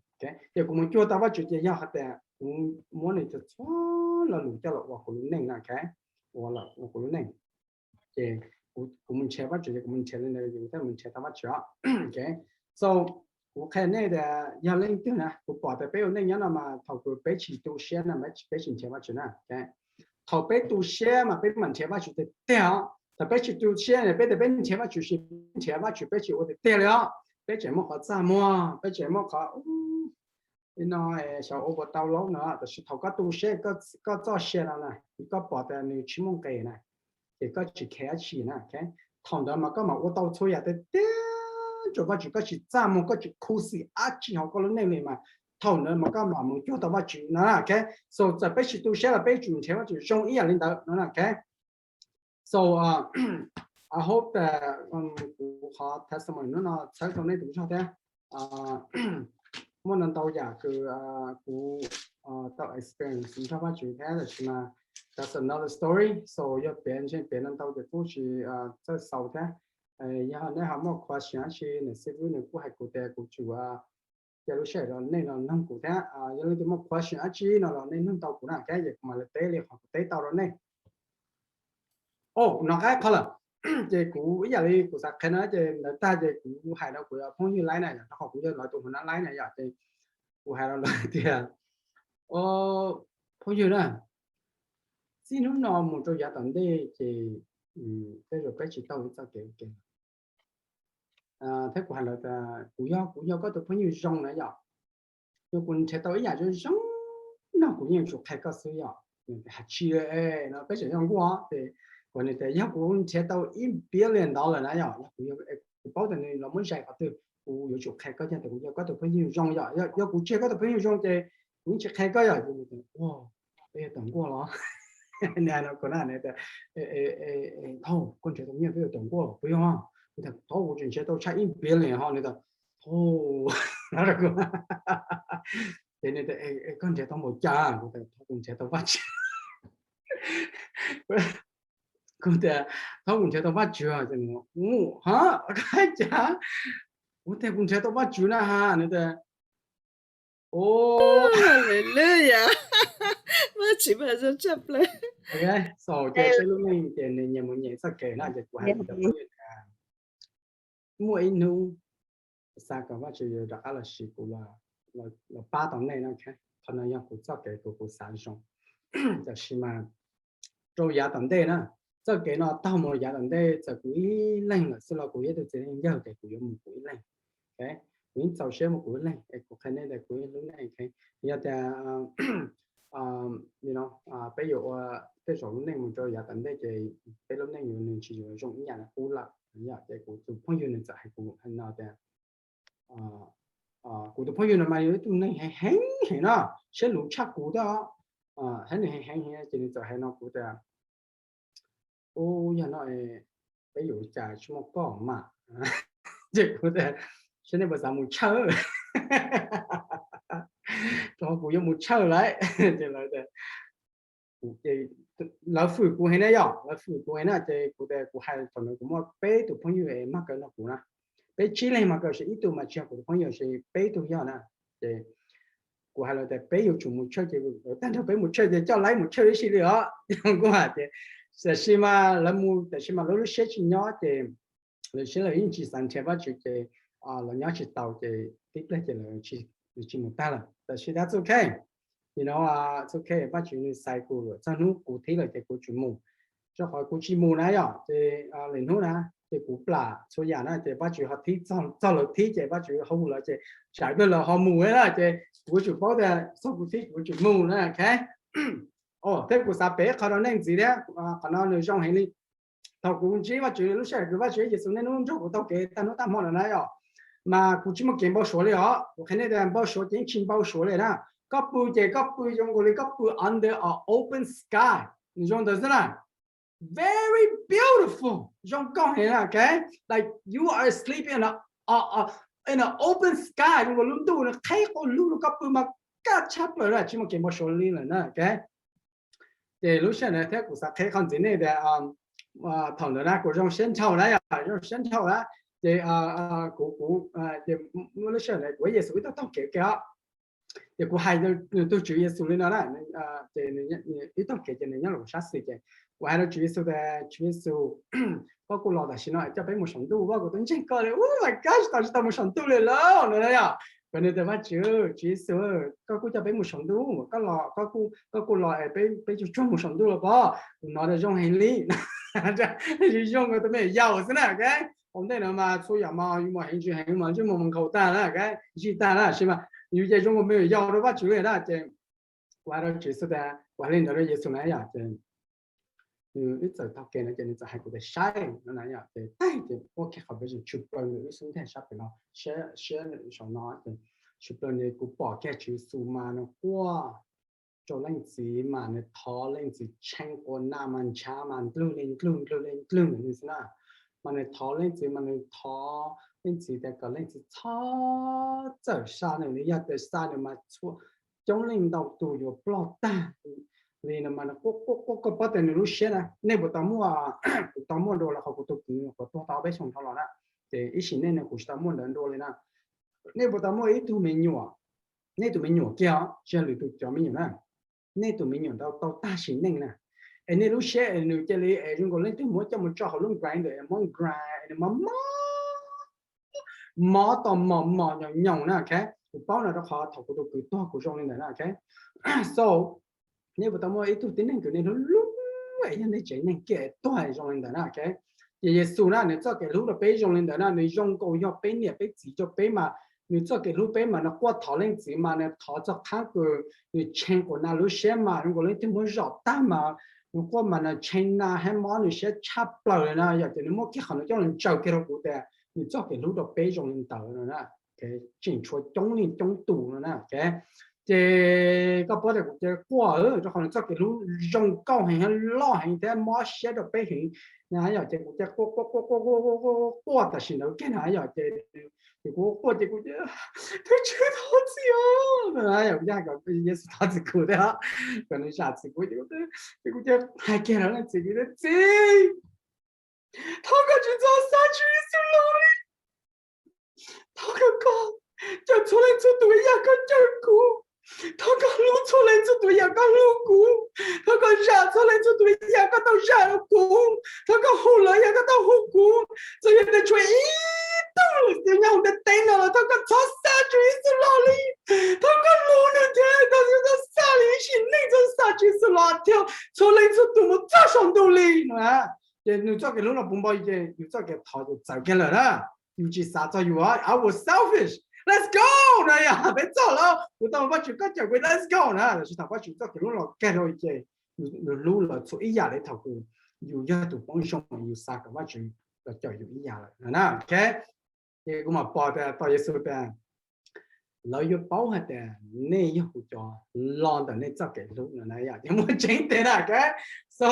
Ces kuv mus cuag tau Vajtswv ces yog hais tias kuv muab nws txhua txhua lo lus coj los ua kuv lub neej na, ok, ua kuv lub neej. Ces kuv mus nrhiav Vajtswv ces kuv mus nrhiav li ntawd, kuv thiaj mus nrhiav tau Vajtswv os. So kuv qhia nej tias yog leej twg na, kuv pom tias peb ua neej nyob no mas thaum kws peb tsis tu siab na, peb tsis nrhiav Vajtswv na. Thaum peb tu siab mas peb mam nrhiav Vajtswv tiag tiag os. Thaum peb tsis tu siab, peb tias peb nrhiav Vajtswv, nrhiav Vajtswv peb tsis ua tiag tiag li os. Peb tseem muaj qhov txaj muag, peb tseem muaj qhov li no, xyov ua puas tau laub no. Tab sis thaum koj tu siab, koj txoj sia no na, koj pom tias nws tsis muaj nqis na, ces koj tsis khe dab tsi na. Thaum ntawd mas koj mam ua tau txhua yam tiag tiag, tsuas Vajtswv koj tsis txaj muag, koj tsis khuv xim dab tsi hauv koj lub neej li mas thaum ntawd mas koj mam mus cuag tau Vajtswv no. So txawm peb tsis tu siab los peb tsum nrhiav Vajtswv zoo ib yam li ntawd no. So I hope that kuv qhov testimony hnub no txhawb tau nej tus zog thiab. Muaj ntau ntau yam kws kuv tau experience nrog Vajtswv thiab, tab sis mas that's another story. So yog piav ntshe piav ntau ntau ces kuj tsis txawj xaus thiab. Yog nej ho muaj question dab tsi, nws xib fwb nws kuj hais kuv tias kuv tsum cia lub sij hawm rau nej los nug kuv thiab. Yog leej twg muaj question dab tsi no los nej nug tau kuv na, thiab kuv mam li teb li qhov kuv teb tau rau nej. O, no qab qhov lawm. Ces kuv ib yam li kuv xav qhia no ces ntawd tag ces kuv hais rau kuv phooj ywg laib na yom, rau qhov kuv yog lawv tus hluas nraug laib na yom, ces kuv hais rau lawv tias Phooj ywg na, txij hnub no mus rau yav tom ntej ces tej zaum peb tsis tau ib txoj kev ua ke. Thiab kuv hais lawv tias kuv yog, kuv yog koj tus phooj ywg zoo na yom, yog kuv nrhiav tau ib yam zoo zoo no kuv yeej yuav tsum qhia koj xwb yom. Hais tsis no peb tseem yog nkuaj ces kuv nws tias yog kuv nrhiav tau ib billion dollar na yom, yog kuv, kuv paub tias nws los muab zais qhov twg, kuv yuav tsum qhia koj, yog tias kuv yog koj tus phooj ywg zoo yom. Yog kuv tsis yog koj tus phooj ywg zoo ces kuv yeej tsis qhia koj yom. Peb yog tom nkuaj los? Nws hais no kuv na, nws tias, Thauj, koj nrhiav tau nyiaj peb yog tom nkuaj los puas yog? Kuv tias, Thauj, kuv tseem nrhiav tau tshaj ib billion ho. Nws tias, Thauj, ces nws tias, Koj nrhiav tau npaum cas? Kuv tias, Thauj, kuv nrhiav tau Vajtswv. Kuv tias, Thauj, kuv nrhiav tau Vajtswv. Ces nws, Ua, ha, koj hais cas? Kuv tias, Kuv nrhiav tau Vajtswv na ha. Nws tias, Hallelujah, Vajtswv mas zoo tshaj plaws. Xaus ces peb lub neej ces nws nyias mus nyias txoj kev na, ces kuv hais rau phooj ywg tias muaj ib hnub xav kom Vajtswv yuav rov qab los siv kuv los pab tau nej na. Qhov no yog kuv txoj kev kuv, kuv xav zoo. Tab sis mas rau yav tom ntej na, txoj kev no taug mus yav tom ntej, txawm kuv ib leeg lawm xwb los kuv yog ib tug txiv neej yawg ces kuv yuav mus kuv ib leeg. Kuv yeej txaus siab mus kuv ib leeg es kuv qhia nej tias kuv ib lub neej. Yog tias peb yuav ua tej zaum lub neej mus rau yav tom ntej ces peb lub neej yuav nws tsis yuav zoo ib yam li qub lawm. Ces kuv tus phooj ywg nws txawm hais kuv no tias, kuv tus phooj ywg no mas yog ib tug neeg heev heev heev no, siab luv tshaj kuv thiab, thiab nws heev heev ces nws txawm hais no kuv tias, Ub, yog no peb yuav ua cas tsis muaj koj mas? Ces kuv tias, Saib nej puas xav mus tshawj, rau qhov kuv yuav mus tshawj lawm. Ces lawv hwm kuv heev na yom, lawv hwm kuv heev na ces kuv tias, Kuv hais thaum ntawd kuv muaj peb tus phooj ywg mas kawm nrog kuv na, peb tsib leeg mas kawm, ib tug mas tsis yog kuv tus phooj ywg, peb tug yog na. Ces kuv hais lawv tias peb yuav tsum mus tshawj ces lawv tag nrho peb mus tshawj ces coj laib mus tshawj ib si li os. Kuv hais tias, Tab sis mas lawv mus, tab sis mas lawv lub siab tsis nyob ces lawv siab lawv yeej tsis xav nrhiav Vajtswv ces lawv nyob tsis tau ces tib pliag ces lawv tsis mus tag lawm. Tab sis that's okay, you know, it's okay, Vajtswv nws xaiv kuv lawm, txog hnub kuv thib lawm ces kuv tsis mus. Rau qhov kuv tsis mus na yom ces lwm hnub na ces kuv plam txhua yam na ces Vajtswv ho thib txog lawv thib ces Vajtswv ho hu lawv ces tsam kawg lawv ho mus na ces kuv tsum paub tias txog kuv thib kuv tsum mus na. Thiab kuv xav piav qhov rau nej ntxiv thiab, qhov no nws zoo heev li. Thaum kuv ntsib Vajtswv lub sij hawm kws Vajtswv Yexus niaj hnub nrog kuv taug kev tag hnub tag hmo no na yom, mas kuv tsis muaj kev npau suav li os. Kuv qhia nej tias npau suav ces yeej tsis npau suav li na. Koj pw ces koj pw zoo nkaus li koj pw under a open sky, nws zoo ntawd xwb na. Very beautiful, zoo nkauj heev na, okay? Like you are sleeping in a, a, a, in an open sky, zoo nkaus lub ntuj nws qheb quas lug rau koj pw mas kaj tshaj plaws na, tsis muaj kev npau suav li lawm na, okay? Ces lub sij hawm ntawd thiab kuv xav qhia qhov ntxiv nej tias thaum ntawd na kuv zoo siab nrhau na yom, zoo siab nrhau na. Ces kuv, kuv, ces muaj lub sij hawm ntawd kuv Yexus ib tug taug kev ua ke os. Ces kuv hais tus Tswv Yexus li no na, ces ib tug kev ces nws nyob rau kuv sab xis ces kuv hais rau Tswv Yexus tias, Tswv Yexus, koj kuj los tam sim no coj peb mus saum ntuj, kuv twb ntseeg koj li, oh my gosh, tau tsis tau mus saum ntuj li lauj no na yom. Kuv nws tias, Vajtswv, Tswv Yexus, koj kuj coj peb mus saum ntuj, koj los, koj kuj, koj kuj los es peb, peb tsuag tsuag mus saum ntuj los pob, kuv hnov tias zoo heev li. Zoo zoo nkaus tus me nyuam yaus xwb na, okay? Ua ntej no mas txhua yam mas yus mas heev tsis heev mas ntsej muag mas nkhaus tag na, okay? Ntsig tag na, tab sis mas yus ces zoo nkaus me nyuam yaus rau Vajtswv li na. Ces kuv hais rau Tswv Yexus tias, kuv hais li ntawd rau Yexus na yom, ces nws ib txawm taug kev no ces nws txawm hais kuv tias, saib no na yom, ces taig ces ua kiag qhov vision tshwm plaws nws lub xub ntiag sab pem no, siab, siab saum no ces tshwm plaws nws, kuv pom kiag Tswv Yexus mas nws quaj rau leej txiv mas nws thov leej txiv tsheej qua naj mas ntshav mas ndlwg li ndlwg, ndlwg li ndlwg ntawm nws xwb na. Mas nws thov leej txiv mas nws thov leej txiv tias kom leej txiv txhob txawm xa nws, nws yog tias xa nws mas txhua coob leej ntau tus yuav ploj tag li no mas nws quaj quaj quaj, koj paub tias nws lub siab na. Nej puas tau muaj, kuv tau muaj dua los qhov kuv tus kwv uas tuag tau peb xyoos dhau los na, ces ib sim neej no kuv tsis tau muaj ntawd dua li na. Nej puas tau muaj ib tug me nyuam, nej tus me nyuam kiag os, tsis yog lwm tus cov me nyuam na, nej tus me nyuam tau tag sim neej na, es nej lub siab es nws cia li es zoo nkaus leej twg muab coj mus tso hauv lub grinder es muab grind es nws mos mos, mos tos mos mos nyoos nyoos na, okay? Kuv paub no rau qhov thaum kuv tus kwv tuag kuv zoo li ntawd na, ok. So nej puas tau muaj ib tug tib neeg kws nej hlub hlub es yog nej tsev neeg kiag tuag zoo li ntawd na, ok. Ces Yexus na nws txoj kev hlub rau peb zoo li ntawd na, nws zoo nkaus yog peb niam peb txiv rau peb mas, nws txoj kev hlub peb mas nws quaj thov leej txiv mas nws thov txog qhov kws nws tshee quas nas lub siab mas zoo nkaus li twb muab zom tag mas nws quaj mas nws tshee nas thiab mob nws siab tshaj plaws li na yom. Ces nws muaj kiag qhov no coj los ntsaws kiag rau kuv tias nws txoj kev hlub rau peb zoo li ntawd no na. Tseem tshuav coob leej coob tus no na, ok. Ces koj paub tias kuv cia li quaj rau qhov nws txoj kev hlub zoo nkauj heev thiab loj heev thiab mob siab rau peb heev na yom. Ces kuv cia li quaj quaj quaj quaj quaj quaj tam sim ntawd kiag na yom. Ces kuv quaj ces kuv tias, Tus Tswv thov txim os, no na yom, kuv cia li hais kom Yexus thov txim kuv thiab, kom nws zam txim kuv. Ces kuv cia li hais kiag rau leej txiv, kuv tias, Txiv, thov koj tsis txhob xa Tswv Yexus los li. Thov koj, koj cawm txhua leej txhua tus ib yam koj cawm kuv. Thov koj hlub txhua leej txhua tus ib yam koj hlub kuv. Thov koj zam txhua leej txhua tus ib yam koj tau zam rau kuv. Thov koj hu lawv ib yam koj tau hu kuv. Txawm yog tias tshuav ib tug lwm tus nyob hauv ntiaj teb no los thov koj txhob xa Tswv Yexus los li. Thov koj hlub nws thiab, thov koj txhob xa li ib sim neej, txhob xa Tswv Yexus los thiab txhua leej txhua tus mus txog saum ntuj li no. Ces nws txoj kev hlub no puv npo ces yus txoj kev thov ces txawv kiag lawm na. Yus tsis xav txog yus, I was selfish, let's go na yom. Peb txog lawm, kuv tau Vajtswv koj cawm kuv, let's go na. Tab sis thaum Vajtswv txoj kev hlub los kag rau ces nws hlub lawv txhua ib yam li thaum kws yus yog tus poob zoo yus xav kom Vajtswv los cawm yus ib yam lawm na, ok. Ces kuv mam pom tias tos Yexus tias lawv yuav paub hais tias nej yog kuv cov los ntawm nej txoj kev hlub no na yom. Ces muaj tseeb tiag na, ok. So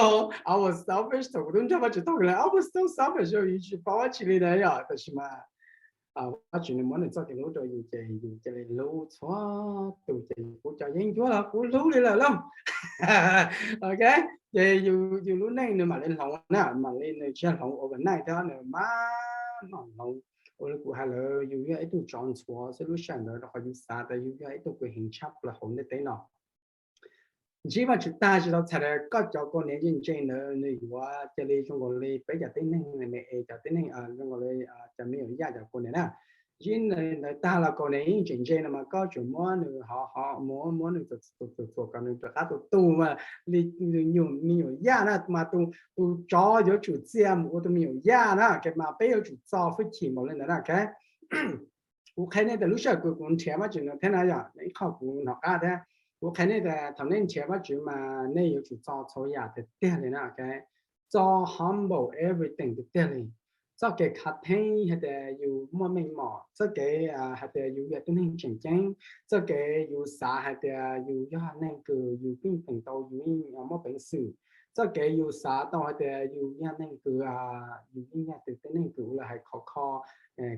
I was selfish, thaum kuv tub nrog Vajtswv tau kis lawm I was so selfish, yus tsis paub dab tsi li na yom. Tab sis mas Vajtswv nws muab nws txoj kev hlub rau yus ces yus cia li hlub txhua tus ces kuv cov yeeb ncuab los kuv hlub li lawm lauj. Ok, ces yus lub neej nws mam li hloov na, mam li nws tsis yog hloov overnight thiab, nws mam mam hloov. Ua li kuv hais lawm, yus yog ib tug tsov ntxhuav xwb lub sij hawm ntawd rau qhov yus xav tias yus yog ib tug kws heev tshaj plaws hauv ntiaj teb no. Ntsib Vajtswv tag tsis tau txhais tias koj cov kaus hniav ntse ntse ntawd nws yuav cia li zoo nkaus li peb cov tib neeg me es cov tib neeg zoo nkaus li cov me nyuam yaj cov kaus hniav na. Ntsib ntawd tag los kaus hniav yeej tseem ntse no mas koj tsuas muab nws hov hov muab muab nws txuam txuam kom nws rov qab tu tu mas li me nyuam yaj na, mas tus tsov yuav tsum txia mus ua tus me nyuam yaj na, ces mas peb yuav tsum txo hwj chim npaum li ntawd na. Kuv qhia nej tias lub sij hawm kws kuv nrhiav Vajtswv no thiab na yom, ib qho kuv hnov qab thiab, kuv qhia nej tias thaum nej nrhiav Vajtswv mas nej yuav tsum txo txhua yam tiag tiag li na, ok. Txo humble everything tiag tiag li. Txoj kev khav theeb hais tias yus muaj meej mom, txoj kev hais tias yus yog tib neeg tseem ceeb, txoj kev yus xav hais tias yus yog neeg kws yus yeej teem tau yus yeej muaj peev xwm, txoj kev yus xav tau hais tias yus yog neeg kws yus yeej yog tus tib neeg kws ua lawv hais khov kho,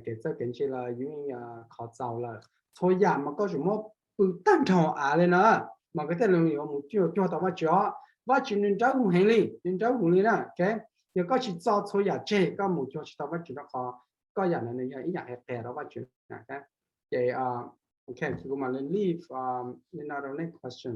kev txawj kev ntse los yus yeej khov txaus lawm. Txhua yam mas koj tsum muab pw tag nrho av li na, mas koj thiaj li yuav mus cuag cuag tau Vajtswv os. Vajtswv nws nrawj heev li, nws nrawj heev li na, ok. Yog koj tsis txo txhua yam tseg koj mus cuag tsis tau Vajtswv rau qhov koj yam no nws yog ib yam qia rau Vajtswv na. Ces ok, kuv mam li leave li no rau next question.